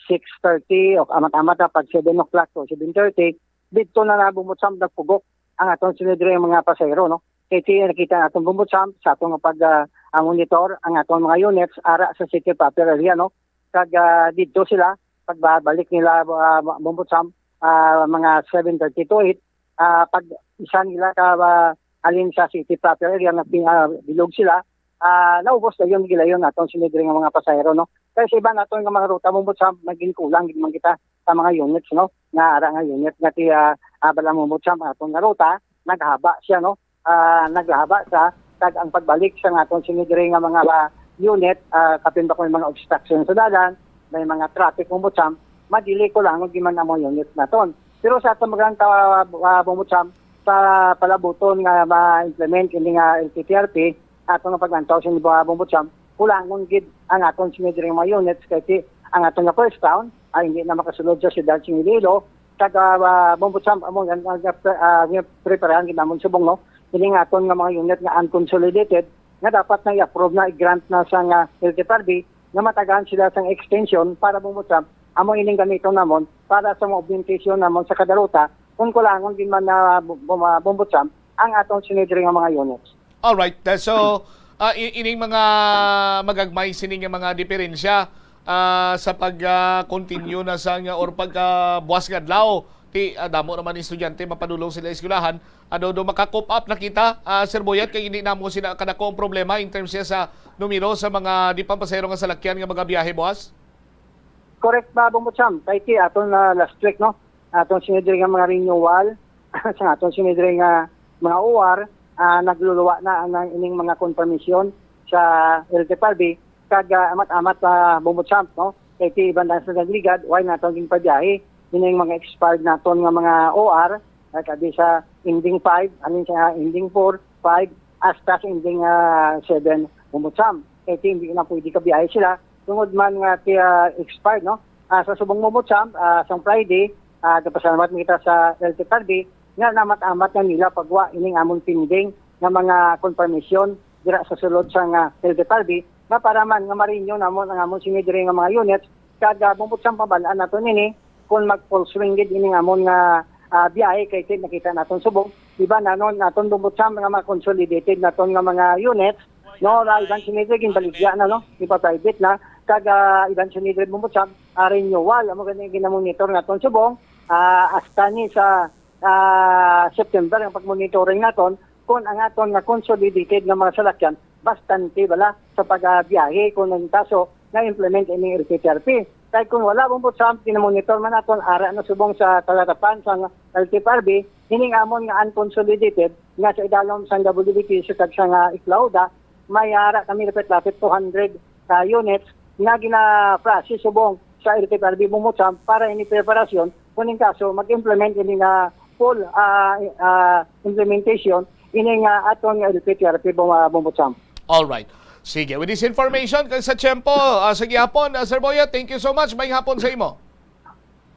six thirty o amat-amat na pag seven o'clock o seven thirty, dito na nabumot sa nagpugok ang aton sinidre ang mga pasahero, no? Kay ti-, nakita naton bumot sa, sa atong pag, ah, ang monitor, ang atong mga units, ara sa city proper area, no? Kag, ah, dito sila, pagbabalik nila, ah, bumot sa, ah, mga seven thirty to eight, ah, pag isa nila ka, ah, alin sa city proper area nga pin-, ah, bilog sila, ah, naubos na yung gilayon naton sinidre nga mga pasahero, no? Kaya sa iba naton nga mga ruta, mumot sa naging kulang gid man kita sa mga units, no? Nga ara nga unit nga ti, ah, ah, bala mumot sa aton nga ruta, naghaba siya, no? Ah, naghaba siya, kag ang pagbalik sa aton sinidre nga mga, ah, unit, ah, kapin ba kung may mga obstruction sa dalan, may mga traffic, mumot sa, madili ko lang, di man ang mga unit naton. Pero sa aton mga, ah, bumot sa, sa palabuton nga ma-implement ini nga L T T R P, aton nga pag-antaw sa inyo, ah, Bombo Champ, kulangon gid ang aton sini diri nga mga units kay ti ang aton nga first round ay hindi na makasulod sa siyudad sa Iloilo. Kag, ah, Bombo Champ, amo ang, ang, ah, ang preparahan gid namon subong, no? Ini nga aton nga mga unit nga unconsolidated nga dapat na i-approve na, i-grant na sa nga L T F R B nga matagaan sila sang extension para, Bombo Champ, amo ining gamiton namon para sa mga augmentation namon sa kada ruta kung kulangon din man na, Bu-, Bu-, Bombo Champ, ang aton sini diri nga mga units. Alright. Uh, so, ah, i-, ining mga magagmay sini nga mga diferensya, ah, sa pag, ah, continue na sa nga or pag, ah, buwas nga adlaw, ti, ah, damo naman ni estudyante mapadulong sila eskwelahan. Ano do maka-cope up na kita, ah, Sir Boyet, kay hindi namo sila kadako ang problema in terms siya sa numero sa mga di pa pasahero nga salakyan nga magabiyahe buwas? Correct ba, Bombo Cham? Kay ti aton na last week, no? Aton sinidri nga mga renewal, sa aton sinidri nga mga O R, ah, nagluluwa na ang, ang ining mga konfirmasyon sa L T F R B, kag, ah, amat-amat pa, Bombo Cham, no? Kay ti iban lang sa nagligad, why naton ginpabiyahe? Ining mga expired naton nga mga O R, like, abi sa ending five, alin sa ending four, five, hasta sa ending, ah, seven, Bombo Cham. Kay ti hindi na pwede kabiyahe sila, tungod man nga ti, ah, expired, no? Ah, sa subong, Bombo Cham, ah, sang Friday, ah, nagpasalamat man kita sa L T F R B nga naamat-amat nga nila pagwa ining amon pending nga mga konfirmasyon dira sa sulod sang, ah, L T F R B nga para man nga ma-renew namon ang amon sini diri nga mga units, kag, ah, Bombo Cham, pabal-an naton ini kung mag-full swing gid ining amon nga, ah, biyahe kay ti nakita naton subong. Iban nanon naton, Bombo Cham, nga mga consolidated naton nga mga units, no, la iban sinidri ginbaligya na, no, ipa-private na, kag, ah, iban sinidri, Bombo Cham, ah, renewal, amo gani ginamonitor naton subong, ah, hasta ni sa, ah, September ang pag-monitoring naton kung ang aton nga consolidated nga mga salakyan bastante bala sa pagbiyahe kung ang kaso na-implement ining L T F R B. Kay kung wala, Bombo Cham, ginamonitor man naton, ara na subong sa talatapan sa L T F R B, hining amon nga unconsolidated nga sa idalom sang W B T C kag sa nga Iklauda, may ara kami lapit-lapit two hundred ka units nga gina-process subong sa L T F R B, Bombo Cham, para ini preparasyon kung in kaso mag-implement ini nga full, ah, ah, implementation ini nga aton nga L P T R P, Bom-, ah, Bombo Cham. All right. Sige, with this information, kag sa tiyempo, ah, sa gihapon, ah, Sir Boyet, thank you so much. Maayong hapon sa imo.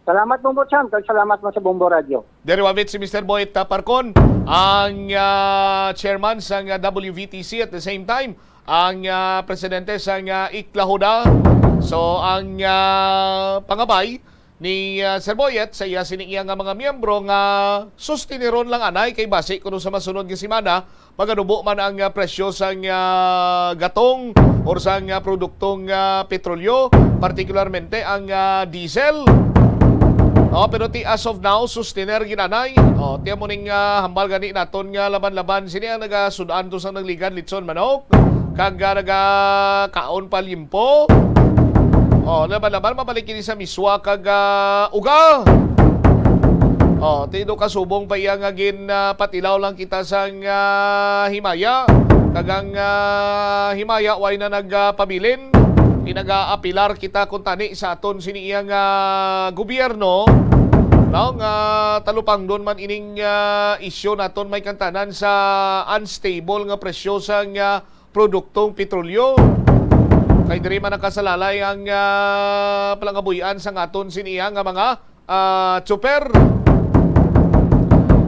Salamat, Bombo Cham, kag salamat man sa Bombo Radio. Diri wavit si Mister Boyet Taparcon, ang, ah, chairman sang, ah, W V T C, at the same time, ang, ah, presidente sang, ah, Iklahuda. So, ang, ah, pangabay ni, ah, Sir Boyet sa iya sini iya nga mga miyembro nga sustineron lang anay kay basi kuno sa masunod nga semana, maganubo man ang, ah, presyo sang, ah, gatong or sang, ah, produktong, ah, petrolyo, partikularmente ang, ah, diesel. Oh, pero ti as of now, sustiner ginanay. Oh, ti amo ning, ah, hambal gani naton nga laban-laban. Sini ang nagasud-an to sang nagligad, litson manok, kag, ah, nagakaon pa limpo. Oh, laban-laban, mabalik kini sa miswa kag, ah, uga. Oh, ti do kasubong pa iya nga gin, ah, patilaw lang kita sang, ah, himaya. Kag ang, ah, himaya way na nagpabilin. Pinagaapilar kita kuntani sa aton sini iya nga gobyerno, no, nga talupangdon man ining, ah, isyu naton may kantanan sa unstable nga presyo sang, ah, produktong petrolyo. Kay diri man nakasalalay ang, ah, palangabuy-an sang aton sini iya nga mga, ah, tsuper.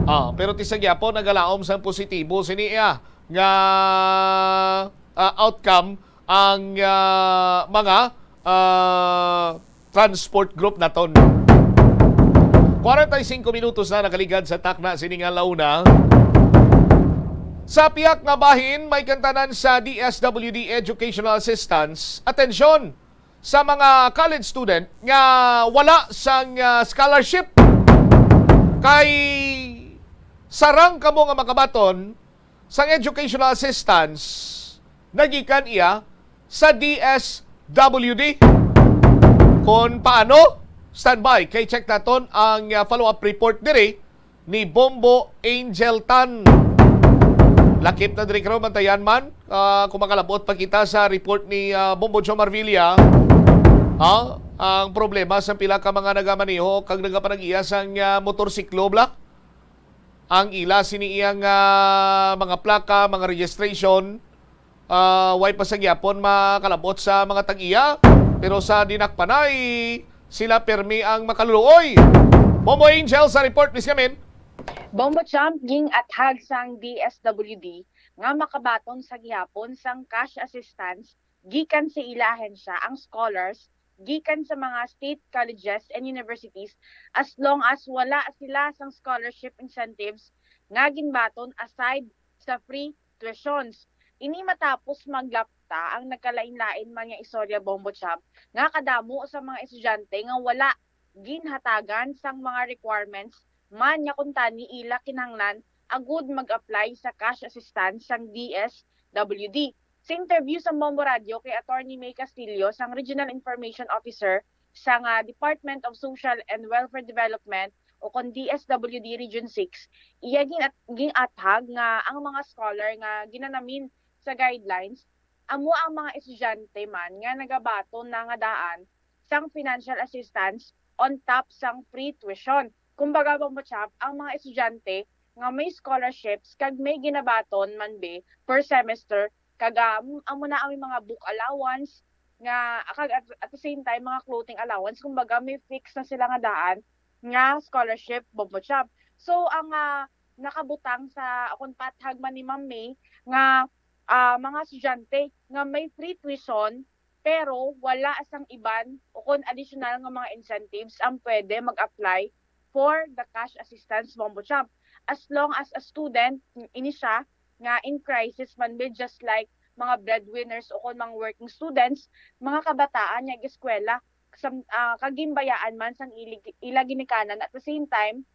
Ah, pero ti sa gyapon nagalaom sang positibo sini iya nga, ah, outcome ang, ah, mga, ah, transport group naton. Kwarenta y singko minutos na nakaligad sa takna sini nga launa. Sa pihak nga bahin, may kantanan sa D S W D Educational Assistance. Atensyon sa mga college student nga wala sang, ah, scholarship. Kay sarang kamo nga makabaton sang educational assistance, nagikan iya sa D S W D. Kon paano? Standby, kay check naton ang, ah, follow-up report diri ni Bombo Angel Tan. Lakip na diri karon, bantayan man, ah, kung makalabot pa kita sa report ni, ah, Bombo Joe Marvilla. Ah, ang problema sa pila ka mga nagamaneho kag nagapanag-iya sang, ah, motorsiklo, bla? Ang ila sini iyang, ah, mga plaka, mga registration, Ah, way pa sa gyapon makalabot sa mga tag-iya, pero sa dinakpanay, sila permi ang makaluluoy. Bombo Angel sa report, please, Kamin. Bombo Champ, ging-athag sang D S W D nga makabaton sa gihapon sang cash assistance gikan sa ila ahensya ang scholars gikan sa mga state colleges and universities as long as wala sila sang scholarship incentives nga ginbaton aside sa free tuitions. Ini matapos maglapta ang nagkalain-lain man nga istorya, Bombo Champ, nga kadamo sa mga estudyante nga wala ginhatagan sang mga requirements man nga kuntani ila kinahanglan agud mag-apply sa cash assistance sang D S W D. Sa interview sa Bombo Radio kay Attorney May Castillo, sang Regional Information Officer sang ah, Department of Social and Welfare Development o kon D S W D Region six, iya gin-, gin-athag nga ang mga scholar nga ginanamin sa guidelines amo ang mga estudyante man nga nagabaton na nga daan sang financial assistance on top sang free tuition. Kumbaga, Bombo Champ, ang mga estudyante nga may scholarships kag may ginabaton man be per semester, kag ah, amo na ang mga book allowance nga, kag at, at the same time, mga clothing allowance, kumbaga may fix na sila nga daan nga scholarship, Bombo Champ. So ang ah, nakabutang sa akon pathag man ni Ma'am May nga ah, mga estudyante nga may free tuition pero wala sang iban o kon additional nga mga incentives ang pwede mag-apply for the cash assistance, Bombo Champ. As long as a student, ini siya, nga in crisis man be just like mga breadwinners o kon mga working students, mga kabataan nga eskwela, sa, ah, kagimbayaan man sang ilig, ila ginikanan at the same time,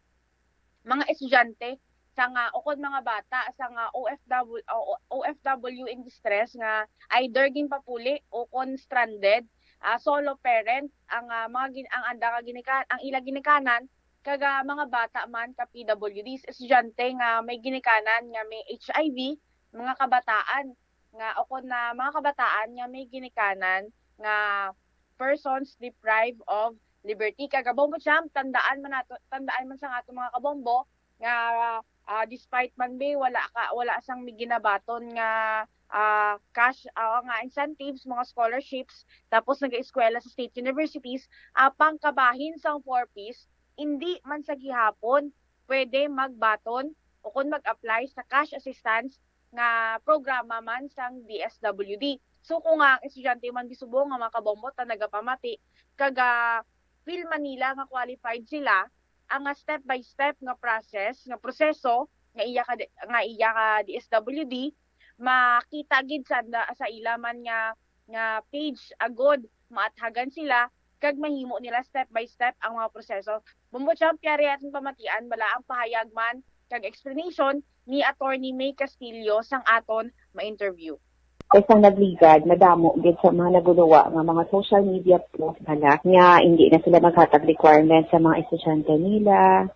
mga estudyante sa nga o kon mga bata sa nga O F W, o, O F W in distress nga either ginpapuli o kon stranded, ah, solo parent ang ah, mga gin, ang anda nga ginika, ang ila ginikanan kag ah, mga bata man ka P W Ds, estudyante nga may ginikanan nga may H I V, mga kabataan nga o kon na mga kabataan nga may ginikanan nga persons deprived of liberty. Kag Bombo Champ, tandaan man nato, tandaan man sa ato mga kabombo nga ah, despite man be wala ka wala sang may ginabaton nga ah, cash ah, nga incentives, mga scholarships, tapos nag-eskwela sa state universities, apang kabahin sang four Ps, hindi man sa gihapon pwede magbaton o kon mag-apply sa cash assistance nga programa man sang D S W D. So kung ang estudyante man be subong nga mga kabombo ta nagapamati kag ah, feel man nila nga qualified sila, ang ah, step by step nga process, nga proseso nga iya ka nga iya ka D S W D makita gid sa sa ila man nga nga page agud maathagan sila kag mahimo nila step by step ang mga proseso. Bombo Champ, yari aton pamatian bala ang pahayag man kag explanation ni Attorney May Castillo sang aton ma-interview. Kay sang nagligad, madamo gid sa mga naguluwa nga mga social media post bala nga hindi na sila maghatag requirements sa mga estudyante nila.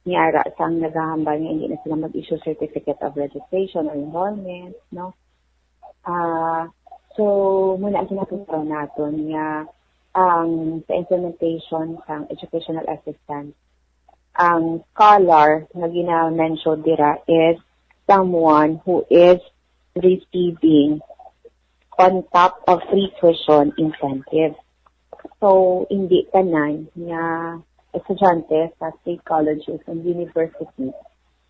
Niara sang nagahambal nga hindi na sila mag-issue certificate of registration or enrollment, no? Ah, so muna ang kinatuturo naton nga ang sa implementation sang educational assistance, ang scholar nga gina-mention dira is someone who is receiving on top of free tuition incentive. So, hindi tanan nga estudyante sa state colleges and universities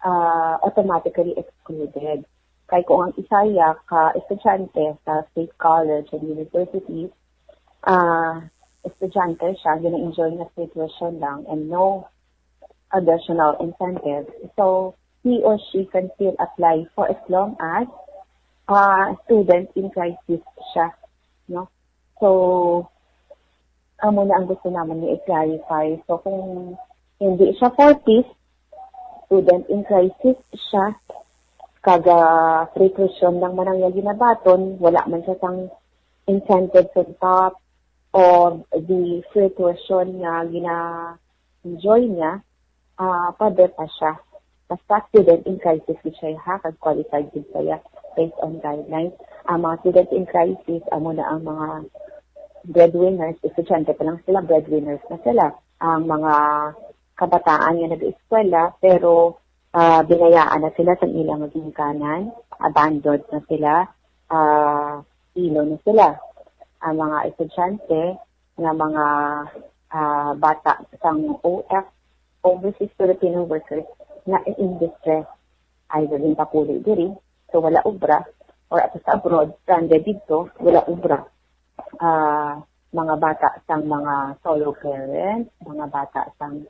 ah, automatically excluded. Kay kung ang isa iya ka estudyante sa state college and university, ah, estudyante siya, gina-enjoy niya free tuition lang and no additional incentives. So, he or she can still apply for as long as ah, student in crisis siya, no? So, amo na ang gusto naman nga i-clarify. So, kung hindi siya four Ps, student in crisis siya, kag ah, free tuition lang man ang iya ginabaton, wala man siya sang incentives on top of the free tuition nga gina-enjoy niya, ah, pwede pa siya. Basta student in crisis gid siya, ha, kag qualified gid siya based on guidelines. Ang mga student in crisis, amo na ang mga breadwinners, estudyante pa lang sila, breadwinners na sila. Ang mga kabataan nga nag-eskwela, pero ah, binayaan na sila sa ilang ginikanan, abandoned na sila, ah, ilo na sila. Ang mga estudyante nga mga, ah, bata sang O F, overseas Filipino workers na in distress, either ginpapuli diri, so wala obra, or ato sa abroad, stranded dito, wala obra. Ah, mga bata sang mga solo parents, mga bata sang,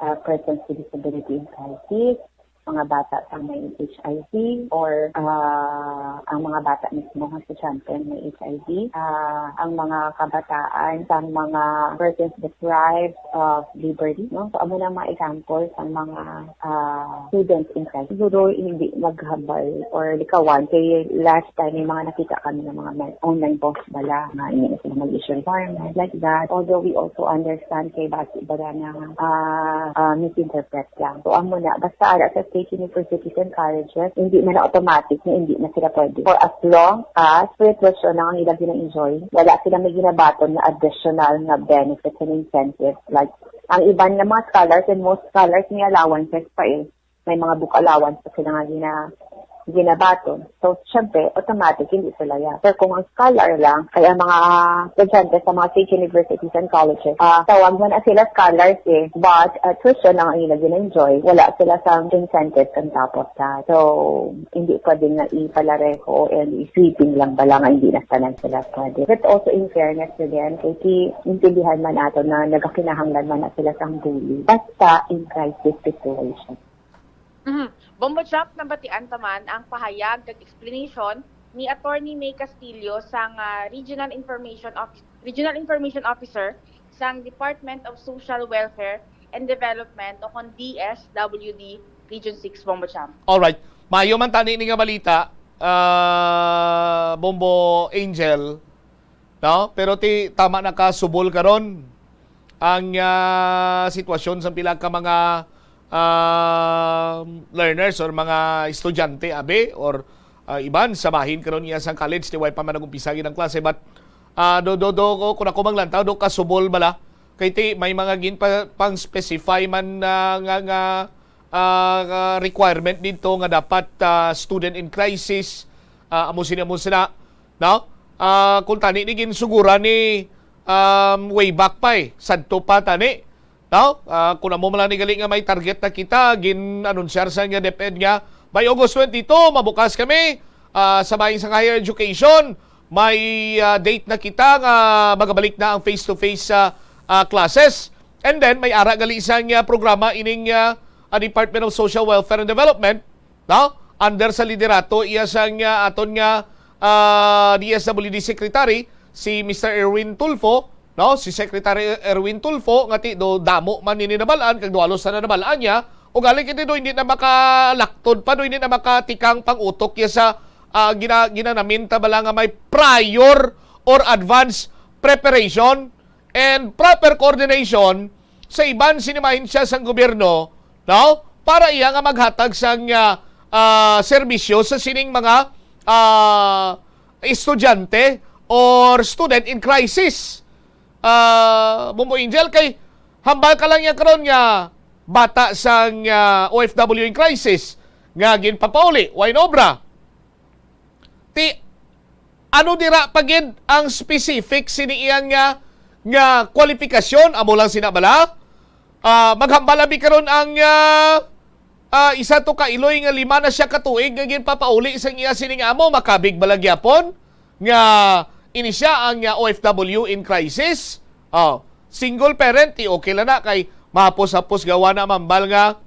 ah, persons with disability in crisis, mga bata sang may H I V, or, ah, ang mga bata mismo nga estudyante may H I V, ah, ang mga kabataan sang mga persons deprived of liberty, no? So, amo na ang mga example sang mga, ah, students in crisis. Siguro hindi maghabal or likawan kay last time may mga nakita kami ng mga online post bala nga hindi na sila mag-issue requirement, like that. Although we also understand kay basi bala na, ah, ah, misinterpret lang. So, amo na, basta ara sa state universities and colleges, hindi man na automatic na hindi na sila pwede. For as long as free tuition lang ang ila gina-enjoy, wala sila may ginabaton na additional nga benefits and incentives. Like, ang iban nga mga scholars, and most scholars may allowances pa eh. May mga book allowance pa sila nga gina-, ginabaton. So, syempre, automatic, hindi sila yan. Pero kung ang scholar lang, kaya mga estudyante sa mga state universities and colleges, ah, tawag man na sila scholars eh, but, ah, tuition lang ang ila gina-enjoy. Wala sila sa incentives on top of that. So, hindi pwede nga ipalareho and isipin lang bala nga hindi na tanan sila pwede. But also, in fairness to them, kay ti-, intindihan man nato na nagakinahanglan man na sila sang bully. Basta in crisis situation. Mhm. Bombo Champ, nabatian ta man ang pahayag kag explanation ni Attorney May Castillo sang, ah, Regional Information Office, Regional Information Officer sang Department of Social Welfare and Development o kon D S W D Region six, Bombo Champ. Alright. Maayo man tani ni nga balita, ah, Bombo Angel, no? Pero ti tama na ka subol karon ang, ah, sitwasyon sa pila ka mga, ah, learners or mga estudyante, abi, or, ah, iban sa bahin karon iya sang college, ti way pa man nag-umpisa gid ang klase, but, ah, do, do, do, ko, kung ako manglantaw, do kasubol bala. Kay ti, may mga gin pa, pang specify man, ah, nga, nga, ah, nga requirement dito nga dapat, ah, student in crisis, ah, amo sini, amo sina, no? Ah, kung tani ni ginsuguran ni, um, way back pa eh, sadto pa tani, no? Ah, kung amo man lang ni gali nga may target na kita, gin-anunsyar sa nga DepEd nga by August twenty-two, mabukas kami, ah, sa bahin sang higher education. May, ah, date na kita nga magabalik na ang face-to-face sa, ah, classes. And then, may ara gali sang, ah, programa ining, ah, ah, Department of Social Welfare and Development, no? Under sa liderato iya sang, ah, aton nga, ah, D S W D Secretary, si Mister Erwin Tulfo, no? Si Secretary Erwin Tulfo, nga ti do damo man ini nabal-an, kag do halos na nabal-an niya, ugali kay ti do hindi na makalaktod pa, do hindi na makatikang pang-utok iya sa, ah, gina-, ginanaminta bala nga may prior or advance preparation and proper coordination sa iban sini mga ahensya sang gobyerno, no? Para iya nga maghatag sang, ah, ah, serbisyo sa sining mga, ah, estudyante or student in crisis. Ah, Bombo Angel, kay hambal ka lang niya karon nga bata sang, ah, O F W in crisis nga ginpapauli, way na obra. Ti, ano dira pa gid ang specific sini iyang nga, nga kwalifikasyon? Amo lang sina bala? Ah, maghambal abi karon ang, ah, ah, isa to ka iloy nga lima na siya ka tuig nga ginpapauli sang iya sining amo, makabig bala gyapon nga ini siya ang, ah, O F W in crisis? Oh, single parent, ti okay lang na kay mahapos-hapos gawa na mambal nga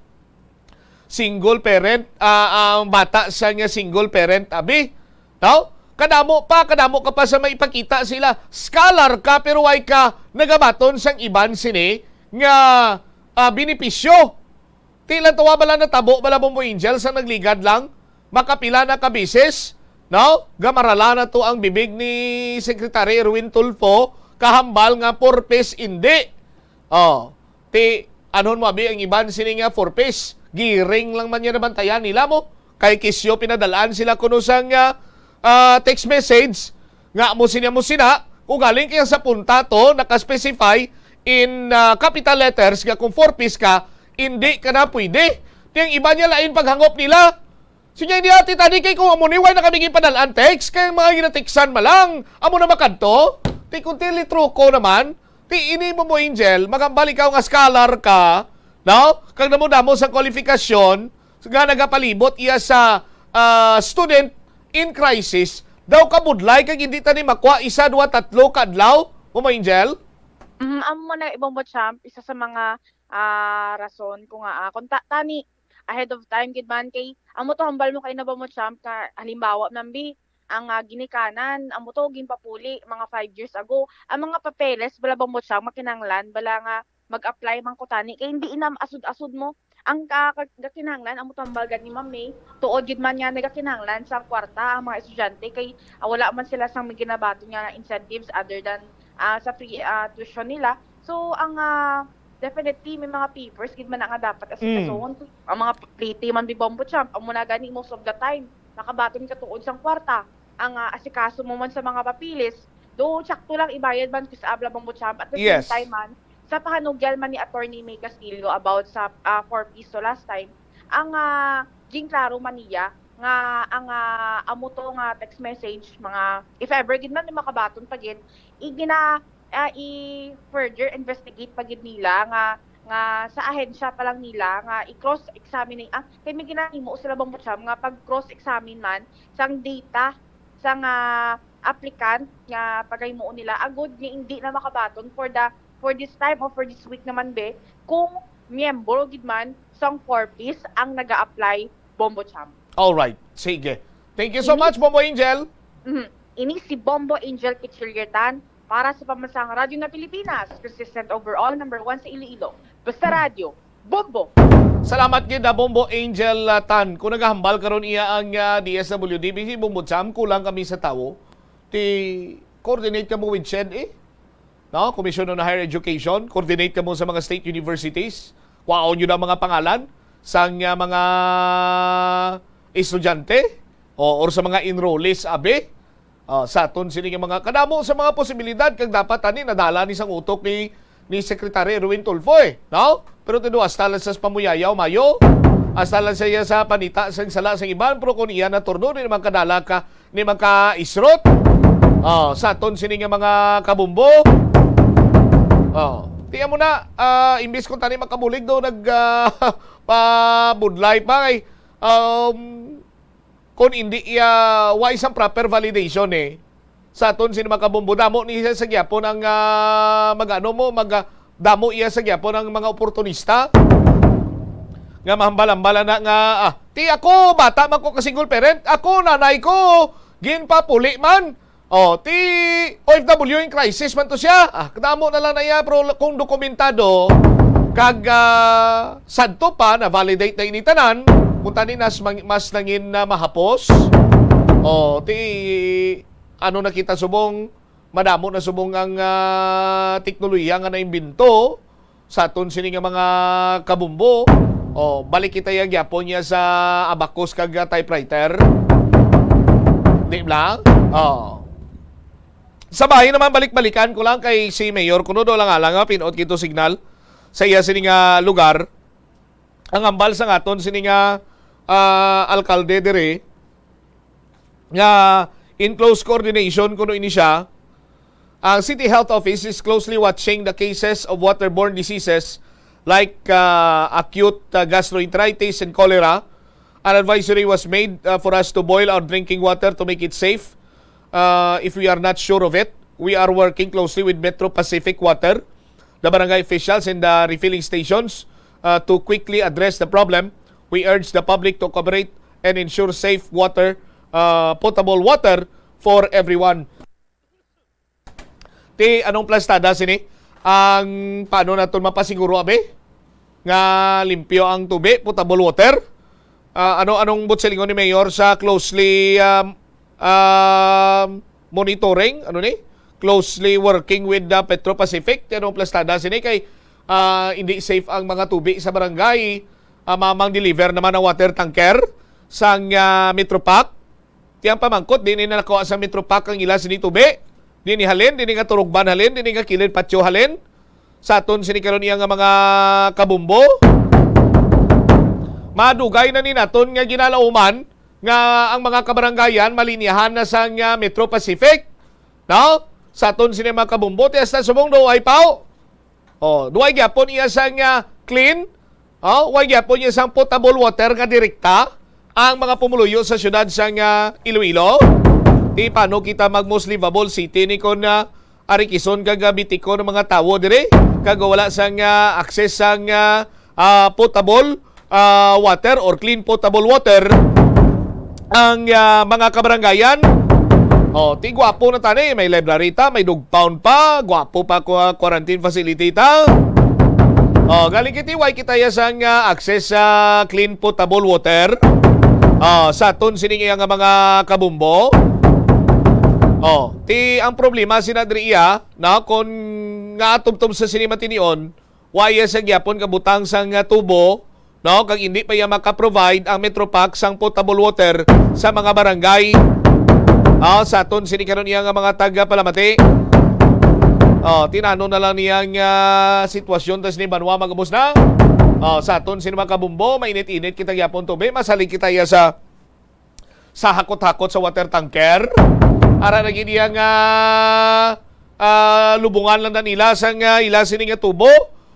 single parent, ah, ang bata sa nga single parent, abi. No? Kadamo pa, kadamo ka pa sa may ipakita sila. Scholar ka, pero way ka nagabaton sang iban sini nga, ah, benepisyo. Ti lang tuwa bala natabo bala, Bombo Angel, sa nagligad lang. Makapila na ka bisis, no? Gamarala na to ang bibig ni Secretary Erwin Tulfo, kahambal nga purpose, indi. Oh, ti, anhon mo abi ang iban sini nga four Ps? Giring lang man niya nabantayan nila mo. Kay kisyo pinadalaan sila kuno sang, ah, ah, text message nga mo sina, mo sina. Ugaling kaya sa punta to, naka-specify in, ah, capital letters nga kung four Ps ka, hindi ka na pwede. Ti ang iba niya lain paghangop nila. Sige, hindi ati tani kay kung amo ni, why na kami ginpadal-an text? Kay mga ginatiksan man lang, amo na makadto? Ti kung ti litruko naman, ti ini mo mo, Angel, magambal ikaw nga scholar ka, no? Kag damo-damo sa kwalifikasyon, nga nagapalibot iya sa, ah, student in crisis, daw kabudlay kag hindi tani makwa isa, dua, tatlo ka adlaw, mo mo, Angel? Mm, amo na, Bombo Champ, isa sa mga, ah, rason ko nga, ah, kung ta-, tani, ahead of time gid man kay amo to, hambal mo kay na ba mo, Champ, nga halimbawa man bi ang, ah, ginikanan, amo to ginpapuli mga five years ago. Ang mga papeles bala ba mo, Champ, makinanglan bala nga mag-apply man ko tani kay hindi ina asud-asud mo ang ka, ka, gakinahanglan. Amo to hambal gani, Ma'am May, tuod gid man nga nagakinahanglan sa kwarta ang mga estudyante kay, ah, wala man sila sang may ginabaton nga incentives other than, ah, sa free, ah, tuition nila. So ang, ah, definitely may mga papers gid man na nga dapat asikasuhon. Ang mga plete man bi, Bombo Champ, amo na gani most of the time nakabaton ka tuod sang kwarta. Ang, ah, asikaso mo man sa mga papeles, do sakto lang ibayad man, Chris Abla, Bombo Champ, at the same Yes. time man, sa pahanugyan man ni Attorney May Castillo about sa, ah, four piso last time, ang, ah, ginklaro man niya nga ang, ah, amo to nga text message, mga, if ever gid man may makabaton pa gid, igina ah, i-further investigate pa gid nila nga, nga sa ahensya pa lang nila nga i-cross-examine, ah, kay may ginahimo sila, Bombo Champ, nga pag cross-examine man sang data sang, ah, applicant nga pagahimoon nila, agud nga hindi na makabaton for the, for this time or for this week naman be kung miyembro gid man sang four Ps ang naga-apply, Bombo Champ. Alright, sige. Thank you so Ini much, Bombo Angel. Mhm. Ini si Bombo Angel Kuchilyer Tan para sa Pamansang Radyo na Pilipinas, consistent overall, number one sa Iloilo. Basta Radyo, Bombo! Salamat gid, ah, Bombo Angel, ah, Tan. Kung nagahambal karon iya ang, ah, D S W D, busy, Bombo Champ, kulang kami sa tawo. Ti coordinate kamo with CHED, eh? No? Commission on Higher Education, coordinate kamo sa mga state universities. Kwaon nyo na mga pangalan sang, ah, mga estudyante o, or sa mga enrollees, abi. Ah, sa aton sini nga mga kadamo sa mga posibilidad kag dapat ani nadala ni sang utok ni, ni Secretary Erwin Tulfo, eh, no? Pero tudo hasta lang sa pamuyayaw, mayo, hasta lang sa iya sa panita sang sala sang iban, pero kung iya na turno, di naman kadala ka, ni magkaisrot. Oh, sa aton sini nga mga kabumbo. Oh, tiyan mo na, ah, imbis kung tani makabulig do, nag, ah, pabudlay pa kay, um, kung hindi iya, wa isang proper validation, eh. Sa aton sini mga kabumbo, damo ni siya sa gyapon ang, ah, mag-ano mo, mag, ah, damo iya sa gyapon ang mga oportunista nga mahambal-hambal na nga, ah, ti ako, bata man ko ka single parent, ako, nanay ko, ginpapuli man. Oh, ti O F W in crisis man to siya. Ah, kadamo na lang na iya, pero kung dokumentado, kag, ah, sadto pa, na-validate na ini tanan, kung tani nas-, mang-, mas nangin na mahapos, oh, ti ano na kita subong, madamo na subong ang, ah, teknolohiya nga naimbento sa aton sini nga mga kabumbo. Oh, balik kita ya gyapon niya sa abacus kag, ah, typewriter. Di ba? Oh. Sa bahin naman, balik-balikan ko lang kay si Mayor kuno do lang alang nga pin-ot kito signal sa iya sini nga lugar. Ang hambal sa ngaton sini nga, ah, alkalde diri nga in close coordination kuno ini siya. Ang City Health Office is closely watching the cases of waterborne diseases like, ah, acute, ah, gastroenteritis and cholera. An advisory was made, ah, for us to boil our drinking water to make it safe. Uh, if we are not sure of it, we are working closely with Metro Pacific Water, the barangay officials, and the refilling stations, uh, to quickly address the problem. We urge the public to cooperate and ensure safe water, uh, potable water for everyone. Ti, anong plastada sini? Ang paano naton mapasiguro, abi? Nga limpyo ang tubi, potable water? Ah, ano, anong buot silingon ni Mayor sa closely, um, um, monitoring, ano ni? Closely working with the Petro Pacific. Ti, anong plastada sini? Kay, ah, hindi safe ang mga tubi sa barangay. Ah, mamang deliver naman ang water tanker sang, ah, Metropac. Ti ang pamangkot, di ni nakuha sa Metropac ang ila sini tubi. Di ni halin, di ni nga turugban halin, di ni nga kilid patio halin. Sa aton sini karon iya nga mga kabumbo. Madugay na ni naton nga ginalauman nga ang mga kabaranggayan malinyahan na sang, ah, Metro Pacific, no? Sa aton sini mga kabumbo, ti hasta subong do ay pao. Oh, duay gyapon iya sang, ah, clean. Oh, way gyapon iya sang potable water nga direkta ang mga pumuluyo sa siyudad sang, ah, Iloilo. Ti paano kita mag most livable city ni kon, ah, ari Quezon kag, ah, Bitico ang mga tawo diri kag wala sang, ah, access sang, ah, ah, potable, ah, water or clean potable water ang, ah, mga kabaranggayan. Oh, ti gwapo na tani, may library ta, may dog pound pa, gwapo pa ko, ah, quarantine facility ta. Oh, galing kiti way kita ya sang, ah, access sa clean potable water. Ah, sa aton sining iya nga mga kabumbo. Oh, ti ang problema sina diri iya, na kon nga atubtob sa sini matinion, wa iya sa gyapon kabutang sang, ah, tubo, no? Kag hindi pa iya maka-provide ang Metropac sang potable water sa mga barangay. Ah, sa aton sini karon iya nga mga taga Palamati. Oh, tinano na lang niya nga sitwasyon tas ni banwa magubos na. Oh, sa aton sini mga kabumbo, mainit-init kita gyapon tubig, masalig kita iya sa sa hakot-hakot sa water tanker. Ara na gid iya nga, ah, lubungan lang na nila sang, ah, ila sini nga tubo.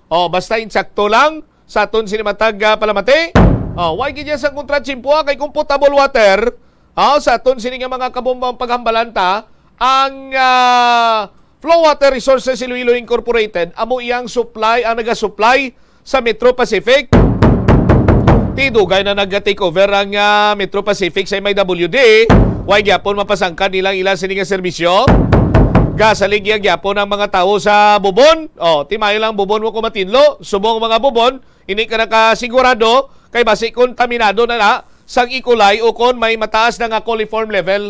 Oh, basta insakto lang sa aton sini matag, ah, Palamati. Oh, way gid iya sa kontra tiyempo, ah, kay kung potable water, ah, sa aton sini nga mga kabumbang paghambalan ta, ang, ah, Flow Water Resources Iloilo Incorporated, amo iyang supply, ang naga-supply sa Metro Pacific. Ti dugay na nag-take over ang, ah, Metro Pacific sa M I W D. Way gyapon mapasangkad nilang ila sini nga serbisyo. Gasalig iya gyapon ang mga tawo sa Bubon. Oh, ti maayo lang Bubon mo kumatinlo. Subong mga Bubon, hindi ka nakasigurado kay basi kontaminado na na sang E. coli o kon may mataas na nga coliform level.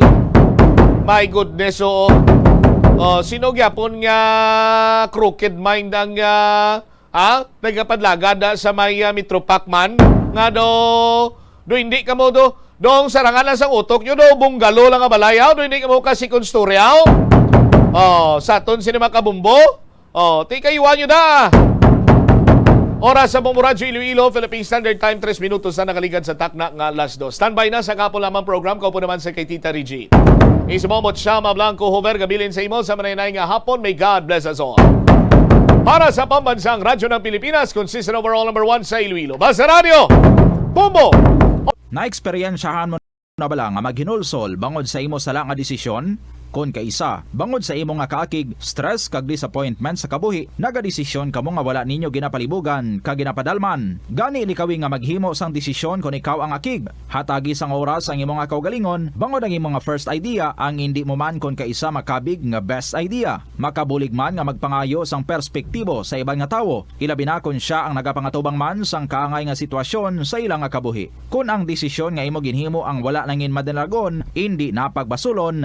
My goodness, oo. Oh, sino gyapon nga crooked mind ang, ah, ha? Nagapadlagad na sa may, ah, Metro Pac man? Nga do, do hindi ka mo do, dong sarangan lang sang utok nyo do, bungalo lang nga balay, aw, do hindi ka mo ka second story, aw? Oh, sa aton sini mga kabumbo? Oh, ti kayuhan nyo da. Oras sa Bombo Radyo Iloilo, Philippine Standard Time, tres minutos na nakaligad sa takna nga alas dos. Standby na sa kapo lamang program, kaupo naman sa kay Tita Reggie. Isumomot siya, Mablanco Hover, gabilin sa imo sa manay-nay nga hapon. May God bless us all. Para sa Pambansang Radyo ng Pilipinas, consistent overall number one sa Iloilo. Basta Radyo, Bombo! Naeksperyensyahan mo na bala nga maghinulsol bangod sa imo sala nga desisyon? Kon kaisa, bangod sa imo nga kaakig, stress kag disappointment sa kabuhi, nagadesisyon kamo nga wala ninyo ginapalibugan kag ginapadalman. Gani likawi nga maghimo sang desisyon kon ikaw ang akig. Hatagi sang oras ang imo nga kaugalingon, bangod ang imo nga first idea ang indi mo man kon kaisa makabig nga best idea. Makabulig man nga magpangayo sang perspektibo sa iban nga tawo, ilabi na kon sia ang nagapangatubang man sang kaangay nga sitwasyon sa ila nga kabuhi. Kon ang desisyon nga imo ginhimo ang wala nangin madalagon, indi na pagbasulon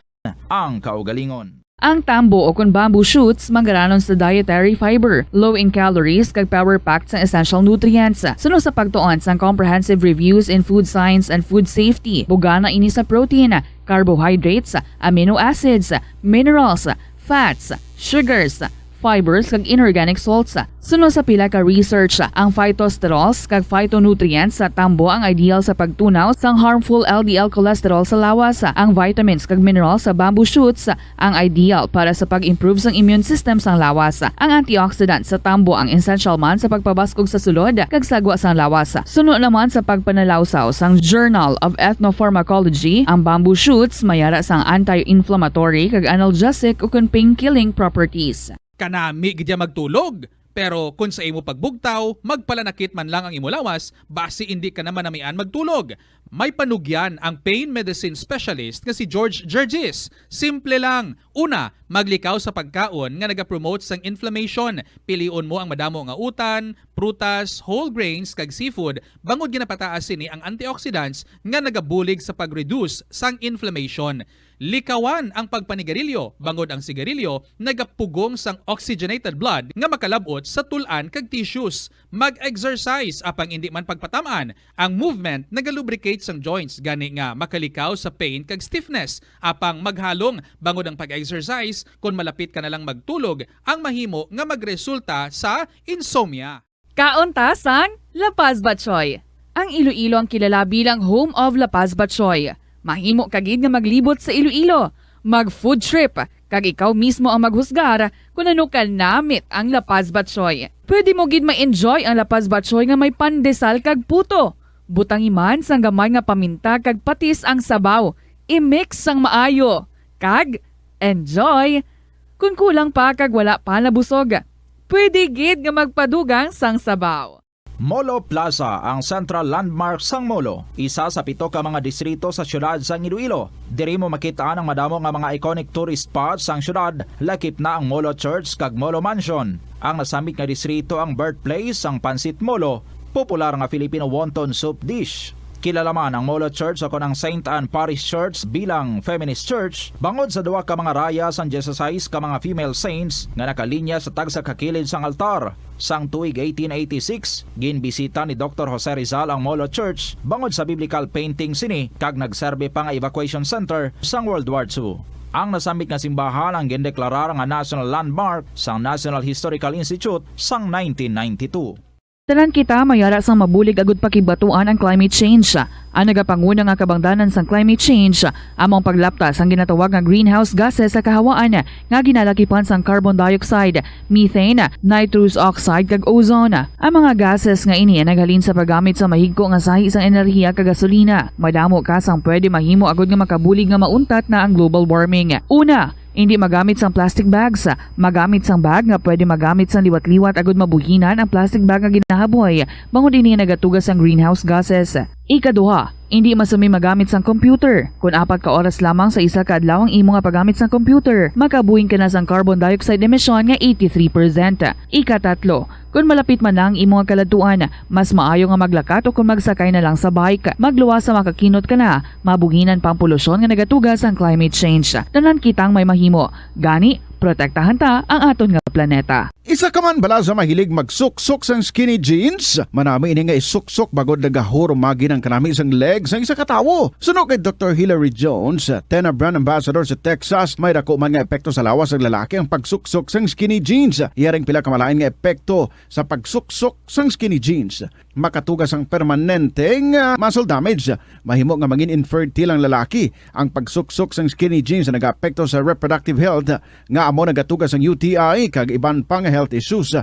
ang kaugalingon. Ang tambo o kon bamboo shoots manggaranon sa dietary fiber, low in calories, kag power-packed sang essential nutrients. Suno sa pagtuon sang Comprehensive Reviews in Food Science and Food Safety, bugana ini sa protein, carbohydrates, amino acids, minerals, fats, sugars, fibers, kag inorganic salts. Suno sa pila ka research, ang phytosterols kag phytonutrients sa tambo ang ideal sa pagtunaw sang harmful L D L cholesterol sa lawas. Ang vitamins kag minerals sa bamboo shoots ang ideal para sa pag-improve sang immune system sang lawas. Ang antioxidant sa tambo ang essential man sa pagpabaskog sa sulod kag sagwa sang lawas. Suno naman sa pagpanalawsaw sang Journal of Ethnopharmacology, ang bamboo shoots may ara sang anti-inflammatory kag analgesic ukon pain-killing properties. Kanami gid ya magtulog, pero kon sa imo pagbugtaw, magpalanakit man lang ang imo lawas, basi indi ka na manamian magtulog. May panugyan ang pain medicine specialist nga si George Gergis. Simple lang. Una, maglikaw sa pagkaon nga nagapromote sang inflammation. Pilion mo ang madamo nga utan, prutas, whole grains, kag seafood, bangod ginapataas sini ang antioxidants nga nagabulig sa pag-reduce sang inflammation. Likawan ang pagpanigarilyo, bangod ang sigarilyo nagapugong sang oxygenated blood nga makalab-ot sa tul-an kag tissues. Mag-exercise, apang indi man pagpatam-an, ang movement nagalubricate sang joints, gani nga makalikaw sa pain kag stiffness. Apang maghalong, bangod ang pag-exercise, kon malapit ka na lang magtulog, ang mahimo nga magresulta sa insomnia. Kaon ta sang La Paz Batchoy. Ang Iloilo ang kilala bilang home of La Paz Batchoy. Mahimo ka gid nga maglibot sa Iloilo, mag-food trip, kag ikaw mismo ang maghusgar kon ano kanamit ang La Paz Batchoy. Pwede mo gid ma-enjoy ang La Paz Batchoy nga may pandesal kag puto. Butangi man sang gamay nga paminta kag patis ang sabaw. I-mix sang maayo. Kag enjoy! Kon kulang pa kag wala pa nabusog, pwede gid nga magpadugang sang sabaw. Molo Plaza, ang central landmark sang Molo, isa sa pito ka mga distrito sa siyudad sang Iloilo. Diri mo makit-an ang madamo nga mga iconic tourist spots sang siyudad, lakip na ang Molo Church kag Molo Mansion. Ang nasambit nga distrito ang birthplace sang Pancit Molo, popular nga Filipino wonton soup dish. Kilala man ang Molo Church ukon ang Saint Anne Parish Church bilang feminist church bangod sa duha ka mga raya sang dieciséis ka mga female saints nga nakalinya sa tagsa ka kilid sang altar. Sang tuig eighteen eighty-six, ginbisita ni Doktor Jose Rizal ang Molo Church bangod sa biblical painting sini kag nagserbi pa nga evacuation center sang World War Two. Ang nasambit nga simbahan ang gindeklarar nga national landmark sang National Historical Institute sang nineteen ninety-two. Tanan kita may ara sang mabulig agud pakibatuan ang climate change. Ang nagapanguna nga kabangdanan sang climate change amo ang paglapta sang ginatawag nga greenhouse gases sa kahawaan nga ginalakipan sang carbon dioxide, methane, nitrous oxide, kag ozone. Ang mga gases nga ini ang naghalin sa paggamit sa mahigko nga sahi sang enerhiya kag gasolina. Madamo ka sang pwede mahimo agud nga makabulig nga mauntat na ang global warming. Una, indi magamit sang plastic bags. Magamit sang bag nga pwede magamit sang liwat-liwat agud mabuhinan ang plastic bag nga ginahaboy, bangod ini nagatuga sang greenhouse gases. Ikaduha, indi masumi magamit sang computer. Kon apat ka oras lamang sa isa ka adlaw ang imo nga paggamit sang computer, makabuhin ka na sang carbon dioxide emission nga eighty-three percent. Ikatatlo, kon malapit man na ang imo nga kaladtuan, mas maayo nga maglakat o kon magsakay na lang sa bike. Magluwas sa makakinot ka na, mabuhinan pa ang polusyon nga nagatuga sang climate change. Tanan kitang may mahimo. Gani, protektahan ta ang aton nga planeta. Isa ka man bala sa mahilig magsuksok sang skinny jeans? Manami ini nga isuksok bangod nagahurumagi ang kanami sang leg sang isa ka tawo. Suno kay Doktor Hilary Jones, Tena Brand Ambassador sa Texas, may dako man nga epekto sa lawas sang lalaki ang pagsuksok sang skinny jeans. Iya ring pila ka malain nga epekto sa pagsuksok sang skinny jeans. Makatuga sang permanente nga muscle damage. Mahimo nga mangin infertile ang lalaki. Ang pagsuksok sang skinny jeans nagaapekto sa reproductive health, nga amo nagatuga sang U T I kag iban pa nga health issues.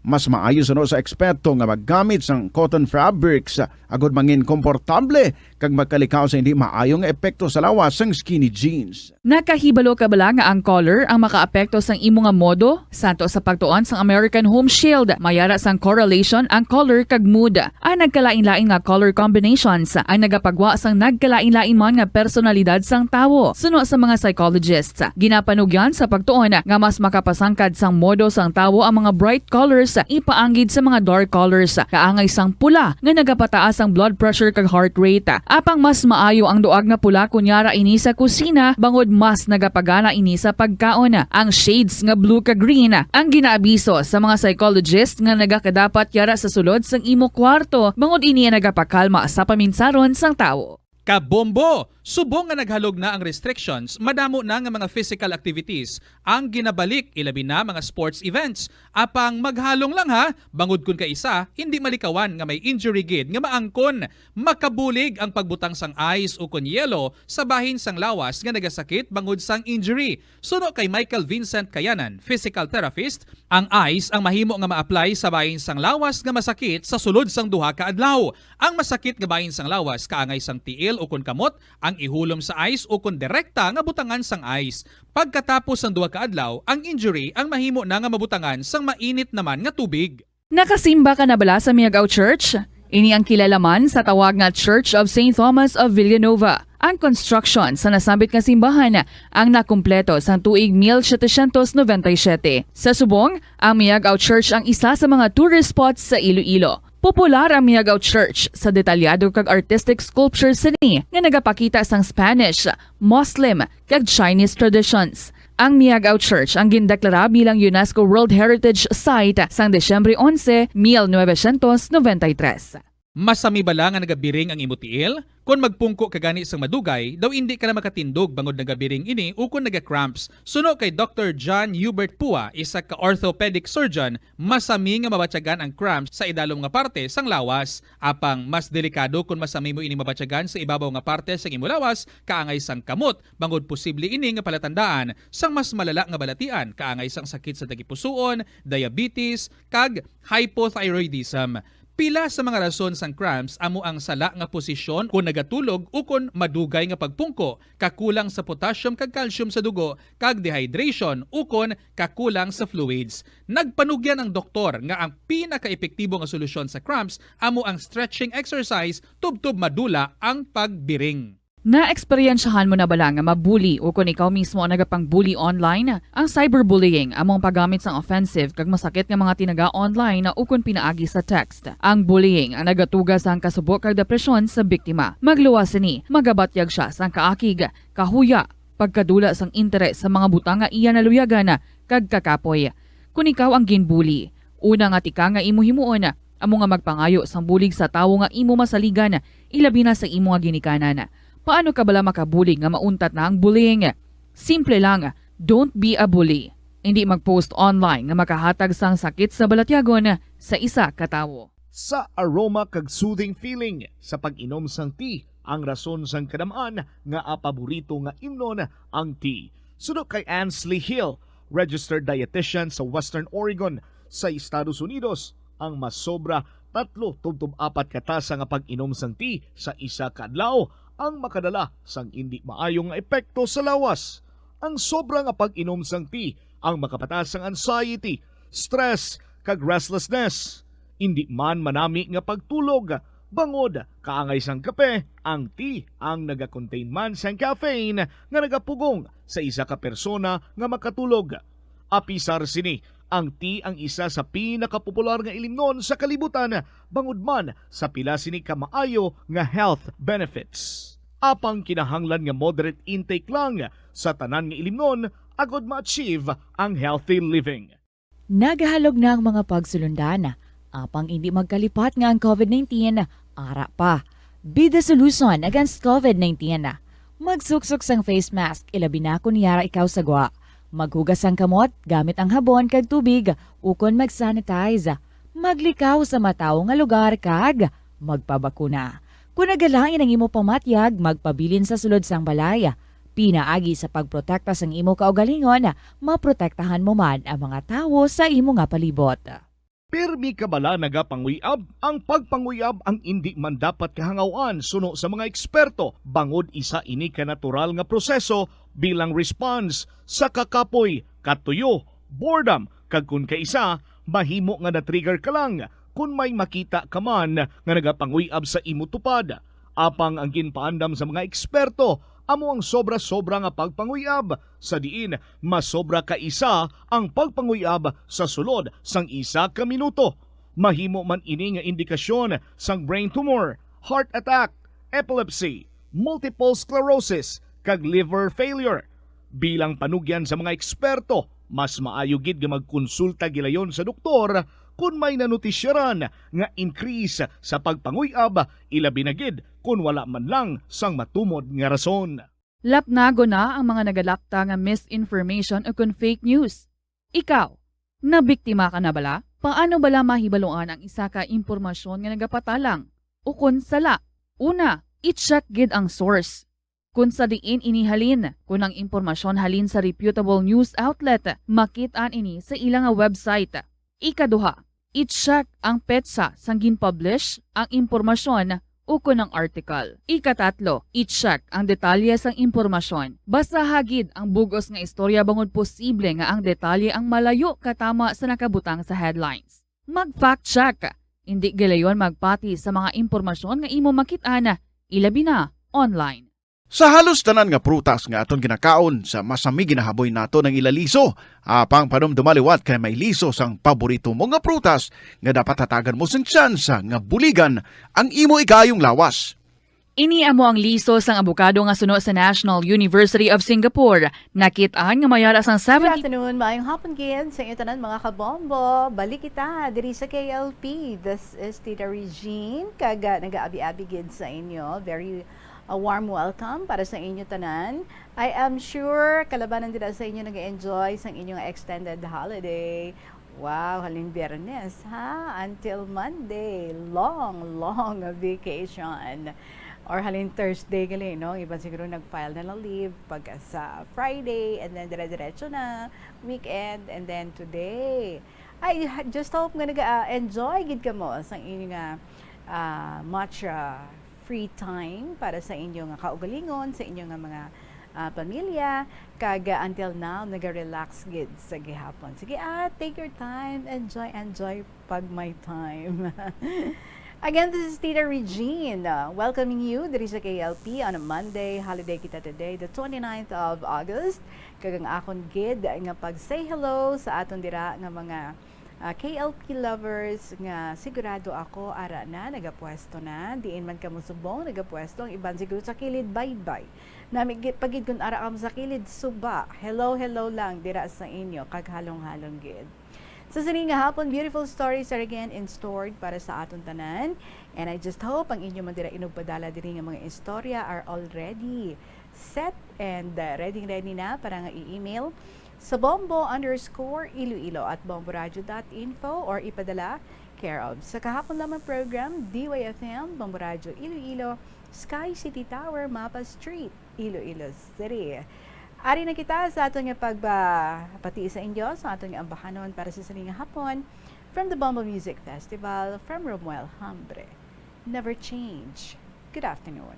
Mas maayo suno sa eksperto nga maggamit sang cotton fabrics agud mangin komportable kag magkalikaw sa hindi maayo nga epekto sa lawas sang skinny jeans. Nakahibalo ka bala nga ang color ang makaapekto sang imo nga modo? Santo sa pagtuon sang American Home Shield, may ara sang correlation ang color kag mood. Ang nagkalain-lain nga color combinations ang nagapagwa sang nagkalain-lain man nga personalidad sang tawo. Suno sa mga psychologists, ginapanugyan sa pagtuon nga mas makapasangkad sang modo sang tawo ang mga bright colors ipaanggid sa mga dark colors, kaangay sang pula nga nagapataas ang blood pressure kag heart rate. Apang mas maayo ang duag nga pula kon yara ini sa kusina, bangod mas nagapagana ini sa pagkaon. Ang shades nga blue kag green ang ginaabiso sa mga psychologist nga nagakadapat yara sa sulod sang imo kwarto, bangod ini ang nagapakalma sa paminsaron sang tawo. Kabombo! Subong nga naghalog na ang restrictions, madamo na nga mga physical activities ang ginabalik, ilabi na mga sports events. Apang maghalong lang ha, bangod kun kaisa, hindi malikawan nga may injury gid nga maangkon. Makabulig ang pagbutang sang ice ukon yelo sa bahin sang lawas nga nagasakit bangod sang injury. Suno kay Michael Vincent Kayanan, physical therapist, ang ice ang mahimo nga ma-apply sa bahin sang lawas nga masakit sa sulod sang duha ka adlaw. Ang masakit nga bahin sang lawas kaangay sang tiil ukon kamot ang ihulom sa ice ukon direkta nga butangan sang ice. Pagkatapos sang duha ka adlaw, ang injury ang mahimo na nga mabutangan sang mainit naman nga tubig. Nakasimba ka na bala sa Miagao Church? Ini ang kilala man sa tawag nga Church of Saint Thomas of Villanova. Ang construction sa nasambit nga simbahan ang nakumpleto sang tuig mil setecientos noventa y siete. Sa subong, ang Miagao Church ang isa sa mga tourist spots sa Iloilo. Popular ang Miagao Church sa detalyado kag artistic sculptures sini nga nagapakita sang Spanish, Muslim, kag Chinese traditions. Ang Miagao Church ang gindeklara bilang UNESCO World Heritage Site sang Disyembre onse, mil novecientos noventa y tres. Masami bala nga nagabiring ang imo tiil? Kon magpungko ka gani sang madugay, daw indi ka na makatindog bangod nagabiring ini ukon naga-cramps. Suno kay Doktor John Hubert Pua, isa ka orthopedic surgeon, masami nga mabatyagan ang cramps sa idalom nga parte sang lawas. Apang mas delikado kon masami mo ini mabatyagan sa ibabaw nga parte sang imo lawas, kaangay sang kamot, bangod posible ini nga palatandaan sang mas malala nga balatian, kaangay sang sakit sa tagipusoon, diabetes, kag hypothyroidism. Pila sa mga rason sang cramps amo ang sala nga posisyon kon nagatulog ukon madugay nga pagpungko, kakulang sa potassium kag calcium sa dugo, kag dehydration ukon kakulang sa fluids. Nagpanugyan ang doktor nga ang pinakaepektibo nga solusyon sa cramps amo ang stretching exercise tubtob madula ang pagbiring. Naeksperyensyahan mo na bala nga mabuli ukon ikaw mismo ang nagapang-bully online? Ang cyberbullying amo ang paggamit sang offensive kag masakit nga mga tinaga online ukon pinaagi sa text. Ang bullying ang nagatuga sang kasubo kag depresyon sa biktima. Magluwas sini, magabatyag sia sang kaakig, kahuya, pagkadula sang interes sa mga butang nga iya naluyagan, kag kakapoy. Kon ikaw ang ginbuli, una nga tikang nga imo himuon amo nga magpangayo sang bulig sa tawo nga imo masaligan, ilabi na sa imo nga ginikanan. Paano ka bala makabulig nga mauntat na ang bullying? Simple lang, don't be a bully. Indi mag-post online nga makahatag sang sakit sa balatyagon sa isa ka tawo. Sa aroma kag soothing feeling sa pag-inom sang tea ang rason sang kadam-an nga paborito nga imnon ang tea. Suno kay Ansley Hill, registered dietitian sa Western Oregon sa Estados Unidos, ang masobra tatlo tubtob apat ka tasa nga pag-inom sang tea sa isa ka adlaw ang makadala sang indi maayo nga epekto sa lawas. Ang sobra nga pag-inom sang tea ang makapataas sang anxiety, stress, kag restlessness. Indi man manami nga pagtulog, bangod kaangay sang kape, ang tea ang nagakontain man sang caffeine nga nagapugong sa isa ka persona nga makatulog. Apisar sini, ang tea ang isa sa pinakapopular nga ilimnon sa kalibutan, bangod man sa pila sini ka maayo nga health benefits. Apang kinahanglan nga moderate intake lang sa tanan nga ilimnon agod ma-achieve ang healthy living. Nagahalog na ang mga pagsulundan, apang indi magkalipat nga ang COVID nineteen ara pa. Be the solution against COVID nineteen. Magsuksok sang face mask, ilabi na kon yara ikaw sa gwa. Maghugas sang kamot gamit ang habon kag tubig ukon mag-sanitize. Maglikaw sa matawo nga lugar kag magpabakuna. Kon nagalain ang imo pamatyag, magpabilin sa sulod sang balay. Pinaagi sa pagprotekta sang imo kaugalingon, maprotektahan mo man ang mga tawo sa imo nga palibot. Pirmi ka bala nagapanguyab? Ang pagpanguyab ang indi man dapat kahangaw-an suno sa mga eksperto, bangod isa ini ka natural nga proseso bilang response sa kakapoy, katuyo, boredom, kag kon kaisa, mahimo nga na-trigger ka lang kon may makita ka man nga nagapanguy-ab sa imo tupad. Apang ang ginpaandam sa mga eksperto amo ang sobra-sobra nga pagpanguy-ab, sa diin masobra ka isa ang pagpanguy-ab sa sulod sang isa ka minuto. Mahimo man ini nga indikasyon sang brain tumor, heart attack, epilepsy, multiple sclerosis, kag liver failure. Bilang panugyan sa mga eksperto, mas maayo gid nga magkonsulta gilayon sa doktor kon may nanotisyaran nga increase sa pagpanguy-ab, ilabi na gid kon wala man lang sang matumod nga rason. Lapnagon na ang mga nagalapta nga misinformation o kon fake news. Ikaw, nabiktima ka na bala? Paano bala mahibaluan ang isa ka impormasyon nga nagapatalang o kon sala? Una, i-check gid ang source. Kon sa diin ini halin, kon ang impormasyon halin sa reputable news outlet, makit-an ini sa ila nga website. Ikaduha, i-check ang petsa sang gin-publish ang impormasyon ukon ang article. Ikatatlo, i-check ang detalye sang impormasyon. Basaha gid ang bug-os nga istorya bangod posible nga ang detalye ang malayo katama sa nakabutang sa headlines. Mag-fact check. Indi gilayon magpati sa mga impormasyon nga imo makit-an, ilabi na online. Sa halos tanan nga prutas nga aton ginakaon, sa masami ginahaboy naton ang ila liso. Apang panumduma liwat kay may liso sang paborito mo nga prutas nga dapat hatagan mo sing tsansa nga buligan ang imo ikaayong lawas. Ini amo ang liso sang abogado nga suno sa National University of Singapore. Nakit-an nga may ara sang Good seventy afternoon, maayong hapon gid sa inyo tanan, mga kabombo. Balik kita diri sa K L P. This is Tita Regine, kag, ah, nag-aabi-abi gid sa inyo. Very, ah, warm welcome para sa inyo tanan. I am sure kalabanan dira sa inyo nag-enjoy sang inyong extended holiday. Wow, halin Biyernes, ha? Until Monday, long, long vacation. Or halin Thursday gali, no? Iban siguro nag-file na lang leave pag sa Friday, and then dire-diretso na weekend, and then today. I ha-, just hope nga naga-, ah, enjoy gid kamo sa inyo nga, ah, much, ah, free time para sa inyo nga kaugalingon, sa inyo nga mga, ah, pamilya, kag, ah, until now, naga-relax gid sa gihapon. Sige, ah, take your time, enjoy, enjoy pag may time. Again, this is Tita Regine, uh, welcoming you diri sa K L P on a Monday. Holiday kita today, the twenty-ninth of August. Kag ang akon gid nga pag-say hello sa aton dira nga mga, ah, K L P lovers nga sigurado ako ara na, nagapwesto na. Diin man kamo subong, nagapwesto. Ang iban siguro sa kilid baybay. Nami gi-, pa gid kun ara kamo sa kilid suba. Hello, hello lang dira sa inyo. Kag halong-halong gid. Sa sini nga hapon, beautiful stories are again in stored para sa aton tanan. And I just hope ang inyo man dira inugpadala diri nga mga istorya are already set and, uh, ready-ready na para nga i-email sa bombo underscore iloilo at bomboradio dot info or ipadala care of Sa Kahapon Lamang Program, D Y F M, Bombo Radio Iloilo, Sky City Tower, Mapa Street, Iloilo City. Ari na kita sa aton nga pagbati sa inyo, sa aton nga ambahanon para sa sini nga hapon. From the Bombo Music Festival, from Romuel Hambre. Never change. Good afternoon.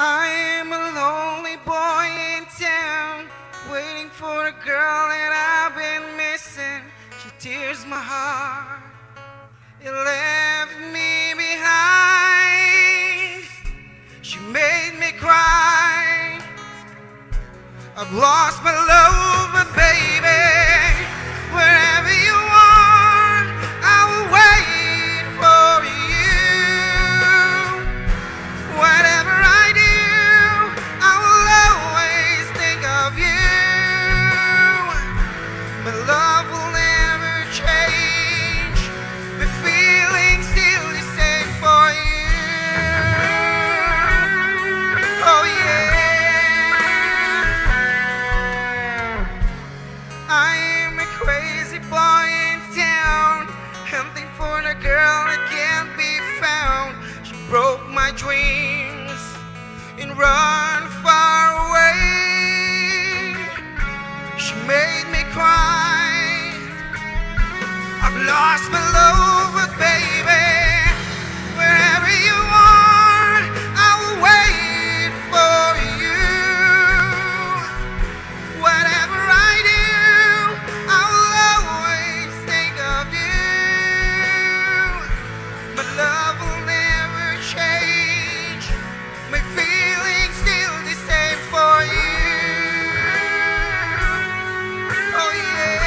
I'm a lonely boy in town, waiting for a girl that I've been missing. She tears my heart. You left me behind. She made me cry. I've lost my love, but baby, wherever you are, I will wait for you. Whatever I do, I will always think of you. My love will never change. My feeling's still the same for you. Oh yeah. I'm a crazy boy in town, hunting for the girl that can't be found. She broke my dreams and run far away. She made me cry. I've lost my love, but baby, wherever you are, I will wait for you. Whatever I do, I will always think of you. My love will never change. My feeling's still the same for you. Oh yeah.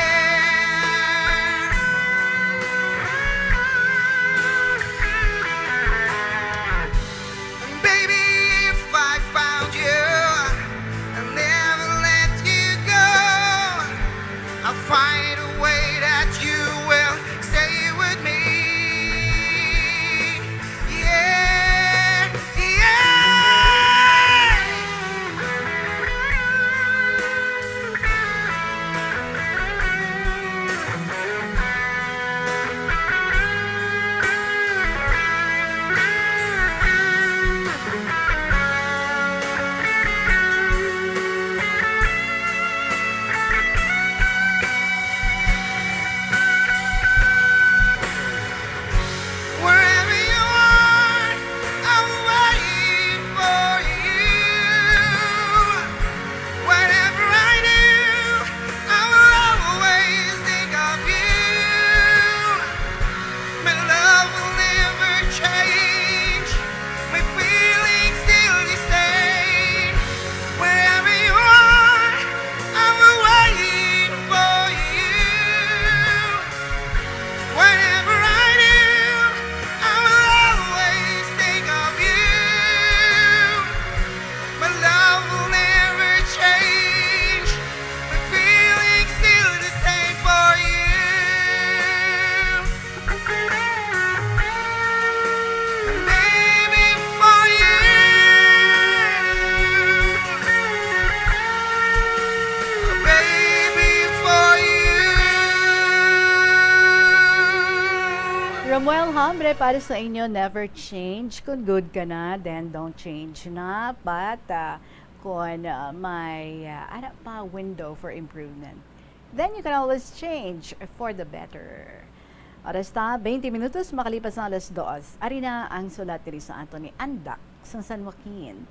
Romuel Hambre para sa inyo, never change. Kung good ka na, then don't change na. But, ah, kung, ah, may, ah, ara pa window for improvement, then you can always change for the better. Oras ta, twenty minutos makalipas ang alas dos. Ari na ang sulat diri sa aton ni Andak sa San Joaquin.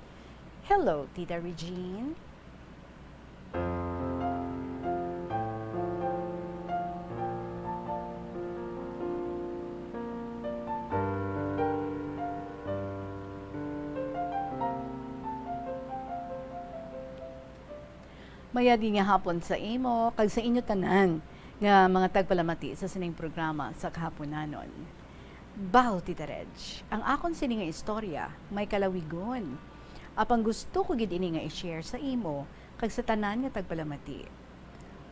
Hello, Tita Regine. Mayad nga hapon sa imo kag sa inyo tanan nga mga tagpalamati sa sining programa sa kahaponanon. Baw, Tita Reg, ang akon sini nga istorya may kalawigon. Apang gusto ko gid ini nga i-share sa imo kag sa tanan nga tagpalamati.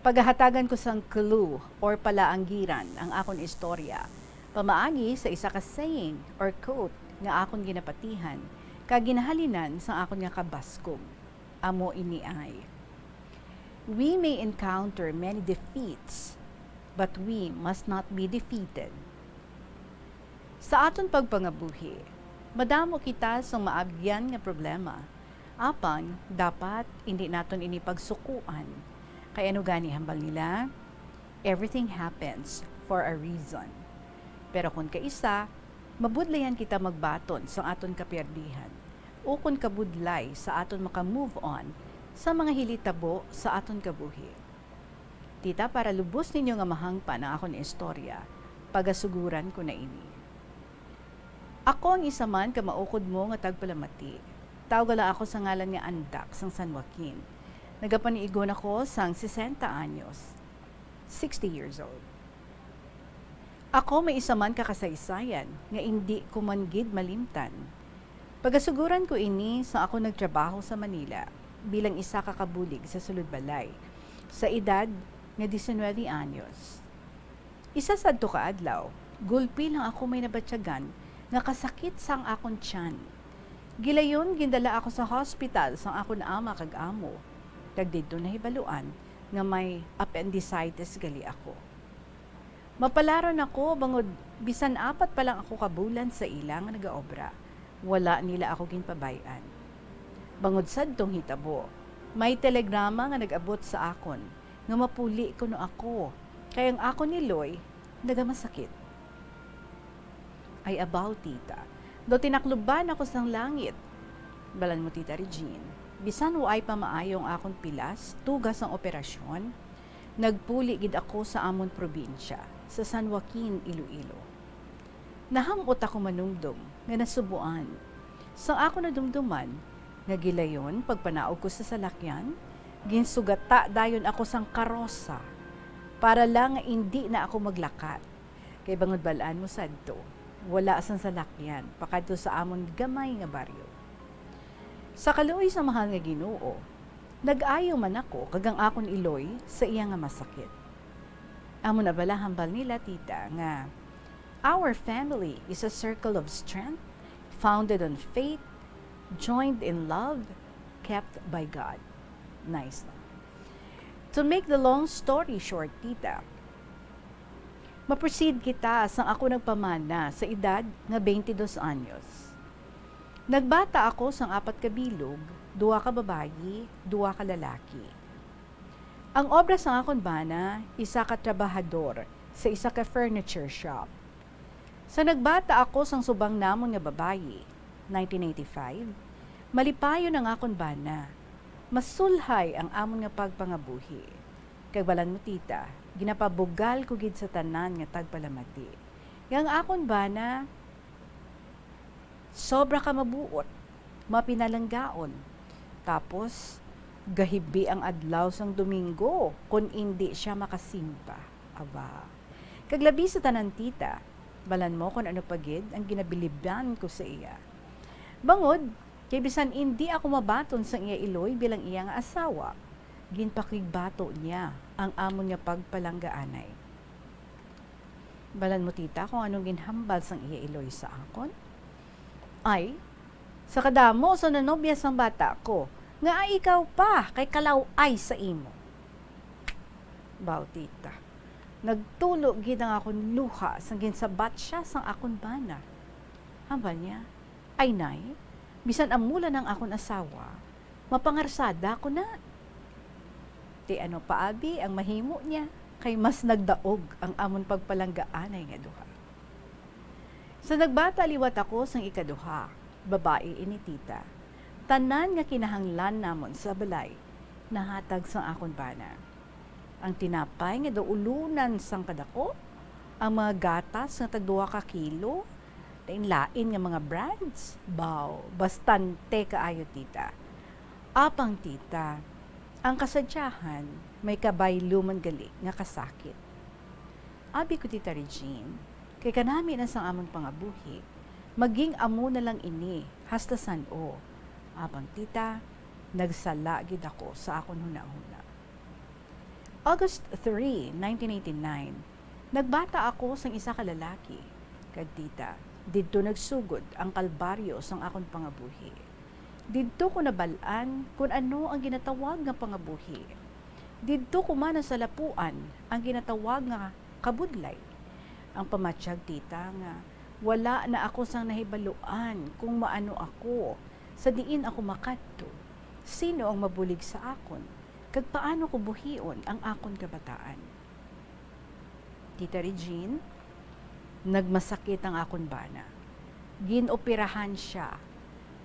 Pagahatagan ko sang clue or palaanggiran ang akon istorya pamaagi sa isa ka saying or quote nga akon ginapatihan kag ginahalinan sang akon nga kabaskog. Amo ini ay, "We may encounter many defeats, but we must not be defeated." Sa aton pagpangabuhi, madamo kita sang maabyan nga problema. Apang, dapat indi naton ini pagsukuan. Kay ano gani hambal nila? Everything happens for a reason. Pero kon kaisa, mabudlayan kita magbaton sa aton kapiyerdihan, ukon kabudlay sa aton maka-move on sa mga hilitabo sa aton kabuhi. Tita, para lubos ninyo nga mahangpan ang akon istorya, pagasuguran ko na ini. Ako ang isa man ka maukod mo nga tagpalamati. Tawga lang ako sa ngalan nga Andak sang San Joaquin. Nagapaniigon ako sang sesenta anyos, sixty years old. Ako may isa man ka kasaysayan nga indi ko man gid malimtan. Pagasuguran ko ini sa ako nagtrabaho sa Manila bilang isa ka kabulig sa sulod balay sa edad nga diecinuebe anyos. Isa sadto ka adlaw, gulpi lang ako may nabatyagan nga kasakit sang akon tiyan. Gilayon gindala ako sa hospital sang akon ama kag amo, kag didto nahibaluan nga may appendicitis gali ako. Mapalaron ako, bangod bisan apat pa lang ako ka bulan sa ila nga nagaobra, wala nila ako ginpabay-an. Bangod sadtong hitabo, may telegrama nga nag-abot sa akon nga mapuli kuno ako, kay ang akon iloy nagamasakit. Ay abaw, tita, daw tinakluban ako sang langit. Balan mo, Tita Regine, bisan waay pa maayo ang akon pilas tuga sang operasyon, nagpuli gid ako sa amon probinsya, sa San Joaquin, Iloilo. Naham-ot ako manumdom nga nasubuan. Sang ako nadumduman nga gilayon pagpanaog ko sa salakyan, ginsugata dayon ako sang karosa para lang nga indi na ako maglakat. Kay bangod bal-an mo sadto, wala sang salakyan pakadto sa amon gamay nga baryo. Sa kaluoy sa mahal nga Ginoo, nag-ayo man ako kag ang akon iloy sa iya nga masakit. Amo na bala hambal nila, tita, nga, "Our family is a circle of strength, founded on faith, joined in love, kept by God." Nice, no? To make the long story short, tita, ma-proceed kita sang ako nagpamana sa edad nga twenty-dos anyos. Nagbata ako sang apat ka bilog, duha ka babayi, duha ka lalaki. Ang obra sang akon bana, isa ka trabahador sa isa ka furniture shop. Sa nagbata ako sang subang namon nga babayi, nineteen eighty-five, malipayon ang akon bana. Masulhay ang amon nga pagpangabuhi. Kag balan mo, tita, ginapabugal ko gid sa tanan nga tagpalamati nga ang akon bana sobra ka mabuot, mapinalanggaon. Tapos, gahibi ang adlaw sang Domingo kon indi sia makasimba. Aba. Kag labi sa tanan, tita, balan mo kon ano pa gid ang ginabiliban ko sa iya. Bangod kay bisan indi ako mabaton sang iya iloy bilang iya nga asawa, ginpakigbato niya ang amon nga pagpalanggaanay. Balan mo, tita, kung anong ginhambal sang iya iloy sa akon? Ay, sa kadamo sa nanobya sang bata ko, nga ikaw pa kay kalaw-ay sa imo. Baw, tita, Nagtulo gid ang akon luha sang ginsabat sia sang akon bana. Hambal niya, "Ay, Nay, bisan amo lang ang akon asawa, mapangarsada ko na. Ti ano pa abi ang mahimo niya, kay mas nagdaog ang amon pagpalanggaanay nga duha." Sa nagbata liwat ako sang ikaduha, babayi ini, tita. Tanan nga kinahanglan namon sa balay nahatag sang akon bana. Ang tinapay nga daw ulunan sang kadako, ang mga gatas nga tagduha ka kilo, lain-lain nga mga brands. Baw, bastante kaayo, tita. Apang, tita, ang kasadyahan may kabaylo man gali nga kasakit. Abi ko, Tita Regine, kay kanami na sang amon pangabuhi, maging amo na lang ini hasta san-o. Apang, tita, nagsala gid ako sa akon hunahuna. August three, nineteen eighty-nine, nagbata ako sang isa ka lalaki, kag, tita, didto nagsugod ang kalbaryo sang akon pangabuhi. Didto ko nabal-an kon ano ang ginatawag nga pangabuhi. Didto ko man nasalapuan ang ginatawag nga kabudlay. Ang pamatyag, tita, nga wala na ako sang nahibaluan kung maano ako, sa diin ako makadto, sino ang mabulig sa akon, kag paano ko buhion ang akon kabataan. Tita Regine, nagmasakit ang akon bana. Gin-operahan sia.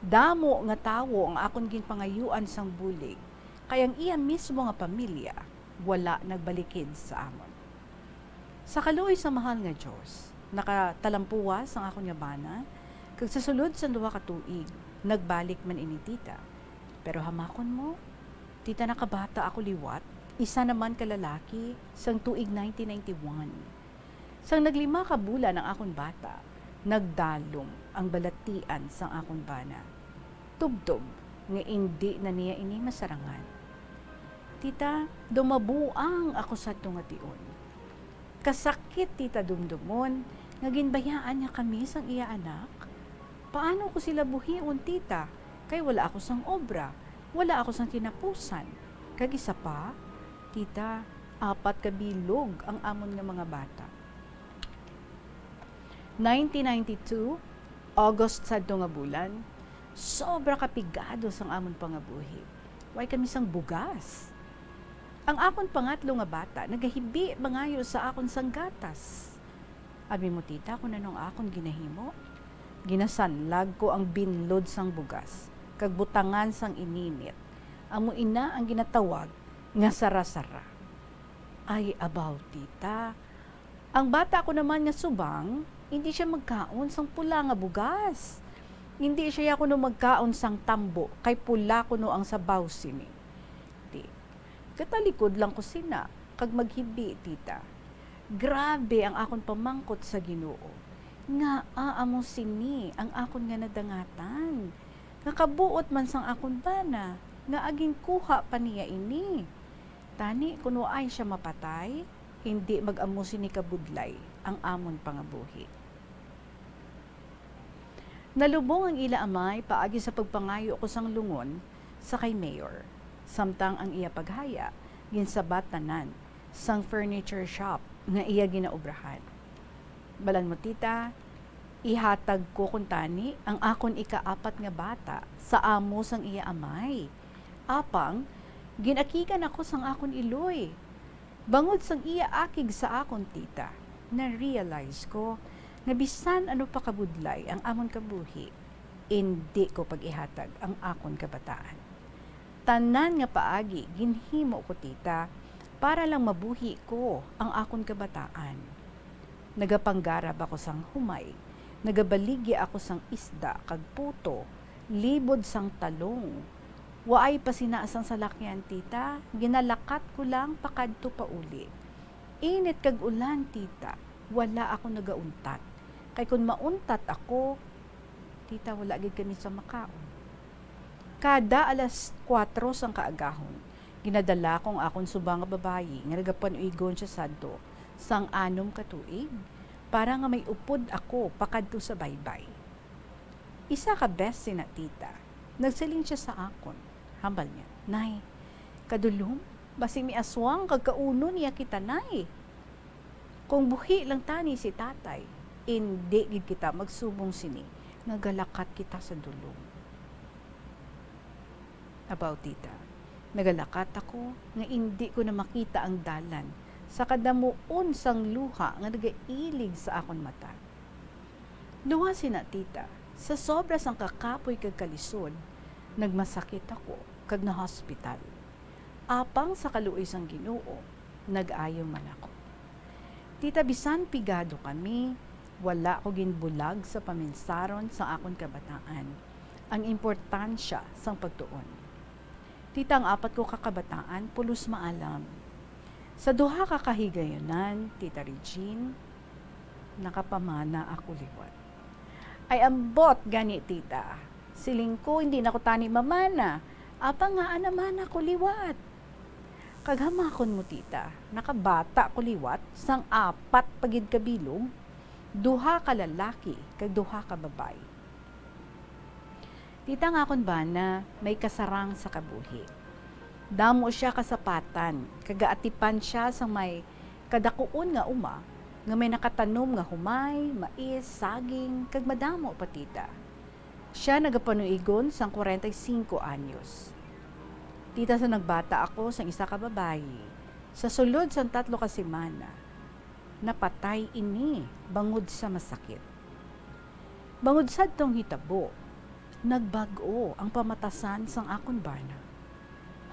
Damo nga tawo ang akon ginpangayuan sang bulig, kay ang iya mismo nga pamilya wala nagbalikid sa amon. Sa kaluoy sa mahal nga Dios, nakatalampuwas ang akon nga bana, kag sa sulod sang duha ka tuig, nagbalik man ini, tita. Pero hamakon mo, tita, nakabata ako liwat, isa naman ka lalaki, sang tuig nineteen ninety-one. Sang naglima ka bulan ang akon bata, nagdalom ang balatian sang akon bana. Tubtob nga indi na niya ini masarangan. Tita, dumabuang ako sadto nga tion. Kasakit, tita, dumdomon nga ginbayaan niya kami sang iya anak. Paano ko sila buhion, tita? Kay wala ako sang obra, wala ako sang kinapusan. Kag isa pa, tita, apat ka bilog ang amon nga mga bata. Nineteen ninety-two, August sadto nga bulan, sobra ka pigado sang amon pangabuhi. Way kami sang bugas. Ang akon pangatlo nga bata nagahibi mangayo sa akon sang gatas. Abi mo, tita, kon ano ang akon ginahimo? Ginasanlag ko ang binlod sang bugas kag butangan sang ininit. Amo ina ang ginatawag nga sara-sara. Ay, abaw, tita. Ang bata ko naman nga subang, indi sia magkaon sang pula nga bugas. Indi sia kuno magkaon sang tambo, kay pula kuno ang sabaw sini. Di, gatalikod lang ko sina, kag maghibi, tita. Grabe ang akon pamangkot sa Ginoo. Ngaa amo sini ang akon nga nadangatan? Nga kabuot man sang akon bana, ngaa ginkuha pa niya ini? Tani, kon waay sia mapatay, indi mag-amo sini kabudlay ang amon pangabuhi. Nalubong ang ila amay paagi sa pagpangayo ko sang lungon sa kay Mayor, samtang ang iya paghaya ginsabat tanan sang furniture shop nga iya ginaobrahan. Balan mo, tita, ihatag ko kuntani ang akon ikaapat nga bata sa amo sang iya amay. Apang, gin-akigan ako sang akon iloy. Bangod sang iya akig sa akon, tita, na-realize ko nga bisan ano pa kabudlay ang amon kabuhi, indi ko pag-ihatag ang akon kabataan. Tanan nga paagi ginhimo ko, tita, para lang mabuhi ko ang akon kabataan. Nagapanggarab ako sang humay, nagabaligya ako sang isda kag puto, libod sang talong. Waay pa sina sang salakyan, tita, ginalakat ko lang pakadto pauli. Init kag ulan, tita, wala ako nagauntat. Kay kon mauntat ako, tita, wala gid kami sa makaon. Kada alas kuwatro sang kaagahon, ginadala ko ang akon subang nga babayi nga nagapanuigon sia sadto sang anom ka tuig, para nga may upod ako pakadto sa baybay. Isa ka bes sina, tita, nagsiling sia sa akon, hambal niya, "Nay, kadulom, basi may aswang kag kaunon niya kita, Nay." Kung buhi lang tani si tatay, indi gid kita magsubong sini nga galakat kita sa dulom. Abaw, tita, nagalakat ako nga indi ko na makita ang dalan sa kadamuon sang luha nga nagailig sa akon mata. Luwas sina, tita, sa sobra sang kakapoy kag kalisod, nagmasakit ako kag nahospital. Apang sa kaluoy sang Ginoo, nag-ayo man ako. Tita, bisan pigado kami, wala ko ginbulag sa paminsaron sang akon kabataan ang importansya sang pagtuon. Tita, ang apat ko ka kabataan pulos maalam. Sa duha ka kahigayunan, Tita Regine, nakapamana ako liwat. Ay, ambot gani, tita. Siling ko, hindi na ko tani mamana. Apang nga, namana ko liwat. Kag hamakon mo, tita, nakabata ko liwat sang apat pa gid ka bilog, duha ka lalaki kag duha ka babayi. Tita, ang akon bana may kasarang sa kabuhi. Damo sia kasapatan, kag gaatipan sia sang may kadakuon nga uma nga may nakatanom nga humay, mais, saging, kag madamo pa, tita. Sia nagapanuigon sang kwarenta y singko anyos. Tita, sa nagbata ako sang isa ka babayi, sa sulod sang tatlo ka semana, napatay ini bangod sa masakit. Bangod sadtong hitabo, nagbag-o ang pamatasan sang akon bana.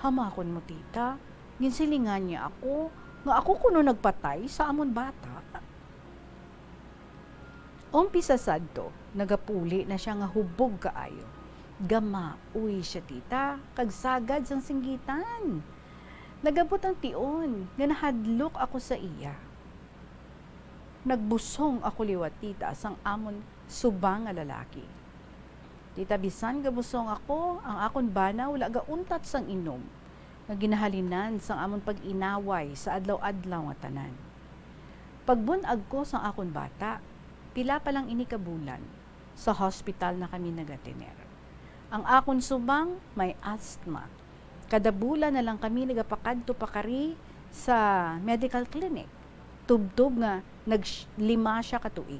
Hamakon mo, tita, ginsilingan niya ako nga ako kuno nagpatay sa amon bata. Umpisa sadto, nagapuli na sia nga hubog kaayo. Gamaoy sia, tita, kag sagad sang singgitan. Nagabot ang tion nga nahadlok ako sa iya. Nagbusong ako liwat, tita, sang amon subang nga lalaki. Tita, bisan gabusong ako, ang akon bana wala gauntat sang inom, nga ginahalinan sang amon pag-inaway sa adlaw-adlaw nga tanan. Pagbun-ag ko sang akon bata, pila pa lang ini ka bulan, sa hospital na kami nagatener. Ang akon subang may asthma. Kada bulan na lang kami nagapakadto pakari sa medical clinic, tubtob nga nag-, lima sia ka tuig.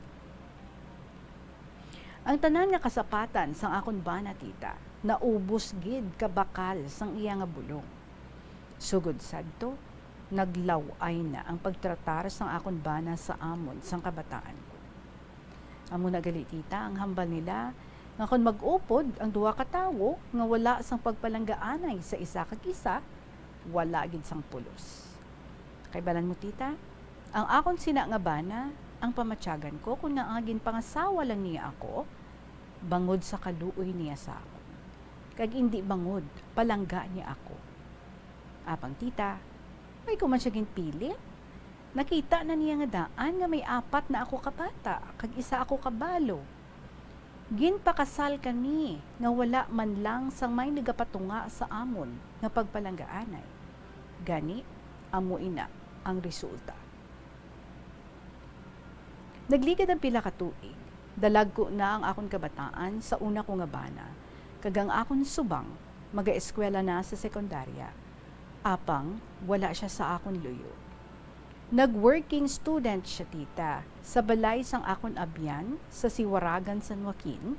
Ang tanan nga kasapatan sang akon bana, tita, naubos gid kabakal sang iya nga bulong. Sugod sadto, naglaw-ay na ang pagtratar sang akon bana sa amon sang kabataan ko. Amo na gali, tita, ang hambal nila nga kon mag-upod ang duha ka tawo nga wala sang pagpalanggaanay sa isa kag isa, wala gid sang pulos. Kay balan mo, tita, ang akon sina nga bana, ang pamatyagan ko kon ngaa ginpangasawa lang niya ako bangod sa kaluoy niya sa akon, kag indi bangod palangga niya ako. Apang, tita, may ko man sia ginpilit. Nakita na niya nga daan nga may apat na ako ka bata kag isa ako ka balo. Ginpakasal kami nga wala man lang sang may nagapatunga sa amon nga pagpalanggaanay. Gani, amo ina ang resulta. Nagligad ang pila ka tuig, dalagko na ang akon kabataan sa una ko nga bana, kag ang akon subang magaeskwela na sa sekundarya. Apang wala sia sa akon luyo. Nag-working student sia, tita, sa balay sang akon abyan sa Siwaragan, San Joaquin.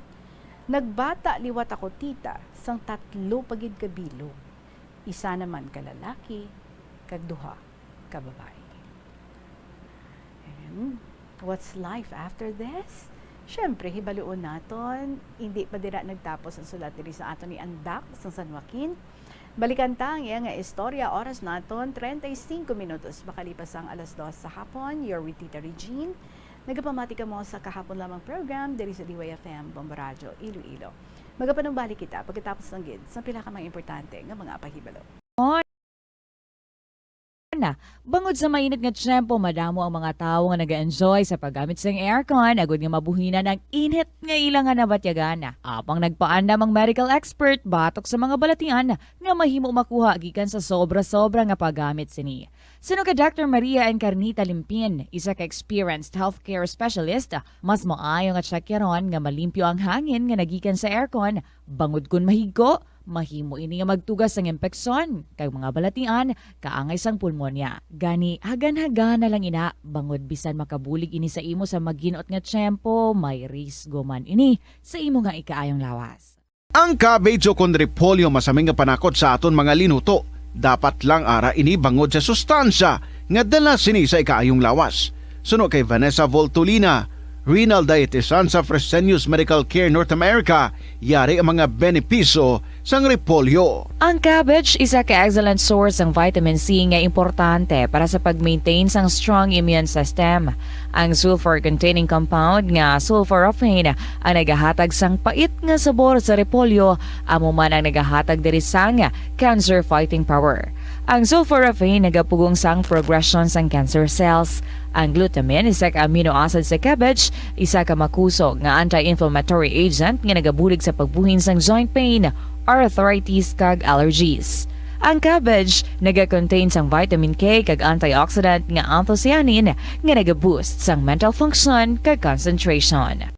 Nagbata liwat ako, tita, sang tatlo pa gid ka bilog, isa naman ka lalaki kag duha ka babayi. And what's life after this? Siyempre, hibaluon naton, hindi pa dira nagtapos ang sulat diri sa aton ni Andak sa San Joaquin. Balikan ta ang iya nga istorya. Oras naton, treinta y cinco minutos makalipas ang alas dos sa hapon. You're with Tita Regine. Nagapamati kamo sa kahapon lamang program diri sa D Y F M Bombo Radyo Iloilo. Magapanumbalik kita pagkatapos lang gid sa pila ka mga importante nga mga pahibalo. Na. Bangod sa mainit nga tiyempo, madamo ang mga tawo nga nag-enjoy sa paggamit sang aircon, agud nga mabuhinan ang init nga ila nga nabatyagan. Apang nagpaandam ang medical expert batok sa mga balatian nga mahimo makuha gikan sa sobra-sobra nga paggamit sini. Suno kay Doctor Maria Encarnita Limpin, isa ka experienced healthcare specialist, mas maayo nga tsakyaron nga malimpyo ang hangin nga nagikan sa aircon, bangod kon mahigko, Mahimo ini nga magtuga sang impeksyon kag mga balatian kaangay sang pulmonya. Gani, hagan-hagana lang ina, bangod bisan makabulig ini sa imo sa maginot nga tiyempo, may risgo man ini sa imo nga ikaayong lawas. Ang cabbage o kon repolyo masami nga panakot sa aton mga linuto. Dapat lang ara ini bangod sa sustansya nga dala sini sa ikaayong lawas. Suno kay Vanessa Voltolina, renal dietitian sa Fresenius Medical Care North America, yari ang mga benepisyo sang repolyo. Ang cabbage isa ka excellent source sang vitamin C nga importante para sa pag-maintain sang strong immune system. Ang sulfur-containing compound nga sulforaphane ang nagahatag sang pait nga sabor sa repolyo, amo man ang nagahatag diri sang cancer-fighting power. Ang sulforaphane nagapugong sang progression sang cancer cells. Ang glutamine, isa ka amino acid sa cabbage, isa ka makusog nga anti-inflammatory agent nga nagabulig sa pagbuhin sang joint pain, arthritis, kag allergies. Ang cabbage naga-contain sang vitamin K kag antioxidant nga anthocyanin nga naga-boost sang mental function kag concentration.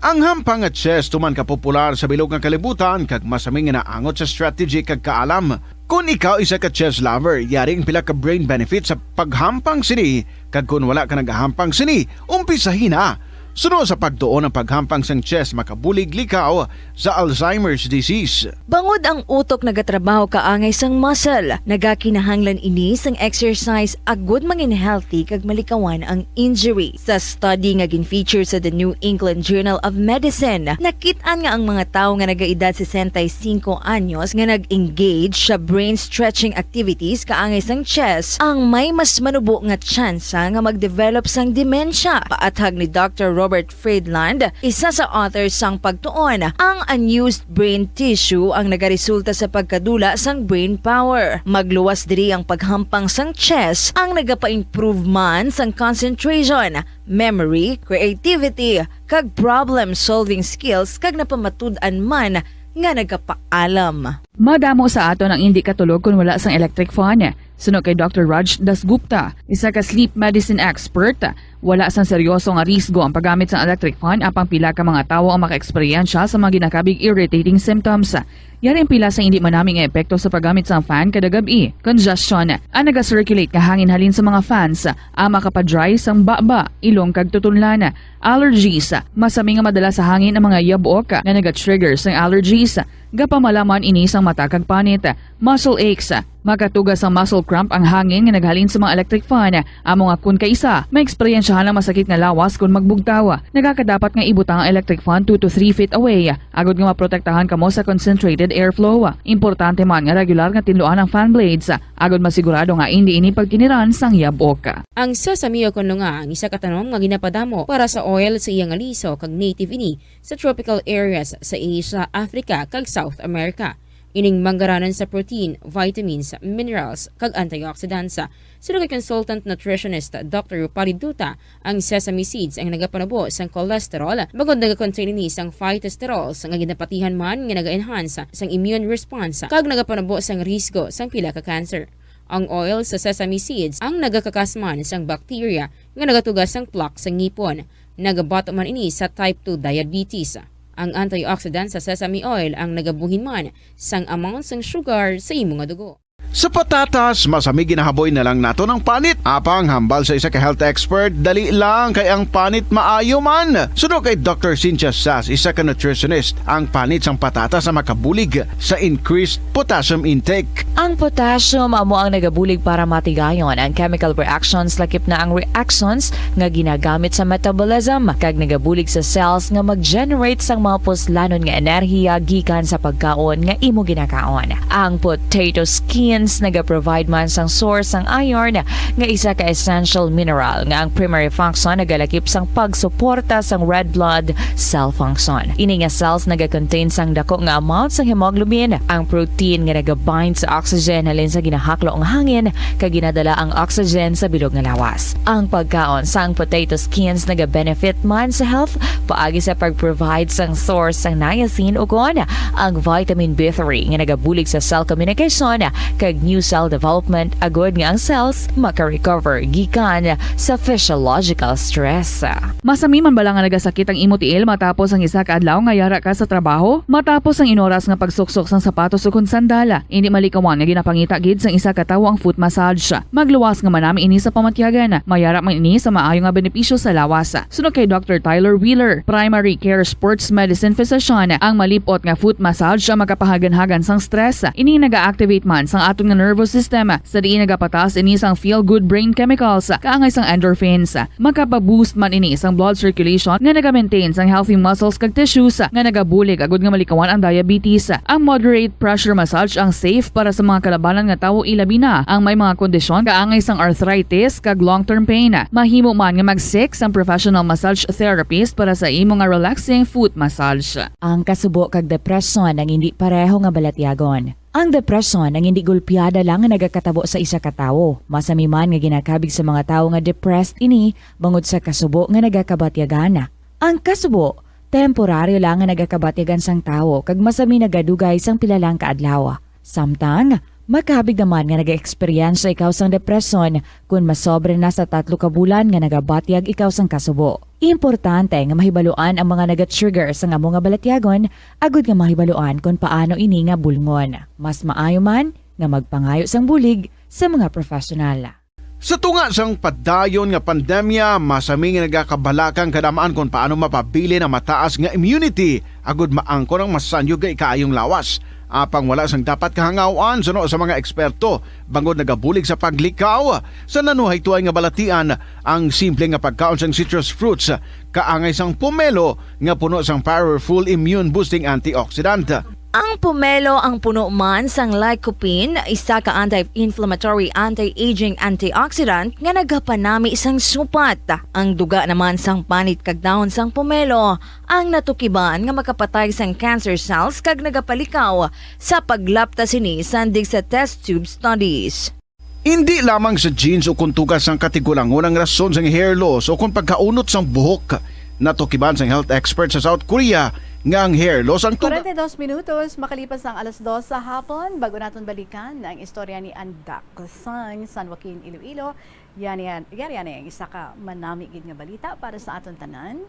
Ang hampang nga chess tuman ka popular sa bilog nga kalibutan kag masami nga naangot sa strategy kag kaalam. Kon ikaw isa ka chess lover, yari ang pila ka brain benefits sa paghampang sini, kag kon wala ka nagahampang sini, umpisahi na. Suno sa pagtuon, ang paghampang sang chess makabulig likaw sa Alzheimer's disease. Bangod ang utok nagatrabaho kaangay sang muscle, nagakinahanglan ini sang exercise agud mangin healthy kag malikawan ang injury. Sa study nga gin-feature sa The New England Journal of Medicine, nakit-an nga ang mga tawo nga nagaedad sesenta y cinco anyos nga nag-engage sa brain stretching activities kaangay sang chess ang may mas manubo nga tsansa nga mag-develop sang demensya. Paathag ni Doctor Robert Friedland, isa sa author sang pagtuon, ang unused brain tissue ang nagaresulta sa pagkadula sang brain power. Magluwas diri ang paghampang sang chess ang nagapa-improve man sang concentration, memory, creativity, kag problem-solving skills, kag napamatud-an man nga nagapaalam. Madamo sa aton ang indi katulog kon wala sang electric fan. Suno kay Doctor Raj Dasgupta, isa ka sleep medicine expert, wala sang seryoso nga risgo ang paggamit sang electric fan, apang pila ka mga tawo ang makaeksperyensya sa mga ginakabig irritating symptoms. Yari ang pila sa indi manami nga epekto sa paggamit sang fan kada gab-i: congestion, ang naga-circulate nga hangin halin sa mga fans, ang makapa-dry sang baba, ilong kag tutunlan, allergies, masami nga madala sa hangin ang mga yabok nga naga-trigger sang allergies, gapamalaman ini sang mata kag panit, muscle aches, makatuga sang muscle cramp ang hangin nga naghalin sa mga electric fan, amo nga kon kaisa, maeksperiensyahan ang masakit nga lawas kon magbugtaw. Nagakadapat nga ibutang ang electric fan two to three feet away, agud nga maprotektahan kamo sa concentrated airflow. Importante man nga regular nga tinluan ang fan blades, agud masigurado nga indi ini pagkiniran sang yabok. Ang sesame o kon lunga ang isa ka tanom nga ginapadamo para sa oil sa iya nga liso, kag native ini sa tropical areas sa Asia, Africa, kag South America. Ining manggaranan sa protein, vitamins, minerals, kag antioxidants. Suno kay consultant nutritionist Doctor Rupali Duta, ang sesame seeds ang nagapanubo sang cholesterol, bangod nagakontain ini sang phytosterols nga ginapatihan man nga naga-enhance sang immune response kag nagapanubo sang risgo sang pila ka cancer. Ang oil sa sesame seeds ang nagakakas man sang bacteria nga nagatuga sang plaque sa ngipon. Nagabato man ini sa type two diabetes. Ang antioxidant sa sesame oil ang nagabuhin man sang amount sang sugar sa imo nga dugo. Sa patatas, masami ginahaboy na lang naton ang panit. Apang hambal sa isa ka health expert, dali lang kay ang panit maayo man. Suno kay Doctor Cynthia Sass, isa ka nutritionist, ang panit sang patatas ang makabulig sa increased potassium intake. Ang potassium amo ang nagabulig para matigayon ang chemical reactions, lakip na ang reactions nga ginagamit sa metabolism, kag nagabulig sa cells nga mag-generate sang mga puslanon nga enerhiya gikan sa pagkaon nga imo ginakaon. Ang potato skins nagaprovide man sang source sang iron, nga isa ka essential mineral nga ang primary function nagalakip sang pagsuporta sang red blood cell function. Ini nga cells nagakontain sang dako nga amount sang hemoglobin, ang protein nga nagabind sa oxygen halin sa ginahaklo nga hangin, kag ginadala ang oxygen sa bilog nga lawas. Ang pagkaon sang potato skins nagabenefit man sa health paagi sa pag-provide sang source sang niacin, ukon ang vitamin B three nga nagabulig sa cell communication kag new cell development agud nga ang cells maka-recover gikan sa physiological stress. Masami man bala nga nagasakit ang imo tiil matapos ang isa ka adlaw nga yara ka sa trabaho? Matapos ang inoras nga pagsuksok sang sapatos ukon sandal, indi malikawan nga ginapangita gid sang isa ka tawo ang foot massage. Magluwas nga manami ini sa pamatyagan. Mayara man ini sa maayo nga benepisyo sa lawas. Suno kay Doctor Tyler Wheeler, primary care sports medicine physician, ang malip-ot nga foot massage ang makapahaganhagan sang stress. Ini naga-activate man sang aton nga nervous system, sa diin nagapataas ini sang feel-good brain chemicals, kaangay sang endorphins. Makapa-boost man ini sang blood circulation nga naga-maintain sang healthy muscles kag tissues nga nagabulig agud nga malikawan ang diabetes. Ang moderate pressure massage ang safe para sa mga kalabanan nga tawo, ilabi na ang may mga kondisyon kaangay sang arthritis kag long-term pain. Mahimo man nga mag-seek sang professional massage therapist para sa imo nga relaxing foot massage. Ang kasubo kag depresyon ang indi pareho nga balatyagon. Ang depresyon ang indi gulpiada lang nga nagakatabo sa isa ka tawo. Masami man nga ginakabig sa mga tawo nga depressed ini bangod sa kasubo nga nagakabatyagan. Ang kasubo, temporaryo lang nga nagakabatyagan sang tawo kag masami nagadugay sang pila lang ka adlaw. Samtang, makabig naman nga nag-eksperyensya ikaw sang depresyon kon masobra na sa tatlo ka bulan nga nagabatyag ikaw sang kasubo. Importante nga mahibaluan ang mga naga-trigger sang amo nga balatyagon agud nga mahibaluan kon paano ini nga bulngon. Mas maayo man nga magpangayo sang bulig sa mga professional. Sa tunga sang padayon nga pandemya, masami nga nagakabalaka ang kadamaan kon paano mapabilin ang mataas nga immunity agud maangkon ang masanyog nga ikaayong lawas. Apang wala sang dapat kahangaw-an suno sa mga eksperto, bangod nagabulig sa paglikaw sa nanuhaytoay nga balatian ang simple nga pagkaon sang citrus fruits, kaangay sang pomelo nga puno sang powerful immune-boosting antioxidant. Ang pomelo ang puno man sang lycopene, isa ka anti-inflammatory, anti-aging antioxidant nga nagapanami sang supat. Ang duga naman sang panit kag dahon sang pomelo ang natukiban nga makapatay sang cancer cells kag nagapalikaw sa paglapta sini sandig sa test tube studies. Indi lamang sa genes o kon tugas sang katigulangon ang rason sang hair loss o kon pagkaunot sang buhok. Natukiban sang health expert sa South Korea nga ang hair loss ang tuga. Kwarenta y dos minutos makalipas ang alas dos sa hapon, bago naton balikan ang istorya ni Andak sang San Joaquin, Iloilo. Yan, yan, yan, yan ang isa ka manami gid nga balita para sa aton tanan.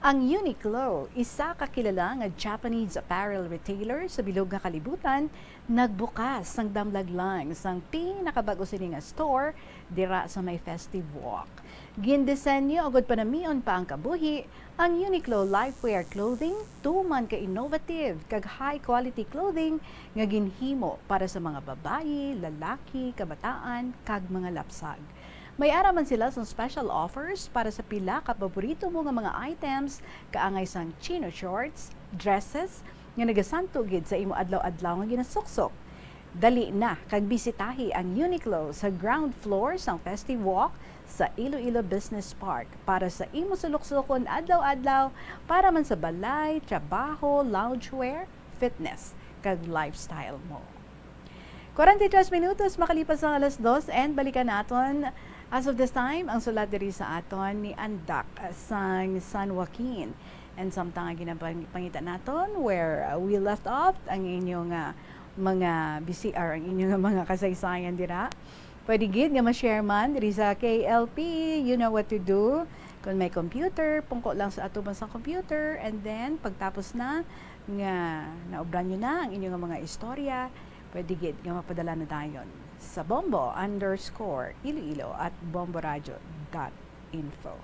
Ang Uniqlo, isa ka kilala nga Japanese apparel retailer sa bilog nga kalibutan, nagbukas sang damlag lang sang pinakabag-o sini nga store dira sa may Festive Walk. Gindisenyo agud panamion pa ang kabuhi, ang Uniqlo Lifewear Clothing tuman ka innovative kag high-quality clothing nga ginhimo para sa mga babayi, lalaki, kabataan, kag mga lapsag. May ara man sila sang special offers para sa pila ka paborito mo nga mga items, kaangay sang chino shorts, dresses, nga nagasanto gid sa imo adlaw-adlaw nga ginasuksok. Dali na kag bisitahi ang Uniqlo sa ground floor sang Festive Walk sa Iloilo Business Park para sa imo suluksokon adlaw-adlaw, para man sa balay, trabaho, loungewear, fitness, kag lifestyle mo. Kwarenta y tres minutos makalipas ang alas dos, and balikan naton as of this time ang sulat diri sa aton ni Andak sang San Joaquin. And samtang nga ginapangita naton where, uh, we left off ang inyo nga mga bisi or ang inyo nga mga kasaysayan dira, pwede gid nga ma-share man diri sa K L P. You know what to do. Kung may computer, pungko lang sa atubang sa computer, and then pagtapos na nga naobran nyo na ang inyo nga mga istorya, pwede gid nga mapadala na dayon sa bombo underscore iloilo at bomboradio dot info.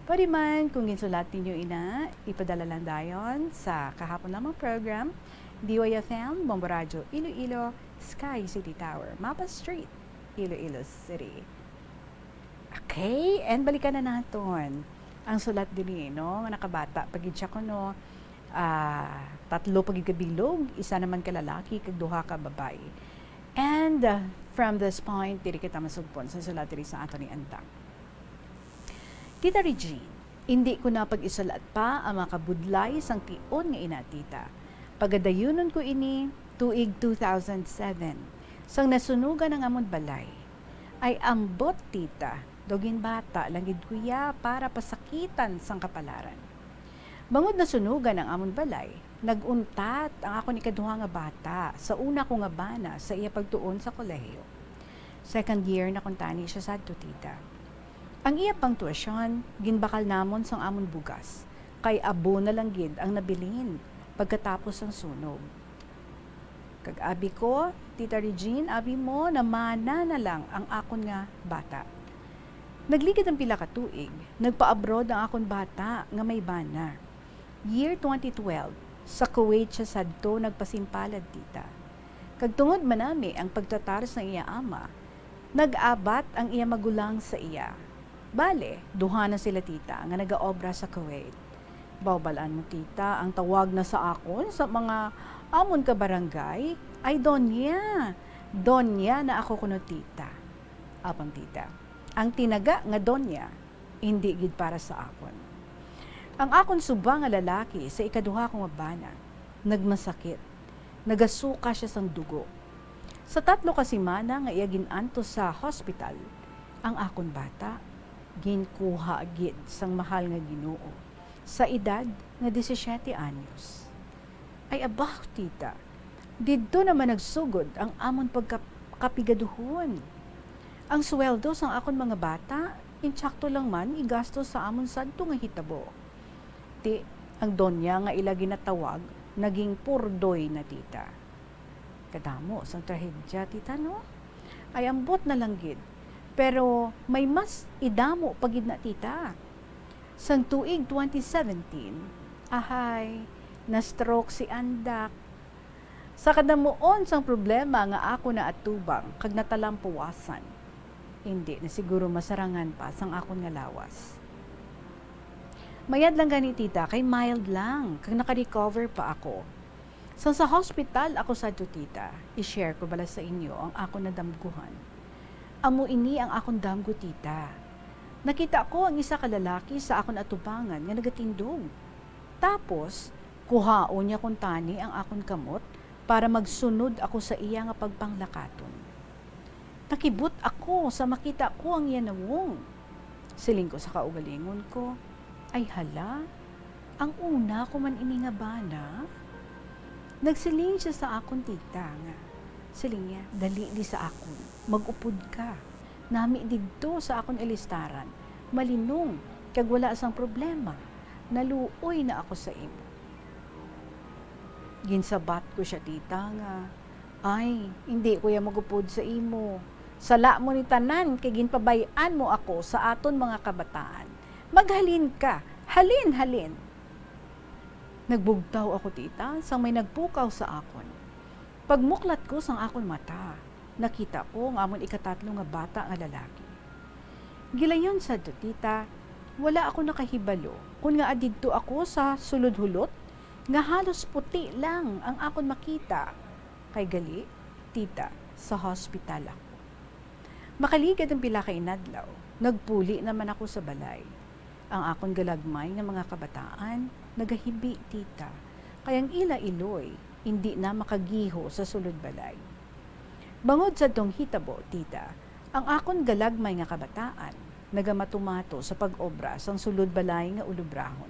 Pwede man, kung ginsulat ninyo ina, ipadala lang dayon sa kahapon lamang program, D Y F M, Bombo Radyo Iloilo, Sky City Tower, Mapa Street, Iloilo City. Okay, and balikan na naton ang sulat diri, no? Nga nakabata pa gid siya kuno, ah, tatlo pa gid ka bilog, isa naman ka lalaki, kag duha ka babayi. And, uh, from this point, diri kita masugpon sa sulat diri sa aton ni Andang. Tita Regine, indi ko na pag-isulat pa ang mga kabudlay sang tion nga ina, tita. Pagadayunon ko ini tuig two thousand seven, sang nasunugan ang amon balay. Ay ambot, tita, daw ginbata lang gid ko iya para pasakitan sang kapalaran. Bangod nasunugan ang amon balay, nag-untat ang akon ikaduha nga bata sa una ko nga bana sa iya pagtuon sa kolehiyo. Second year na kuntani siya sadto, tita. Ang iya pang tuition, ginbakal namon sang amon bugas, kay abo na lang gid ang nabilin pagkatapos sang sunog. Kag abi ko, Tita Regine, abi mo, namana na lang ang akon nga bata. Nagligad ang pila ka tuig, nagpa-abroad ang akon bata nga may bana. Year twenty twelve, sa Kuwait siya sadto nagpasimpalad, tita. Kag tungod man nami ang pagtratar sang iya ama, nag-abat ang iya magulang sa iya. Bale, duha na sila, tita, nga nagaobra sa Kuwait. Baw-balaan mo, tita, ang tawag na sa akon sa mga amon ka barangay ay Doña. Doña na ako kuno, tita. Apang, tita, ang tinaga nga Doña indi gid para sa akon. Ang akon suba nga lalaki sa ikaduha ko nga bana nagmasakit. Nagasuka siya sang dugo. Sa tatlo ka semana nga iya gin-antos sa hospital, ang akon bata ginkuha gid sang Mahal nga Ginoo sa edad nga disisiete anyos. Ay, abaw, tita, didto naman nagsugod ang amon pagka-, kapigaduhon. Ang sweldo sang akon mga bata, insakto lang man igasto sa amon sadto nga hitabo. Ti, ang Doña nga ila ginatawag, naging purdoy na, tita. Kadamo sang trahedya, tita, no? Ay, ambot na lang gid. Pero may mas idamo pa gid na, tita. Sang tuig twenty seventeen, ahay, na-stroke si Andak. Sa kadamuon sang problema nga ako naatubang kag natalampuwasan, indi na siguro masarangan pa sang akon nga lawas. Mayad lang gani, tita, kay mild lang, kag naka-recover pa ako. Sang sa hospital ako sadto, tita, i-share ko bala sa inyo ang akon nadamguhan. Amo ini ang akon damgo, tita. Nakita ko ang isa ka lalaki sa akon atubangan nga nagatindog. Tapos, kuhaon niya kuntani ang akon kamot para magsunod ako sa iya nga pagpanglakaton. Nakibot ako sa makita ko ang iya nawong. Siling ko sa kaugalingon ko, "Ay hala, ang una ko man ini nga bana?" Nagsiling siya sa akon, tita, nga, siling niya, "Dali di sa akon, mag-upod ka. Nami didto sa akon ilistaran, malinong, kag wala sang problema. Naluoy na ako sa imo." Ginsabat ko siya, tita, nga, "Ay, indi ko ya mag-upod sa imo. Sala mo ni tanan kay ginpabay-an mo ako sa aton mga kabataan. Maghalin ka, halin, halin." Nagbugtaw ako, tita, sang may nagpukaw sa akon. Pagmuklat ko sang akon mata, nakita ko ang amon ikatatlo nga bata nga lalaki. Gilayon sadto, tita, wala ako nakahibalo kon ngaa didto ako sa sulod hulot nga halos puti lang ang akon makita, kay gali, tita, sa hospital ako. Makaligad ang pila ka inadlaw, nagpuli naman ako sa balay. Ang akon galagmay nga mga kabataan nagahibi, tita, kay ang ila iloy indi na makagiho sa sulod balay. Bangod sadtong hitabo, tita, ang akon galagmay nga kabataan nagamatumato sa pag-obra sang sulod balay nga ulobrahon.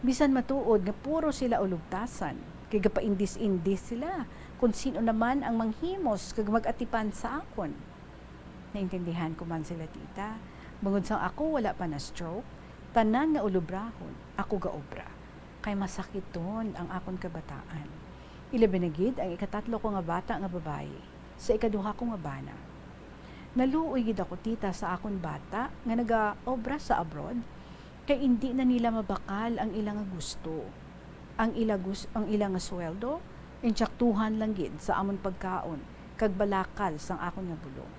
Bisan matuod nga puro sila ulogtasan, kay gapaindis-indis sila kon sin-o naman ang manghimos kag mag-atipan sa akon. Naintindihan ko man sila, tita. Bangod sang ako wala pa na-stroke, tanan nga ulobrahon ako gaobra, kay masakiton ang akon kabataan. Ilabi na gid ang ikatatlo ko nga bata nga babayi, sa ikaduha ko nga bana. Naluoy gid ako, tita, sa akon bata nga nagaobra sa abroad, kay indi na nila mabakal ang ila nga gusto. Ang ila gus-, ang ila nga sweldo, insaktuhan lang gid sa amon pagkaon kag balakal sang akon nga bulong.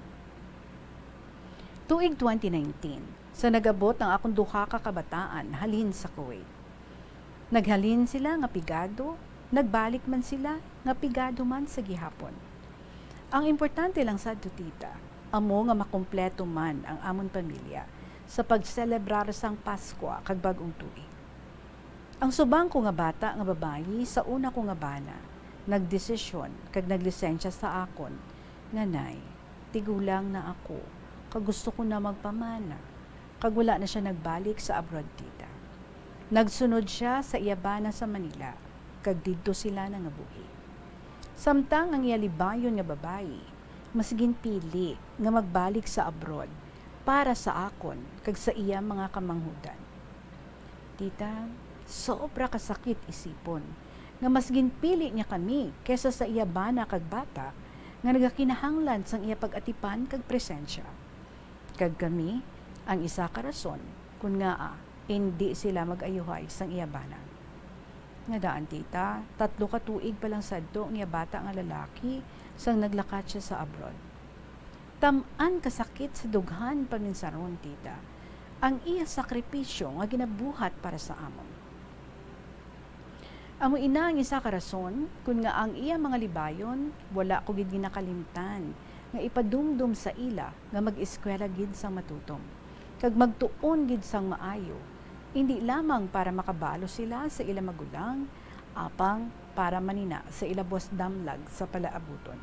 Tuig twenty nineteen, sa nag-abot ang akon duha ka kabataan halin sa Kuwait. Naghalin sila nga pigado, nagbalik man sila nga pigado man sa gihapon. Ang importante lang sadto, tita, amo nga makumpleto man ang amon pamilya sa pagselebrar sang Paskwa kag Bag-ong Tuig. Ang subang ko nga bata nga babayi sa una ko nga bana nagdesisyon kag naglisensya sa akon nga, "Nay, tigulang na ako, kag gusto ko na magpamana," kag wala na sia nagbalik sa abroad, tita. Nagsunod sia sa iya bana sa Manila, kag didto sila nangabuhi. Samtang ang iya libayon nga babayi mas ginpili nga magbalik sa abroad para sa akon kag sa iya mga kamanghudan. Tita, sobra ka sakit isipon nga mas ginpili niya kami kaysa sa iya bana kag bata nga nagakinahanglan sang iya pag-atipan kag presensya. Kag kami ang isa ka rason kon ngaa indi sila mag-ayuhay sang iya bana. Nga daan, tita, tatlo ka tuig pa lang sadto ang iya bata nga lalaki sang naglakat sia sa abroad. Tam-an ka sakit sa dughan paminsaron, tita, ang iya sakripisyo nga ginabuhat para sa amon. Amo ina ang isa ka rason kon nga ang iya mga libayon wala ko gid ginakalimtan nga ipadumdom sa ila nga mag-eskwela gid sang matutom kag magtuon gid sang maayo, indi lamang para makabalo sila sa ila magulang, apang para man ina sa ila buas damlag sa palaabuton.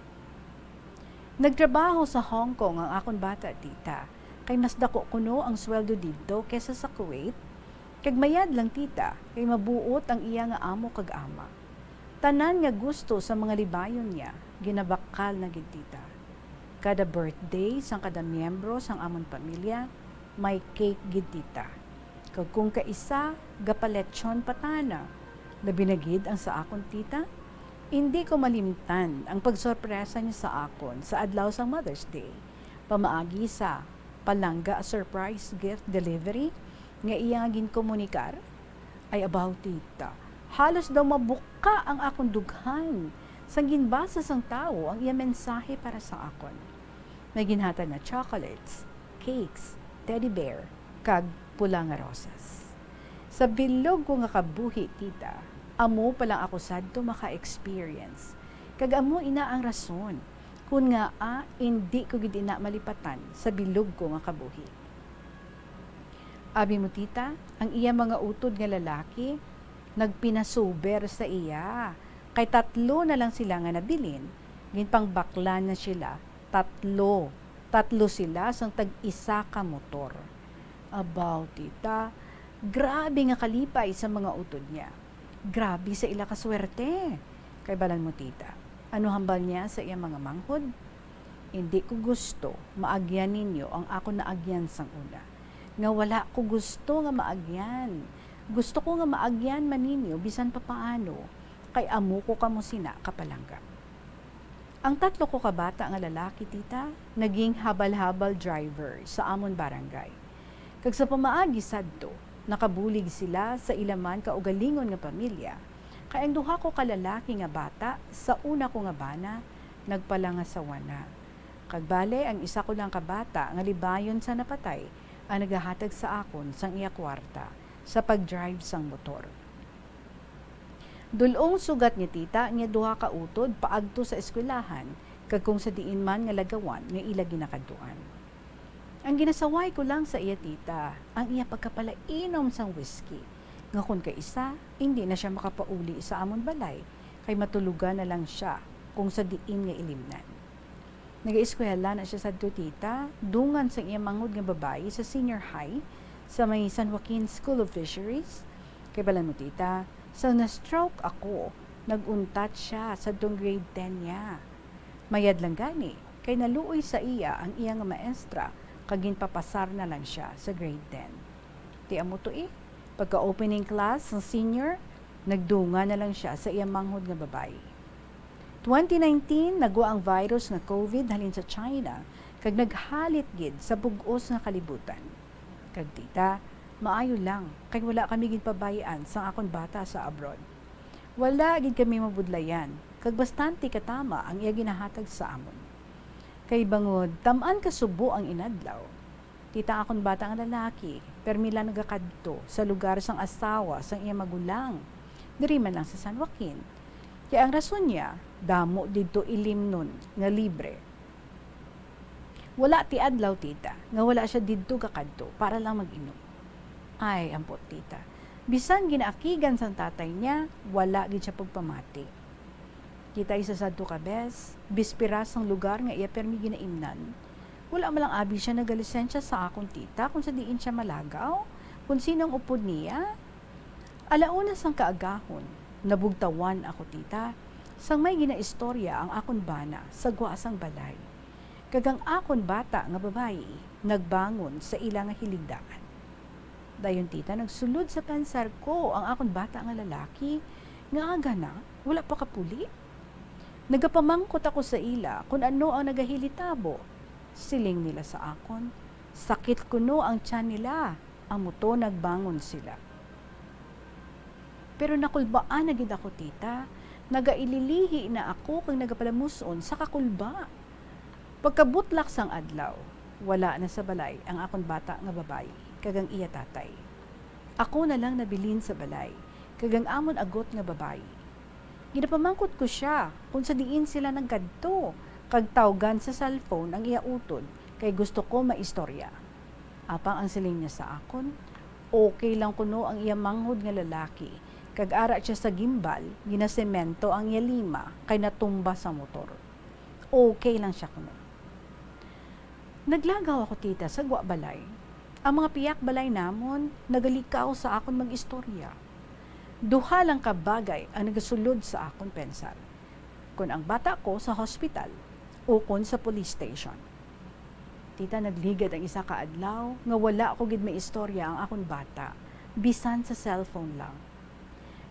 Nagtrabaho sa Hong Kong ang akon bata, tita, kay mas dako kuno ang sweldo didto kaysa sa Kuwait, kag mayad lang, tita, kay mabuot ang iya nga amo kag ama. Tanan nga gusto sa mga libayon niya ginabakal na gid, tita. Kada birthday sang kada miyembro sang amon pamilya, may cake gid, tita. Kag kung kaisa, gapalechon pa tana. Labi na gid ang sa akon, tita. Indi ko malimtan ang pagsorpresa niya sa akon sa adlaw sang Mother's Day, pamaagi sa palangga surprise gift delivery nga iya nga ginkomunikar. Ay, abaw, tita, halos daw mabuka ang akon dughan sang ginbasa sang tawo ang iya mensahe para sa akon. May ginhatag nga chocolates, cakes, teddy bear, kag pula nga rosas. Sa bilog ko nga kabuhi, tita, amo pa lang ako sadto maka-experience. Kag amo ina ang rason kon ngaa indi ko gid ina malipatan sa bilog ko nga kabuhi. Abi mo, tita, ang iya mga utod nga lalaki nagpinasuber sa iya, kay tatlo na lang sila nga nabilin, ginpangbaklan na sila tatlo. Tatlo sila sang tag-isa ka motor. Abaw, tita, grabe nga kalipay sa mga utod niya. Grabe sa ila ka swerte. Kay balan mo, tita, ano hambal niya sa iya mga manghod? Indi ko gusto maagyan ninyo ang akon naagyan sang una, nga wala ko gusto nga maagyan. Gusto ko nga maagyan man ninyo bisan pa paano, kay amo ko kamo sina kapalangga. Ang tatlo ko ka bata nga lalaki, tita, naging habal-habal driver sa amon barangay. Kag sa pamaagi sadto, nakabulig sila sa ila man kaugalingon nga pamilya, kay ang duha ko ka lalaki nga bata sa una ko nga bana nagpalangasawa na. Kag bale, ang isa ko lang ka bata nga libayon sa napatay ang nagahatag sa akon sang iya kwarta sa pag-drive sang motor. Dul-ong sugat ni tita ang iya duha ka utod paagto sa eskwelahan kag kung sa diin man nga lagawan nga ila ginakadtuan. Ang ginasaway ko lang sa iya tita, ang iya pagkapalainom sang whisky, nga kon kaisa, indi na sia makapauli sa amon balay, kay matulogan na lang sia kung sa diin nga ilimnan. Nagaeskwela na sia sadto, tita, dungan sang iya manghod nga babayi sa senior high sa may San Joaquin School of Fisheries. Kay balan mo, tita, sa na-stroke ako, nag-untat sia sadtong grade ten niya. Mayad lang gani, kay naluoy sa iya ang iya nga maestra kag ginpapasar na lang sia sa grade ten. Ti amo to, eh, pagka-opening class sang senior, nagdungan na lang sia sa iya manghod nga babayi. Twenty nineteen, nagwa ang virus nga COVID halin sa China, kag naghalit gid sa bug-os nga kalibutan. Kag tita, maayo lang, kay wala kami ginpabay-an sang akon bata sa abroad. Wala gid kami mabudlayan, kag bastante katama ang iya ginahatag sa amon. Kay bangod tam-an ka subo ang inadlaw, tita, akon bata nga lalaki, permi lang nagakadto sa lugar sang asawa sang iya magulang, diri man lang sa San Joaquin. Kay ang rason niya, damo didto ilimnon nga libre. Wala ti adlaw, tita, nga wala sia didto gakadto para lang mag-inom. Ay, ambot, tita. Bisan ginaakigan sang tatay niya, wala gid sia pagpamati. Kita isa sadto ka bes, bispera sang lugar nga iya permi ginaimnan. Wala man lang abi sia nagalisensya sa akon tita kung sa diin sia malagaw, kung sino ang upod niya. Ala una sang kaagahon, nabugtawan ako, tita, sang may ginaistorya ang akon bana sa gwa sang balay, kag ang akon bata nga babayi nagbangon sa ila nga hiligdaan. Dayon, tita, nagsulod sa pensar ko ang akon bata nga lalaki, nga aga na, wala pa kapuli. Nagapamangkot ako sa ila kon ano ang nagahilitabo. Siling nila sa akon, sakit kuno ang tiyan nila, amo to nagbangon sila. Pero nakulbaan na gid ako, tita. Nagaililihi na ako kag nagapalamus-on sa kakulba. Pagkabutlak sang adlaw, wala na sa balay ang akon bata nga babayi kag ang iya tatay. Ako na lang nabilin sa balay kag ang amon agot nga babayi. Ginapamangkot ko sia kon sa diin sila nagkadto, kag tawgan sa cellphone ang iya utod kay gusto ko maistorya. Apang ang siling niya sa akon, okay lang kuno ang iya manghod nga lalaki, kag ara sia sa gimbal, ginasemento ang iya lima kay natumba sa motor. Okay lang sia kuno. Naglagaw ako, tita, sa gwa balay. Ang mga piyak balay namon nagalikaw sa akon mag-istorya. Duha lang ka bagay ang nagasulod sa akon pensar, kon ang bata ko sa hospital ukon sa police station. Tita, nagligad ang isa ka adlaw nga wala ko gid maistorya ang akon bata, bisan sa cellphone lang.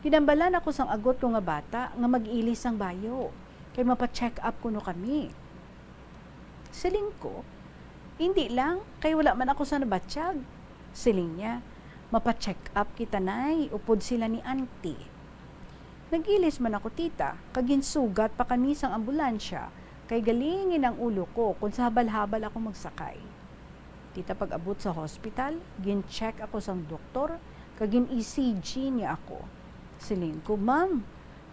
Ginhambalan ako sang agot ko nga bata nga mag-ilis sang bayo, kay mapa-check up kuno kami. Siling ko, "Indi lang, kay wala man ako sa nabatyag." Siling niya, "Mapa-check up kita, nay, upod sila ni auntie." Nag-ilis man ako, tita, kag ginsugat pa kami sang ambulansya, kay galingin ang ulo ko kon sa habal-habal ako magsakay. Tita, pag-abot sa hospital, gin-check ako sang doktor, kag gin-E C G niya ako. Siling ko, "Ma'am,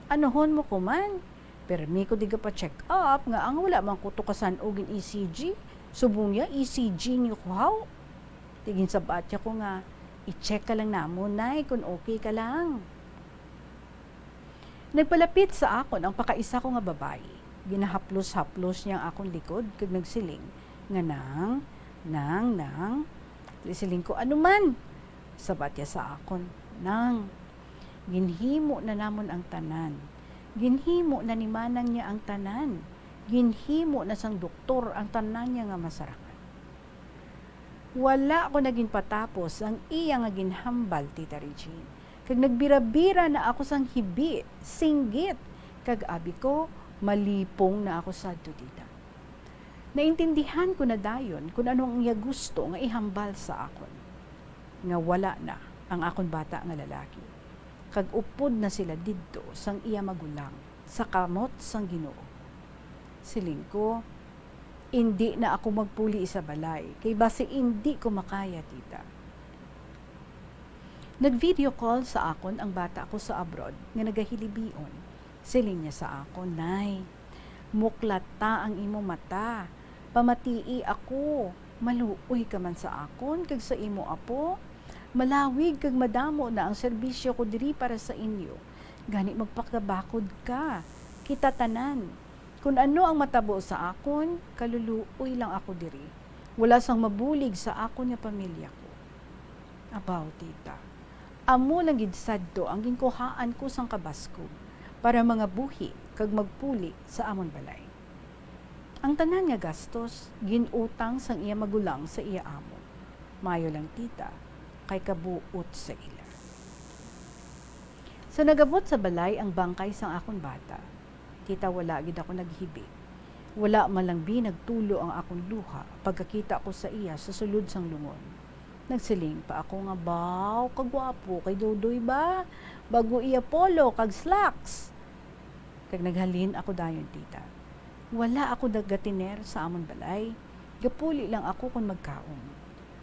anuhon mo ko man? Pirmi ko di gapa-check up, nga ang wala man ko to kasan-o gin-E C G. Subong niya, E C G niyo ko haw." Ti ginsabat niya ko nga, "I-check ka lang namon, nay, kon okay ka lang." Nagpalapit sa akon ang pakaisa ko nga babayi. Ginahaplos-haplos niya ang akon likod kag nagsiling nga, "Nang, nang, nang." Siling ko, "Ano man?" Sabat niya sa akon, "Nang, ginhimo na namon ang tanan. Ginhimo na ni manang niya ang tanan. Ginhimo na sang doktor ang tanan niya nga masarangan." Wala ko na ginpatapos ang iya nga ginhambal, Tita Regine, kag nagbirabira na ako sang hibi, singgit, kag abi ko, "Malipong na ako sadto, tita." Naintindihan ko na dayon kon ano ang iya gusto nga ihambal sa akon, nga wala na ang akon bata nga lalaki, kag upod na sila didto sang iya magulang sa kamot sang Ginoo. Siling ko, "Indi na ako magpuli sa balay, kay basi indi ko makaya, tita." Nag-video call sa akon ang bata ko sa abroad nga nagahilibion. Siling niya sa akon, "Nay, muklata ang imo mata. Pamatii ako. Maluoy ka man sa akon kag sa imo apo. Malawig kag madamo na ang serbisyo ko diri para sa inyo. Gani magpakabakod ka. Kita tanan. Kon ano ang matabo sa akon, kaluluoy lang ako diri. Wala sang mabulig sa akon nga pamilya ko." Abaw, tita, amo lang gid sadto ang ginkuhaan ko sang kabaskog para mangabuhi kag magpuli sa amon balay. Ang tanan nga gastos gin-utang sang iya magulang sa iya amo. Maayo lang, tita, kay kabuot sa ila. Sa nag-abot sa balay ang bangkay sang akon bata, tita, wala gid ako naghibi. Wala man lang bi nagtulo ang akon luha pagkakita ko sa iya sa sulod sang lungon. Nagsiling pa ako nga, "Baw, kagwapo kay Dodoy ba? Bag-o iya polo kag slacks." Kag naghalin ako dayon, tita. Wala ako nagatiner sa amon balay. Gapuli lang ako kon magkaon.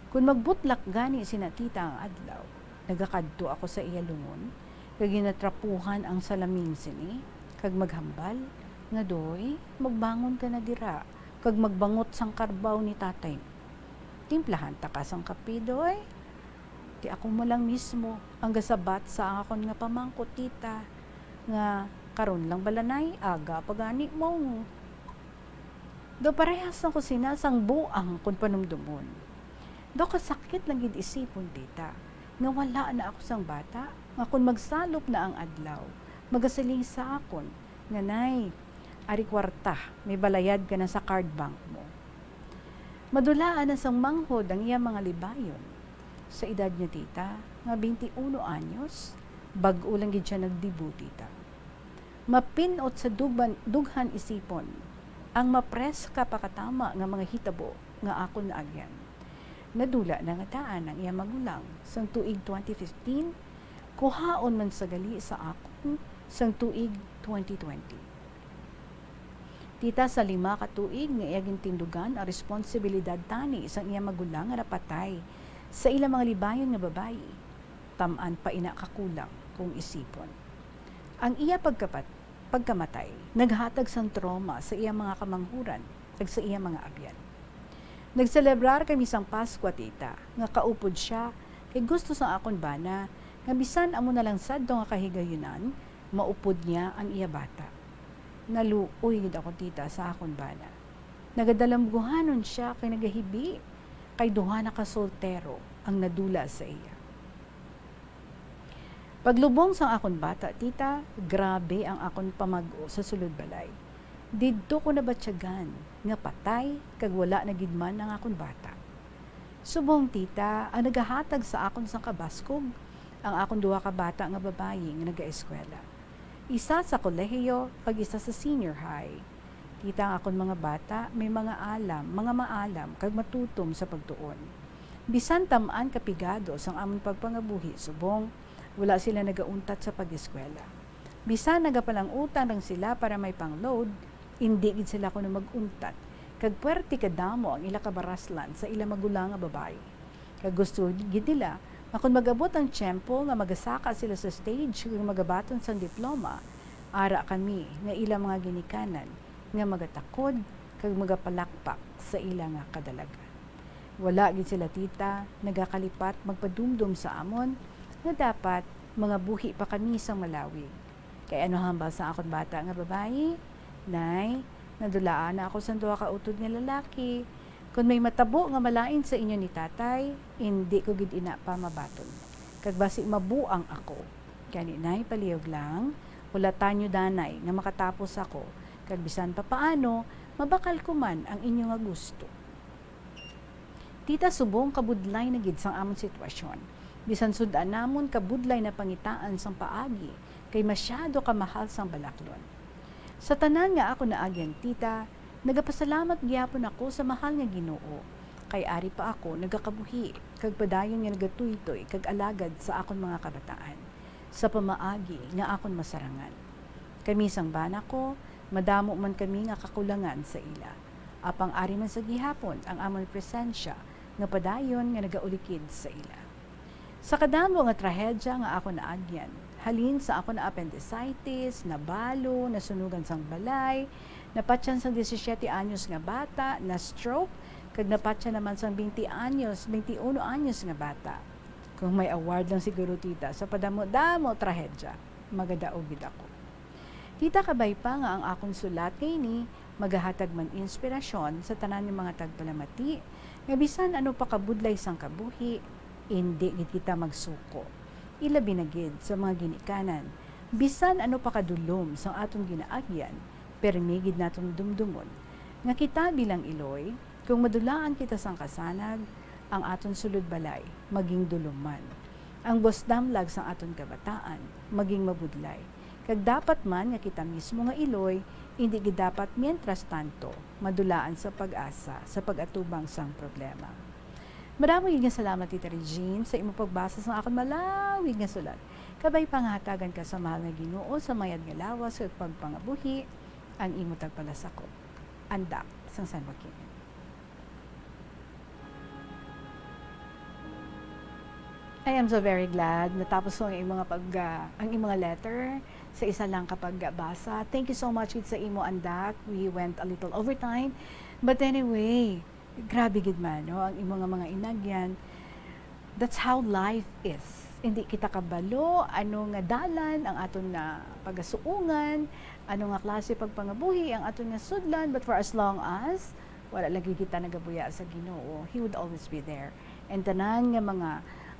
Kon magbutlak gani sina tita ang adlaw, nagakadto ako sa iya lungon, kag ginatrapuhan ang salamin sini, kag maghambal nga, "Doy, magbangon ka na dira, kag magbangot sang karbaw ni tatay mo. Timplahan ta ka sang kape, Doy." Ti ako mo lang mismo ang gasabat sa akon nga pamangkot, tita, nga, "Karon lang bala, nay, aga pa gani mo." Daw parehas na ko sina sang buang kon panumdomon. Daw kasakit lang gid isipon, tita, nga wala na ako sang bata. nga kon magsalop na ang adlaw, magasiling sa akon nga, "Nay, ari kwarta, may balayad ka na sa card bank mo." Madulaan na sang manghod ang iya mga libayon. Sa edad niya, tita, nga twenty-one anyos, bag-o lang gid siya nagdibo, tita. Mapin-ot sa dugban, dughan isipon ang mapreska pa katama nga mga hitabo nga akon naagyan. Nadula na nga daan ang iya magulang sang tuig twenty fifteen, kuhaon man sa gali sa akon sang tuig twenty twenty. Tita, sa lima ka tuig nga iya gintindugan ang responsibilidad tani sang iya magulang nga napatay sa ila mga libayon nga babayi, tam-an pa ina kakulang kung isipon. Ang iya pagkapat-, pagkamatay naghatag sang trauma sa iya mga kamanghuran kag sa iya mga abyan. Nagselebrar kami sang Paskwa, tita, nga kaupod sia, kay gusto sang akon bana nga bisan amo na lang sadto nga kahigayunan, maupod niya ang iya bata. Naluoy gid ako, tita, sa akon bana. Nagadalamguhanon sia kay nagahibi kay duha na ka soltero ang nadula sa iya. Paglubong sang akon bata, tita, grabe ang akon pamag-o sa sulod balay. Didto ko nabatyagan nga patay kag wala na gid man ang akon bata. Subong, tita, ang nagahatag sa akon sang kabaskog, ang akon duha ka bata nga babayi nga nagaeskwela. Isa sa kolehiyo kag isa sa senior high. Tita, ang akon mga bata may mga alam, mga maalam kag matutom sa pagtuon. Bisan tam-an ka pigado sang amon pagpangabuhi subong, wala sila nagauntat sa pag-eskwela. Bisan nagapalang-utang lang sila para may pang-load, indi gid sila kuno mag-untat, kag puwerte kadamo ang ila kabaraslan sa ila magulang nga babayi. Kag gusto gid nila nga kon mag-abot ang tiyempo nga magasaka sila sa stage kag magabaton sang diploma, ara kami nga ila mga ginikanan nga magatakod kag magapalakpak sa ila nga kadalagan. Wala gid sila, tita, nagakalipat magpadumdom sa amon nga dapat mangabuhi pa kami sang malawig. Kay ano hambal sa akon bata nga babayi? Nay, nadulaan na ako sang duha ka utod nga lalaki. Kon may matabo nga malain sa inyo ni tatay, indi ko gid ina pamabaton. Kag basi mabuang ako. Gani, nay, palihog lang, hulatan niyo danay nga makatapos ako, kag bisan pa paano, mabakal ko man ang inyo nga gusto. Tita, subong kabudlay na gid sang amon sitwasyon. Bisan sud-an namon kabudlay na pangitaan sang paagi, kay masyado ka mahal sang balaklon. Sa tanan nga akon naagyan, tita, nagapasalamat gihapon ako sa mahal nga Ginoo, kay ari pa ako nagakabuhi, kag padayon nga nagatuytoy kag alagad sa akon mga kabataan, sa pamaagi nga akon masarangan. Kami sang bana ko, madamo man kami nga kakulangan sa ila. Apang ari man sa gihapon ang amon presensya nga padayon nga nagaulikid sa ila. Sa kadamo nga trahedya nga akon naagyan, halin sa akon na appendicitis, nabalo, nasunugan sang balay, napatyan sang disisiete anyos nga bata, na-stroke, kag napatyan naman sang twenty anyos, twenty-uno anyos nga bata. Kung may award lang siguro, tita, sa padamo-damo trahedya, magadaog gid ako. Tita, kabay pa nga ang akon sulat nga ini magahatag man inspirasyon sa tanan nga mga tagpalamati, nga bisan ano pa kabudlay sang kabuhi, indi gid kita magsuko. Ilabi na gid sa mga ginikanan, bisan ano pa kadulom sang aton ginaagyan, permi gid naton dumdomon nga kita bilang iloy, kung madulaan kita sang kasanag, ang aton sulod balay maging dulom man. Ang busdamlag sang aton kabataan maging mabudlay. Kag dapat man nga kita mismo nga iloy, indi gid dapat mientras tanto madulaan sa pag-asa sa pag-atubang sang problema. Madamo gid nga salamat, Tita Regine, sa imo pagbasa sa akon malawig nga sulat. Kabay pa nga hatagan ka sa mahal nga Ginoo sa mayad nga lawas kag pagpangabuhi ang imo tagpalasakop. Andak sang San Joaquin. I am so very glad natapos ko ang imo nga pag, ah, ang imo nga letter sa isa lang ka pagbasa. Thank you so much gid sa imo, Andak. We went a little overtime. But anyway, grabe gid man, no, ang imo nga mga inagyan. That's how life is. Hindi kita kabalo ano nga dalan ang aton nga pagasuungan, ano nga klase pagpangabuhi ang aton nga sudlan, but for as long as wala lagi kita nagabuya sa Ginoo, He would always be there. And tanan nga mga,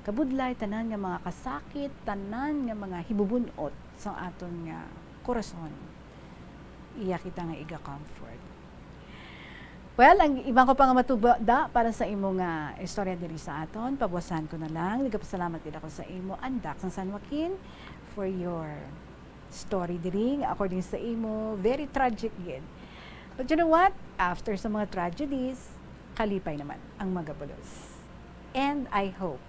kabudlay, tanan nga mga kasakit, tanan nga mga hibubun-ot sa aton nga korason, iya kita nga iga-comfort. Well, ang iban ko pa nga matuba da para sa imo nga istorya diri sa aton, pabuwasan ko na lang. Nagapasalamat gid ako sa imo, Andak sang San Joaquin, for your story diri nga, according sa imo, very tragic gid. But you know what? After sa mga tragedies, kalipay naman ang magabulos. And I hope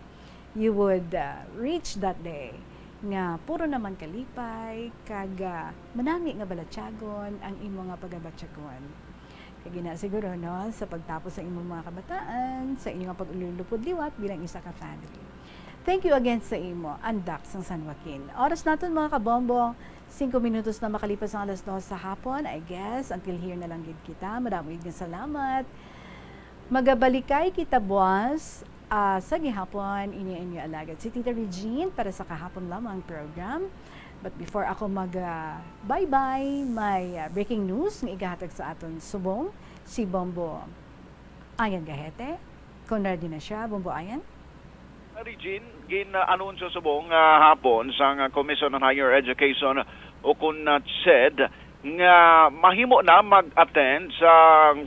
you would, uh, reach that day nga puro naman kalipay kag, uh, manami nga balatyagon ang imo nga pagabatyagon. Kag ina siguro, no, sa pagtapos sa imong mga kabataan, sa inyo nga pag-ululupod liwat bilang isa ka family. Thank you again sa imo, Andak sang San Joaquin. Oras naton, mga kabombo, singko minutos na makalipas ang alas dos sa hapon. I guess, until here na lang gid kita. Madamo gid nga salamat. Magabalikay kita buwas, ah, sa gihapon. Ini inyo alagad si Tita Regine para sa Kahapon Lamang program. But before ako mag, ah, bye-bye, may, ah, breaking news nga igahatag sa aton subong si Bombo Ayan Gahete. Kung ready na siya, Bombo Ayan? Regine, gin-anunsyo subong nga hapon sang Commission on Higher Education o kon, uh, CHED nga mahimo na mag-attend sa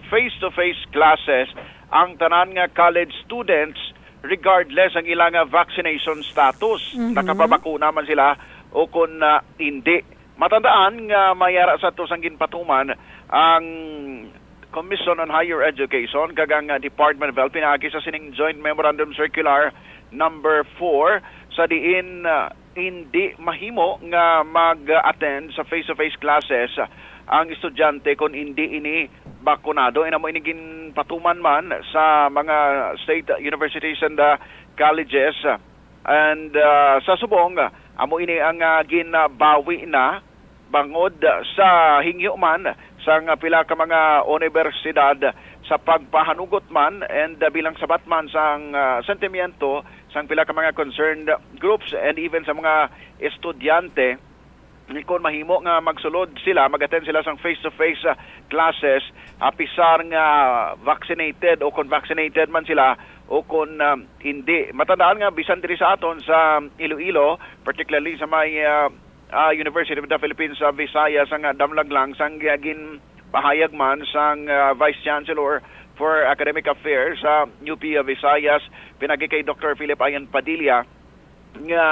face-to-face classes ang tanan nga college students regardless ang ila nga vaccination status. Mhm. Nakapabakuna man sila o kon, uh, hindi. Matandaan nga may ara sa to sang ginpatuman ang Commission on Higher Education kag ang, uh, Department of Health pinaagi sa sining Joint Memorandum Circular number four, sa diin, uh, hindi mahimo nga mag-attend sa face-to-face classes ang estudyante kon hindi ini bakunado. Amo ini ginpatuman man sa mga state universities and, uh, colleges. And, uh, sa subong, amo ini ang, uh, ginbawi na bangod sa hingyo man sang pila ka mga unibersidad sa pagpahanugot man and, uh, bilang sabat man sang, uh, sentimiento sang pila ka mga concerned groups and even sa mga estudyante, kon mahimo nga magsulod sila, mag-attend sila sang face-to-face, uh, classes, apisar nga vaccinated o kon vaccinated man sila o kon, um, hindi. Matandaan nga bisan diri sa aton sa Iloilo, particularly sa may, uh, ah, University of the Philippines sa Visayas ang, ah, damlag lang sang, ah, ginpahayag man sang, ah, Vice Chancellor for Academic Affairs sa U P Visayas, pinagi kay Doctor Philip Ayan Padilla, nga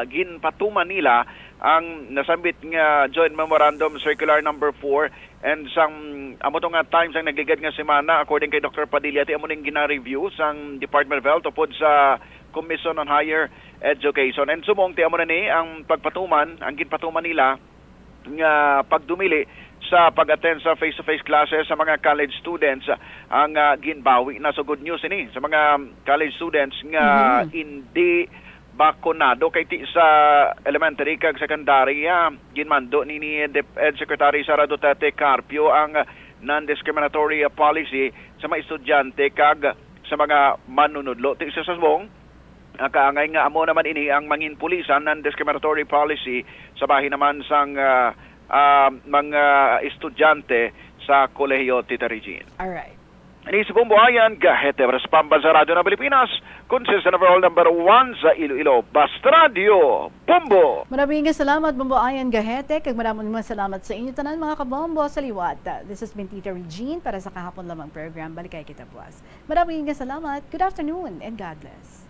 ginpatuman nila ang nasambit nga Joint Memorandum Circular number four, and sang, amo to nga time sang nagligad nga semana, according kay Doctor Padilla, ti amo ning gina-review sang Department of Health upod sa Commission on Higher Education. And subong ti amo na ni ang pagpatuman, ang ginpatuman nila nga pagdumili sa pag-attend sa face-to-face classes sa mga college students ang, ah, ginbawi na. So, good news ini sa mga college students nga Mhm. hindi bakunado, kay ti sa elementary kag secondary, ah, ginmando ni, ni DepEd Secretary Sara Duterte Carpio ang non-discriminatory policy sa mga estudyante kag sa mga manunudlo. Ti sa subong, ah, kaangay nga amo naman ini ang mangin pulisan non-discriminatory policy sa bahin naman sang, ah, ah, mga estudyante sa kolehiyo, Tita Regine. Alright. Ini si Bombo Ayan Gahete para sa Pambansa Radyo ng Pilipinas, consistent overall number one sa Iloilo. Basta Radyo, Bombo! Maraming nga salamat, Bombo Ayan Gahete, kag maraming nga salamat sa inyo tanan, mga kabombo, sa liwat. This has been Tita Regine para sa Kahapon Lamang program. Balikay kita buwas. Maraming nga salamat. Good afternoon and God bless.